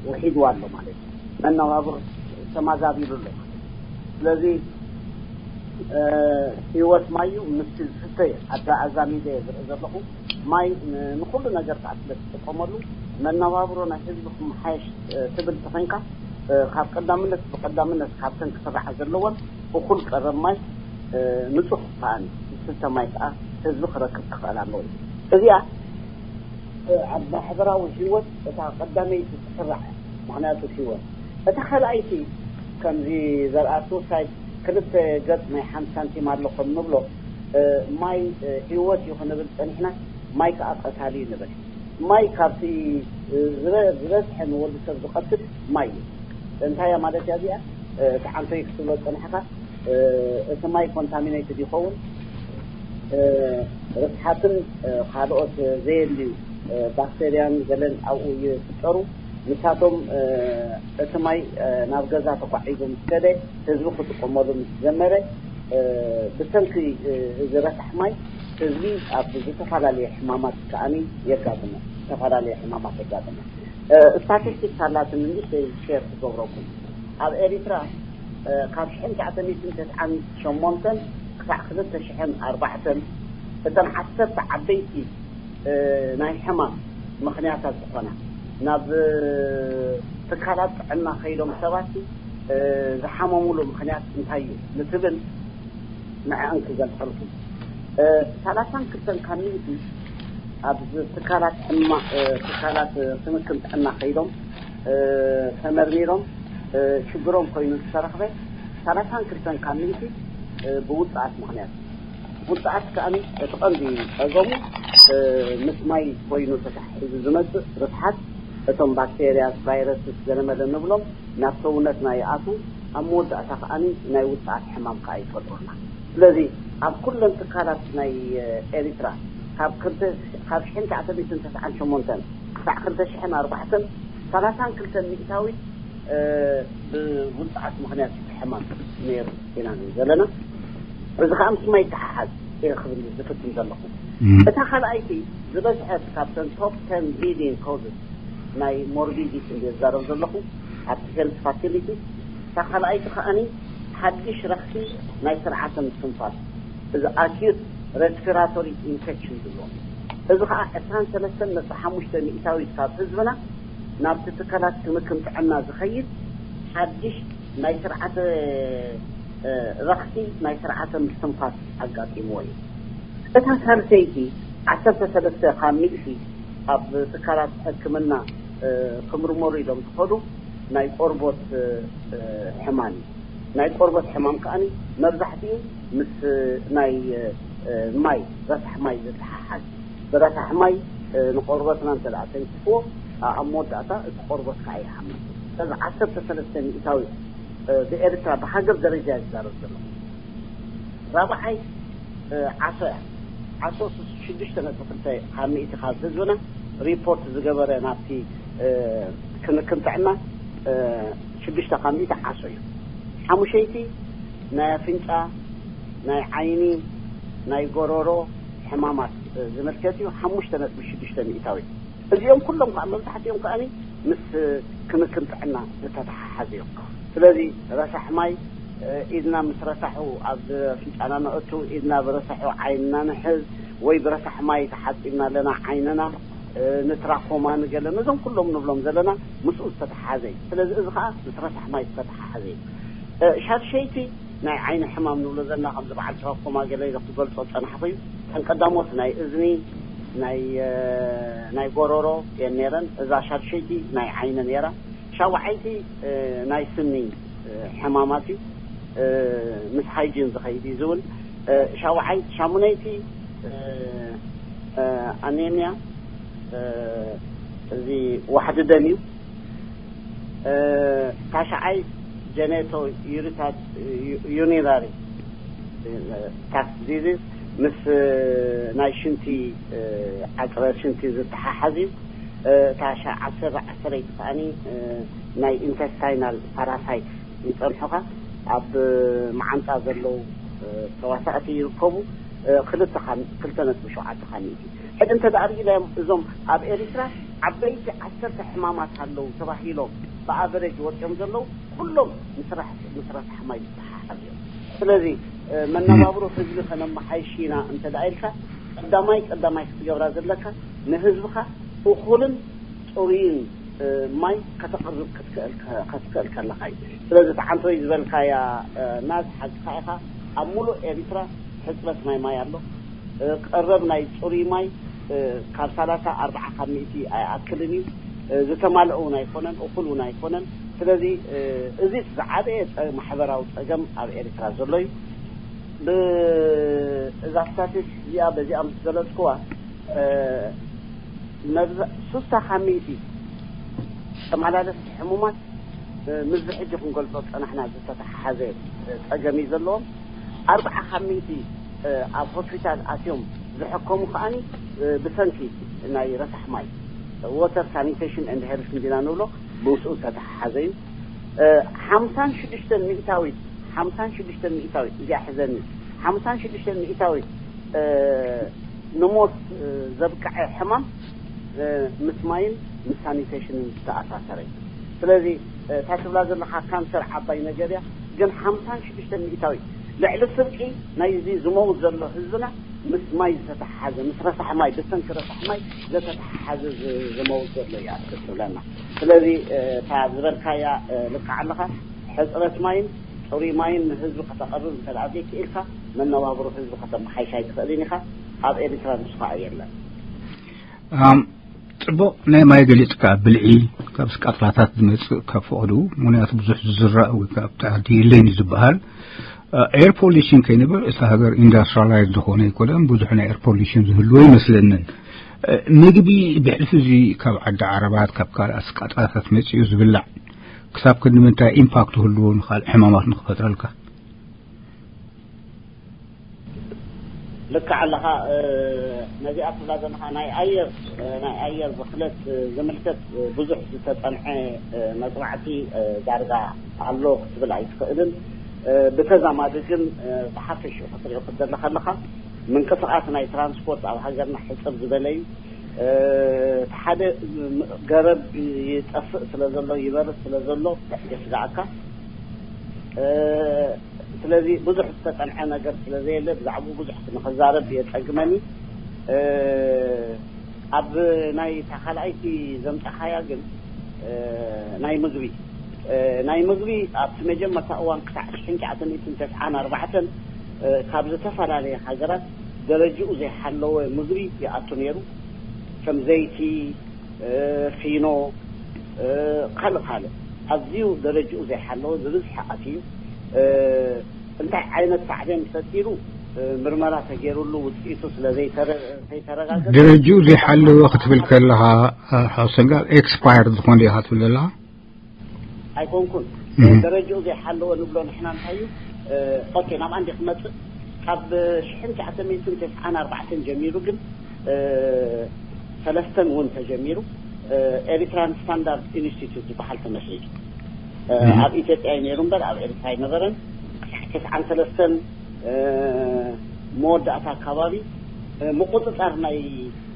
ውሒድዋ ኣሎ ማለት እዩ። መነባብር ተማዛቢሉ ኣሎ። ስለዚ ህይወት ማይ እዩ። ምስቲ ዝስተ ኣዛሚደ ዝርኢ ዘለኹ ማይ ንኩሉ ነገር ከዓ ስለ ትጥቀመሉ መነባብሮ ናይ ህዝቢ ክመሓየሽ ትብል ተኾይንካ ካብ ቀዳምነት ብቀዳምነት ካብተን ክስራዓ ዘለወን እኹል ቀረብ ማይ ንፁህ ከዓ ዝስተ ማይ ከዓ ህዝቢ ክረክብ ክኽእል ኣለዎ። እዚኣ ኣብ ማሕበራዊ ህይወት እታ ቀዳመይቲ ትስራዕ። ምክንያቱ ህይወት እታ ካልኣይቲ ከምዚ ዘርኣ suicide ክልተ ገፅ ናይ ሓንቲ ሳንቲም ኣሎ ከም ንብሎ ማይ ህይወት እዩ ክንብል ፀኒሕና ማይ ከዓ ቀታሊ እዩ ንብል። ማይ ካብቲ ዝበዝሐ ንወዲ ሰብ ዝቀትል ማይ እዩ። እንታይ እያ ማለት እያ እዚኣ? እቲ ዓንቶይ ክትብሎ ፀኒሕካ እቲ ማይ contaminated ይኸውን። ርስሓትን ካልኦት ዘየድልዩ ባክተርያን ገለን ኣብኡ ይፍጠሩ። ንሳቶም እቲ ማይ ናብ ገዛ ተኳዒዙ ምስ ከደ ህዝቢ ክጥቀመሉ ምስ ጀመረ ብሰንኪ እዚ ረሳሕ ማይ ህዝቢ ኣብ ዝተፈላለዩ ሕማማት ከኣኒ የጋጥሞ፣ ዝተፈላለዩ ሕማማት የጋጥሞ። ስታቲስቲክስ ኣላትን እንዲ ሼር ክገብረኩም። ኣብ ኤሪትራ ካብ ሽሕን ትሽዓተ ሚእትን ተስዓን ሸሞንተን ክሳዕ ክልተ ሽሕን ኣርባዕተን እተን ዓሰርተ ዓበይቲ ናይ ሕማም ምኽንያታት ዝኾና ናብ ትካላት ጥዕና ከይዶም ሰባት ዝሓመሙሉ ምኽንያት እንታይ እዩ ንትብል ንዕአን ክገልጸልኩም። ሰላሳን ክልተን ካብ ሚእቲ ኣብ ትካላት ሕማ ትካላት ክንክን ጥዕና ከይዶም ተመርሚሮም ሽግሮም ኮይኑ ዝተረኽበ ሰላሳን ክልተን ካብ ሚእቲ ብውፅኣት ምኽንያት። ውፅኣት ከኣ እቲ ቀንዲ ጸገሙ ምስ ማይ ኮይኑ ተተሓሒዙ ዝመፅእ ርስሓት እቶም ባክቴርያስ፣ ቫይረስስ ገለመለ ንብሎም ናብ ሰውነትና ይኣትዉ። ኣብ መወዳእታ ከኣ ናይ ውፅኣት ሕማም ከኣ ይፈጥሩልና። ስለዚ ኣብ ኩለን ትካላት ናይ ኤሪትራ ካብ ክልተ ካብ ሽሕን ትሽዓተ ሚእትን ተስዓን ሸሞንተን ክሳዕ ክልተ ሽሕን ኣርባዕተን ሰላሳን ክልተን ሚእታዊት ብውፅኣት ምኽንያት ሕማም ነይሩ ኢና ዘለና። እዚ ከዓ ምስ ማይ ይተሓሓዝ እየ ክብል ዝፍትን ዘለኹ። እታ ካልኣይቲ ዝበዝሐት ካብተን ቶፕ ተን ሊዲንግ ኮዝስ ናይ ሞርቢዲቲ እንደ ዝዛረብ ዘለኹ ኣብቲ ሄልት ፋሲሊቲ። እታ ካልኣይቲ ከዓኒ ሓድሽ ረኽሲ ናይ ስርዓተ ምስትንፋስ፣ እዚ ኣኪዩት ሬስፒራቶሪ ኢንፌክሽን ዝብሎ። እዚ ከዓ ዕስራን ሰለስተን ነጥቢ ሓሙሽተ ሚእታዊት ካብ ህዝብና ናብቲ ትካላት ክንክን ጥዕና ዝኸይድ ሓድሽ ናይ ስርዓተ ረኽሲ ናይ ስርዓተ ምስትንፋስ ኣጋጢምዎ እዩ። እታ ሳልሰይቲ ዓሰርተ ሰለስተ ካብ ሚእቲ ኣብ ትካላት ሕክምና ክምርመሩ ኢሎም ዝኸዱ ናይ ቆርቦት ሕማም እዩ። ናይ ቆርቦት ሕማም ከዓኒ መብዛሕትኡ ምስ ናይ ማይ፣ ረሳሕ ማይ ዝተሓሓዝ። ብረሳሕ ማይ ንቆርቦትና እንተ ደኣ ተንኪፍዎ ኣብ መወዳእታ እቲ ቆርቦት ከዓ ይሓምም። ስለዚ ዓሰርተ ሰለስተ ሚእታዊ ብኤርትራ ብሃገር ደረጃ ይዛረብ ዘሎ። ራብዓይ ዓሶ እያ። ዓሶ ሽዱሽተ ነጥቢ ክልተ ካብ ሚእቲ ካብ ህዝብና ሪፖርት ዝገበረ ናብቲ ክንክን ጥዕና ሽዱሽተ ካብ ሚእቲ ዓሶ እዩ። ሓሙሸይቲ ናይ ኣፍንጫ፣ ናይ ዓይኒ፣ ናይ ጎሮሮ ሕማማት ዝምልከት እዩ። ሓሙሽተ ነጥቢ ሽዱሽተ ሚእታዊ። እዚኦም ኩሎም ከዓ መብዛሕትኦም ከዓ ምስ ክንክን ጥዕና ዝተተሓሓዙ እዮም። ስለዚ ረሳሕ ማይ ኢድና ምስ ረሳሑ ኣብ ኣፍንጫና ነእቱ፣ ኢድና ብረሳሑ ዓይንና ንሕዝ ወይ ብረሳሕ ማይ ተሓፂብና ኣለና ዓይንና ንትራኮማ ንገለ ነዞም ኩሎም ንብሎም ዘለና ምስኡ ዝተተሓሓዘ እዩ። ስለዚ እዚ ከዓ ምስ ረሳሕ ማይ ዝተተሓሓዘ እዩ። ሻድሸይቲ ናይ ዓይኒ ሕማም ንብሎ ዘለና ከምዚ በዓል ትራኮማ ገለ ኢለ ክገልፆ ዝፀናሕኩ እዩ። እተን ቀዳሞት ናይ እዝኒ ናይ ናይ ጎሮሮ እየን ነይረን። እዛ ሻድሸይቲ ናይ ዓይኒ ነይራ። ሻውዓይቲ ናይ ስኒ ሕማማት እዩ። ምስ ሃይጂን ዝኸይድ እዩ ዝብል። ሻውዓይ ሻሙነይቲ ኣኔሚያ፣ እዚ ዋሕዲ ደም እዩ። ታሽዓይ ጀኔቶ ዩሪታ ዩኒራሪ ታክስ ዲዚዝ ምስ ናይ ሽንቲ ዓፅረ ሽንቲ ዝተሓሓዝ እዩ። እታ ዓሰርተ ዓሰርተ ከዓኒ ናይ ኢንተስታይናል ፓራሳይት ይፀንሑኻ ኣብ መዓንጣ ዘለዉ ተዋሳእቲ ይርከቡ። ክልተ ክልተ ነጥቢ ሸውዓተ ካብ ሚእቲ ሕጂ እንተ ደኣ ርኢናዮም እዞም ኣብ ኤሪትራ ዓበይቲ ዓሰርተ ሕማማት ኣለዉ ተባሂሎም ብኣቨሬጅ ወፂኦም ዘለዉ ኩሎም ምስ ረሳሕ ማይ ዝተሓሓዝ እዮም። ስለዚ መነባብሮ ህዝቢ ከነመሓይሽ ኢና እንተ ደኣ ኢልካ ቀዳማይ ቀዳማይ ክትገብራ ዘለካ ንህዝብኻ እኹልን ፅሩይን ማይ ከተቕርብ ክትክእል ከለኻ እዩ። ስለዚ እቲ ዓንቶይ ዝበልካያ ናዝ ሓቅኻ ኢኻ። ኣብ ሙሉእ ኤሪትራ ሕፅረት ናይ ማይ ኣሎ። ቀረብ ናይ ፅሩይ ማይ ካብ ሰላሳ ኣርባዓ ካብ ሚእቲ ኣይኣክልን እዩ። ዝተማልአ እውን ኣይኮነን፣ እኹል እውን ኣይኮነን። ስለዚ እዚ ዝዓበየ ማሕበራዊ ፀገም ኣብ ኤሪትራ ዘሎ እዩ። ብእዛ ስታቲስቲክስ እዚኣ በዚኣ ምስ ገለፅክዋ መብዛ ሱሳ ካብ ሚእቲ ተመላለስቲ ሕሙማት ምስዚ ሕጂ ክንገልፆ ዝፀናሕና ዝተተሓሓዘ ፀገም እዩ ዘለዎም። ኣርባዓ ካብ ሚእቲ ኣብ ሆስፒታል ኣትዮም ዝሕከሙ ከዓኒ ብሰንኪ ናይ ረሳሕ ማይ፣ water sanitation and health እንዲና ንብሎ፣ ምስኡ ዝተተሓሓዘ እዩ። ሓምሳን ሽዱሽተን ሚእታዊት ሓምሳን ሽዱሽተን ሚእታዊት እዚኣ ሕዘኒ ሓምሳን ሽዱሽተን ሚእታዊት ንሞት ዘብቅዐ ሕማም ምስ ማይን ምስ ሳኒቴሽንን ዝተኣሳሰረ እዩ። ስለዚ እታ ትብላ ዘለኻ ካንሰር ዓባይ ነገር እያ፣ ግን ሓምሳን ሽዱሽተ ሚእታዊ ልዕሊ ፍርቂ ናይዚ ዝመውት ዘሎ ህዝብና ምስ ማይ ዝተተሓሓዘ፣ ምስ ረሳሕ ማይ፣ ብሰንኪ ረሳሕ ማይ ዝተተሓሓዘ ዝመውት ዘሎ እያ ትብለና። ስለዚ እታ ዝበልካያ ልክዕ ኣለኻ። ሕፅረት ማይን ፅሩይ ማይን ንህዝቢ ከተቐርብ እንተ ደኣ ዘይክኢልካ፣ መነባብሮ ህዝቢ ከተመሓይሽ ኣይትኽእልን ኢኻ። ኣብ ኤሪትራ ንሱ ከዓ የለን። ጽቡቕ፣ ናይ ማይ ገሊጽካ፣ ብልዒ ካብ ስቃጥላታት ዝመጽእ ካብ ፈቐዱ፣ ምኽንያቱ ብዙሕ ዝዝራእ ወይ ካብ ተዓዲ የለይን ዝበሃል። ኤር ፖሊሽን ከይንብል፣ እታ ሃገር ኢንዳስትሪላይዝ ዝኾነ ኣይኮነን፣ ብዙሕ ናይ ኤር ፖሊሽን ዝህልዎ ይመስለንን። ምግቢ ብሕልፊ እዚ ካብ ዓዲ ዓረባት፣ ካብ ካልኣት ስቃጥላታት መጺኡ ዝብላዕ ክሳብ ክንዲ ምንታይ ኢምፓክት ህልዎ ንኻልእ ሕማማት ንክፈጥረልካ? ልክዕ ኣለኻ። ነዚኣ ትብላ ዘለኻ ናይ ኣየር ናይ ኣየር ብክለት ዝምልከት ብዙሕ ዝተጸንዐ መጽናዕቲ ዳርጋ ኣሎ ክትብል ኣይትኽእልን። ብተዛማዲ ግን ብሓፈሽኡ ክትሪኦ ክትደሊ ከለኻ፣ ምንቅስቃስ ናይ ትራንስፖርት ኣብ ሃገርና ሕጽር ዝበለ እዩ። እቲ ሓደ ገረብ ይጠፍእ ስለ ዘሎ፣ ይበርድ ስለ ዘሎ የስጋኣካ። ስለዚ ብዙሕ ዝተጸንዐ ነገር ስለ ዘየለ ብዛዕባኡ ብዙሕ ንኽዛረብ የጸግመኒ። ኣብ ናይ እታ ካልኣይቲ ዘምጻኻያ ግን ናይ ምግቢ ናይ ምግቢ ኣብቲ መጀመርታ እዋን ክሳዕ ሽሕን ትሽዓተ ሚእትን ተስዓን ኣርባዕተን ካብ ዝተፈላለየ ሃገራት ደረጅኡ ዘይሓለወ ምግቢ ይኣቱ ነይሩ። ከም ዘይቲ፣ ፊኖ፣ ካልእ ካልእ ኣዝዩ ደረጅኡ ዘይሓለወ ዝብዝሐ ኣትዩ። እንታይ ዓይነት ሳዕቤን ፈጢሩ ምርመራ ተገይሩሉ ውፅኢቱ ስለ ዘይተረጋገጠ፣ ደረጅኡ ዘይሓለወ ክትብል ከለኻ ሓሰንጋል ኤክስፓየር ዝኾነ ኢኻ ትብል ዘለኻ? ኣይኮንኩን። ደረጅኡ ዘይሓለወ ንብሎ ንሕና እንታይ እዩ? ኦኬ፣ ናብ ኣንዲ ክመፅእ፣ ካብ ሽሕን ትሽዓተ ሚእትን ተስዓን ኣርባዕተን ጀሚሩ ግን ሰለስተን እውን ተጀሚሩ ኤሪትራን ስታንዳርድ ኢንስቲትዩት ዝበሃል ተመስሪቱ። ኣብ ኢትዮጵያ እዩ ነይሩ እምበር ኣብ ኤሪትራ ኣይነበረን። ክሳዕ ተስዓን ሰለስተን መወዳእታ ኣካባቢ ምቁፅፃር ናይ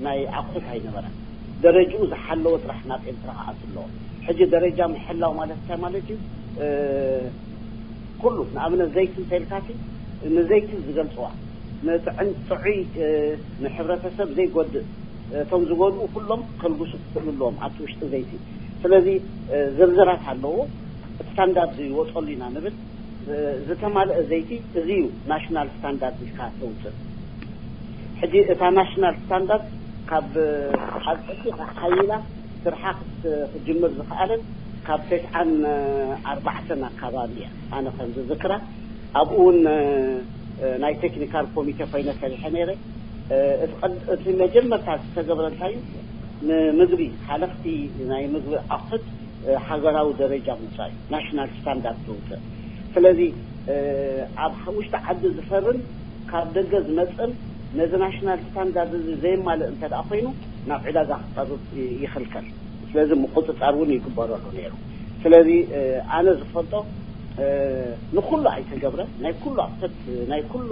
ናይ ኣቑሑት ኣይነበረን። ደረጅኡ ዝሓለወ ጥራሕ ናብ ኤርትራ ክኣቱ ኣለዎ። ሕጂ ደረጃ ምሕላው ማለት እንታይ ማለት እዩ? ኩሉ ንኣብነት ዘይቲ እንተልካሲ ንዘይቲ ዝገልፅዋ ንጥዕን ጥዑይ ንሕብረተሰብ ዘይጎድእ፣ እቶም ዝጎድኡ ኩሎም ከልግሱ ክኽእሉ ኣለዎም ኣብቲ ውሽጢ ዘይቲ። ስለዚ ዝርዝራት ኣለዎ። እቲ ስታንዳርድ ይወፀሉ ኢና ንብል። ዝተማልአ ዘይቲ እዚ እዩ ናሽናል ስታንዳርድ ኢልካ ተውፅእ። ሕጂ እታ ናሽናል ስታንዳርድ ካብ ኣብ ሕጂ ሓይላ ስርሓ ክትጅምር ዝኸኣለት ካብ ተስዓን ኣርባዕተን ኣካባቢ እያ። ኣነ ከም ዝዝክራ ኣብኡ እውን ናይ ቴክኒካል ኮሚቴ ኮይነ ሰሪሐ ነይረ። እቲ መጀመርታ ዝተገብረ እንታይ እዩ? ንምግቢ ሓለኽቲ ናይ ምግቢ ኣቑሑት ሃገራዊ ደረጃ ምውፃእ እዩ፣ ናሽናል ስታንዳርድ ምውፅእ። ስለዚ ኣብ ውሽጢ ዓዲ ዝፈርን ካብ ደገ ዝመፅን ነዚ ናሽናል ስታንዳርድ እዚ ዘየማልእ እንተ ደኣ ኮይኑ ናብ ዕዳጋ ክቐርብ ይኽልከል። ስለዚ ምቁፅፃር እውን ይግበረሉ ነይሩ። ስለዚ ኣነ ዝፈልጦ ንኩሉ ኣይተገብረን፣ ናይ ኩሉ ኣቑሑት ናይ ኩሉ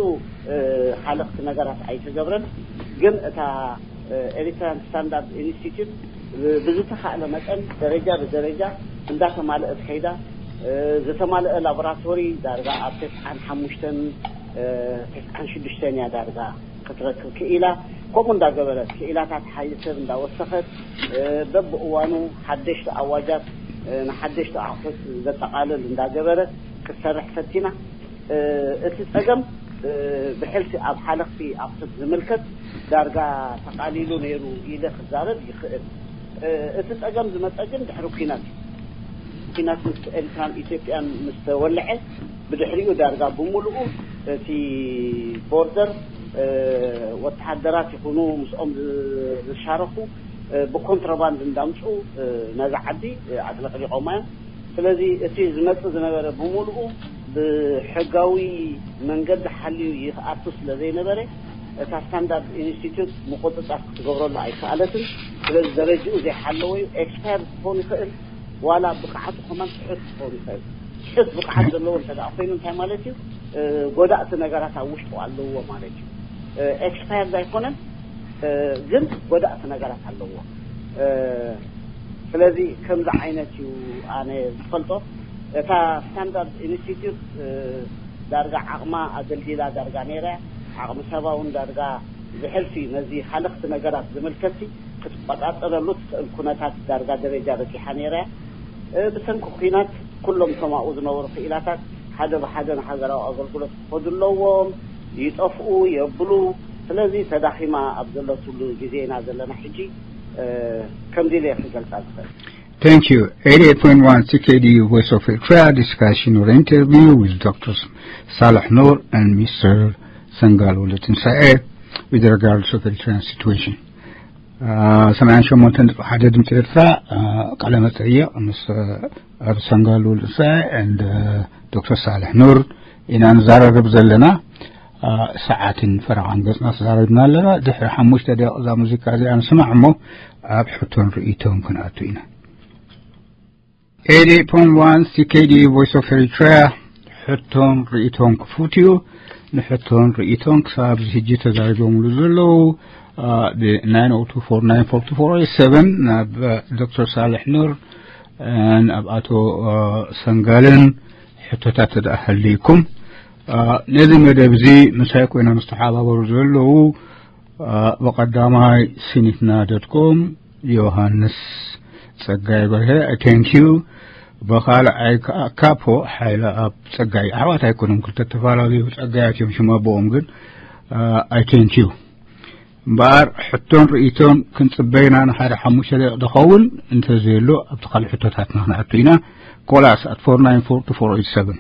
ሓለኽቲ ነገራት ኣይተገብረን። ግን እታ ኤሪትራን ስታንዳርድ ኢንስቲትዩት ብዝተኻእለ መጠን ደረጃ ብደረጃ እንዳተማልአት ከይዳ ዝተማልአ ላቦራቶሪ ዳርጋ ኣብ ተስዓን ሓሙሽተን ተስዓን ሽዱሽተን እያ ዳርጋ ክትረክብ ክኢላ። ከምኡ እንዳገበረት ክኢላታት ሓይሊ ሰብ እንዳወሰኸት በብእዋኑ ሓደሽቲ ኣዋጃት ንሓደሽቲ ኣቑሑት ዘጠቓልል እንዳገበረት ክትሰርሕ ፈቲና። እቲ ጸገም ብሕልፊ ኣብ ሓለኽቲ ኣቑሑት ዝምልከት ዳርጋ ተቓሊሉ ነይሩ ኢለ ክዛረብ ይኽእል። እቲ ጸገም ዝመጸ ግን ድሕሪ ኲናት እዩ። ኲናት ምስ ኤርትራን ኢትዮጵያን ምስ ተወልዐ ብድሕሪኡ ዳርጋ ብምሉኡ እቲ ቦርደር ወተሃደራት ይኹኑ ምስኦም ዝሻረኹ ብኮንትሮባንድ እንዳምፁ ነዛ ዓዲ ኣጥለቅሊቆማ እዮም። ስለዚ እቲ ዝመጽእ ዝነበረ ብምሉኡ ብሕጋዊ መንገዲ ሓልዩ ይኣቱ ስለ ዘይነበረ እታ ስታንዳርድ ኢንስቲትዩት ምቁፅፃር ክትገብረሉ ኣይከኣለትን። ስለዚ ደረጅኡ ዘይሓለወ እዩ። ኤክስፓየር ክኸውን ይኽእል፣ ዋላ ብቕዓቱ ከማን ትሑት ክኸውን ይኽእል። ትሑት ብቕዓት ዘለዎ እንተ ደኣ ኮይኑ እንታይ ማለት እዩ? ጎዳእቲ ነገራት ኣብ ውሽጡ ኣለዎ ማለት እዩ። ኤክስፓየርድ ኣይኮነን፣ ግን ጎዳእቲ ነገራት ኣለዎ። ስለዚ ከምዚ ዓይነት እዩ ኣነ ዝፈልጦ። እታ ስታንዳርድ ኢንስቲትዩት ዳርጋ ዓቕማ ኣገልጊላ ዳርጋ ነይራ። ዓቕሚ ሰባ እውን ዳርጋ ዝሕልፊ ነዚ ሃለኽቲ ነገራት ዝምልከትሲ ክትቆጻጸረሉ ትኽእል ኩነታት ዳርጋ ደረጃ በጺሓ ነይራ። ብሰንኪ ኩናት ኩሎም ሰማኡ ዝነበሩ ክኢላታት ሓደ ብሓደ ንሃገራዊ ኣገልግሎት ክኸዱ ኣለዎም፣ ይጠፍኡ የብሉ። ስለዚ ተዳኺማ ኣብ ዘለትሉ ግዜ ኢና ዘለና ሕጂ። ከምዚ ኢለ ክገልጻ ዝኽእል። Thank you. eighty-eight point one C K D U Voice of Eritrea, discussion or interview with Doctor Saleh Noor and Mister Sangal Wole Tinsae with regards of Eritrean situation. ሰማንያን ሸሞንተን ነጥቢ ሓደ ድምፂ ኤርትራ። ቃለ መጠየቕ ምስ ኣቶ ሰንጋል ወልደሰ and ዶክተር ሳልሕ ኑር ኢና ንዛረብ ዘለና። ሰዓትን ፈረቓን ገፅና ተዛረብና ኣለና። ድሕሪ ሓሙሽተ ደቂቕ እዛ ሙዚቃ እዚኣ ንስማዕ እሞ ኣብ ሕቶን ርእይቶን ክንኣቱ ኢና። eighty-eight point one C K D Voice of Eritrea. ሕቶን ርእይቶን ክፉት እዩ። ንሕቶን ርእይቶን ክሳብ ሕጂ ተዛሪቦምሉ ዘለዉ ብ nine oh two four nine four two four eight seven ናብ ዶክተር ሳልሕ ኑር ናብ ኣቶ ሰንጋልን ሕቶታት ተደኣ ሃልይኩም ነዚ መደብ እዚ ምሳይ ኮይኖም ዝተሓባበሩ ዘለዉ ብቐዳማይ ሲኒትና ዶት ኮም ዮሃንስ ጸጋይ በርሀ፣ thank you። ብኻልኣይ ከኣ ካፖ ሓይለ ኣብ ጸጋይ። ኣሕዋት ኣይኮኑን፣ ክልተ ዝተፈላለዩ ጸጋያት እዮም ሽም ኣቦኦም፣ ግን I thank you። እምበኣር ሕቶን ርእይቶን ክንጽበይና ንሓደ ሓሙሽተ ደቂቕ ዝኸውን እንተዘየሎ ኣብቲ ካልእ ሕቶታትና ክንኣቱ ኢና። ኮላስ at four nine four two four eight seven።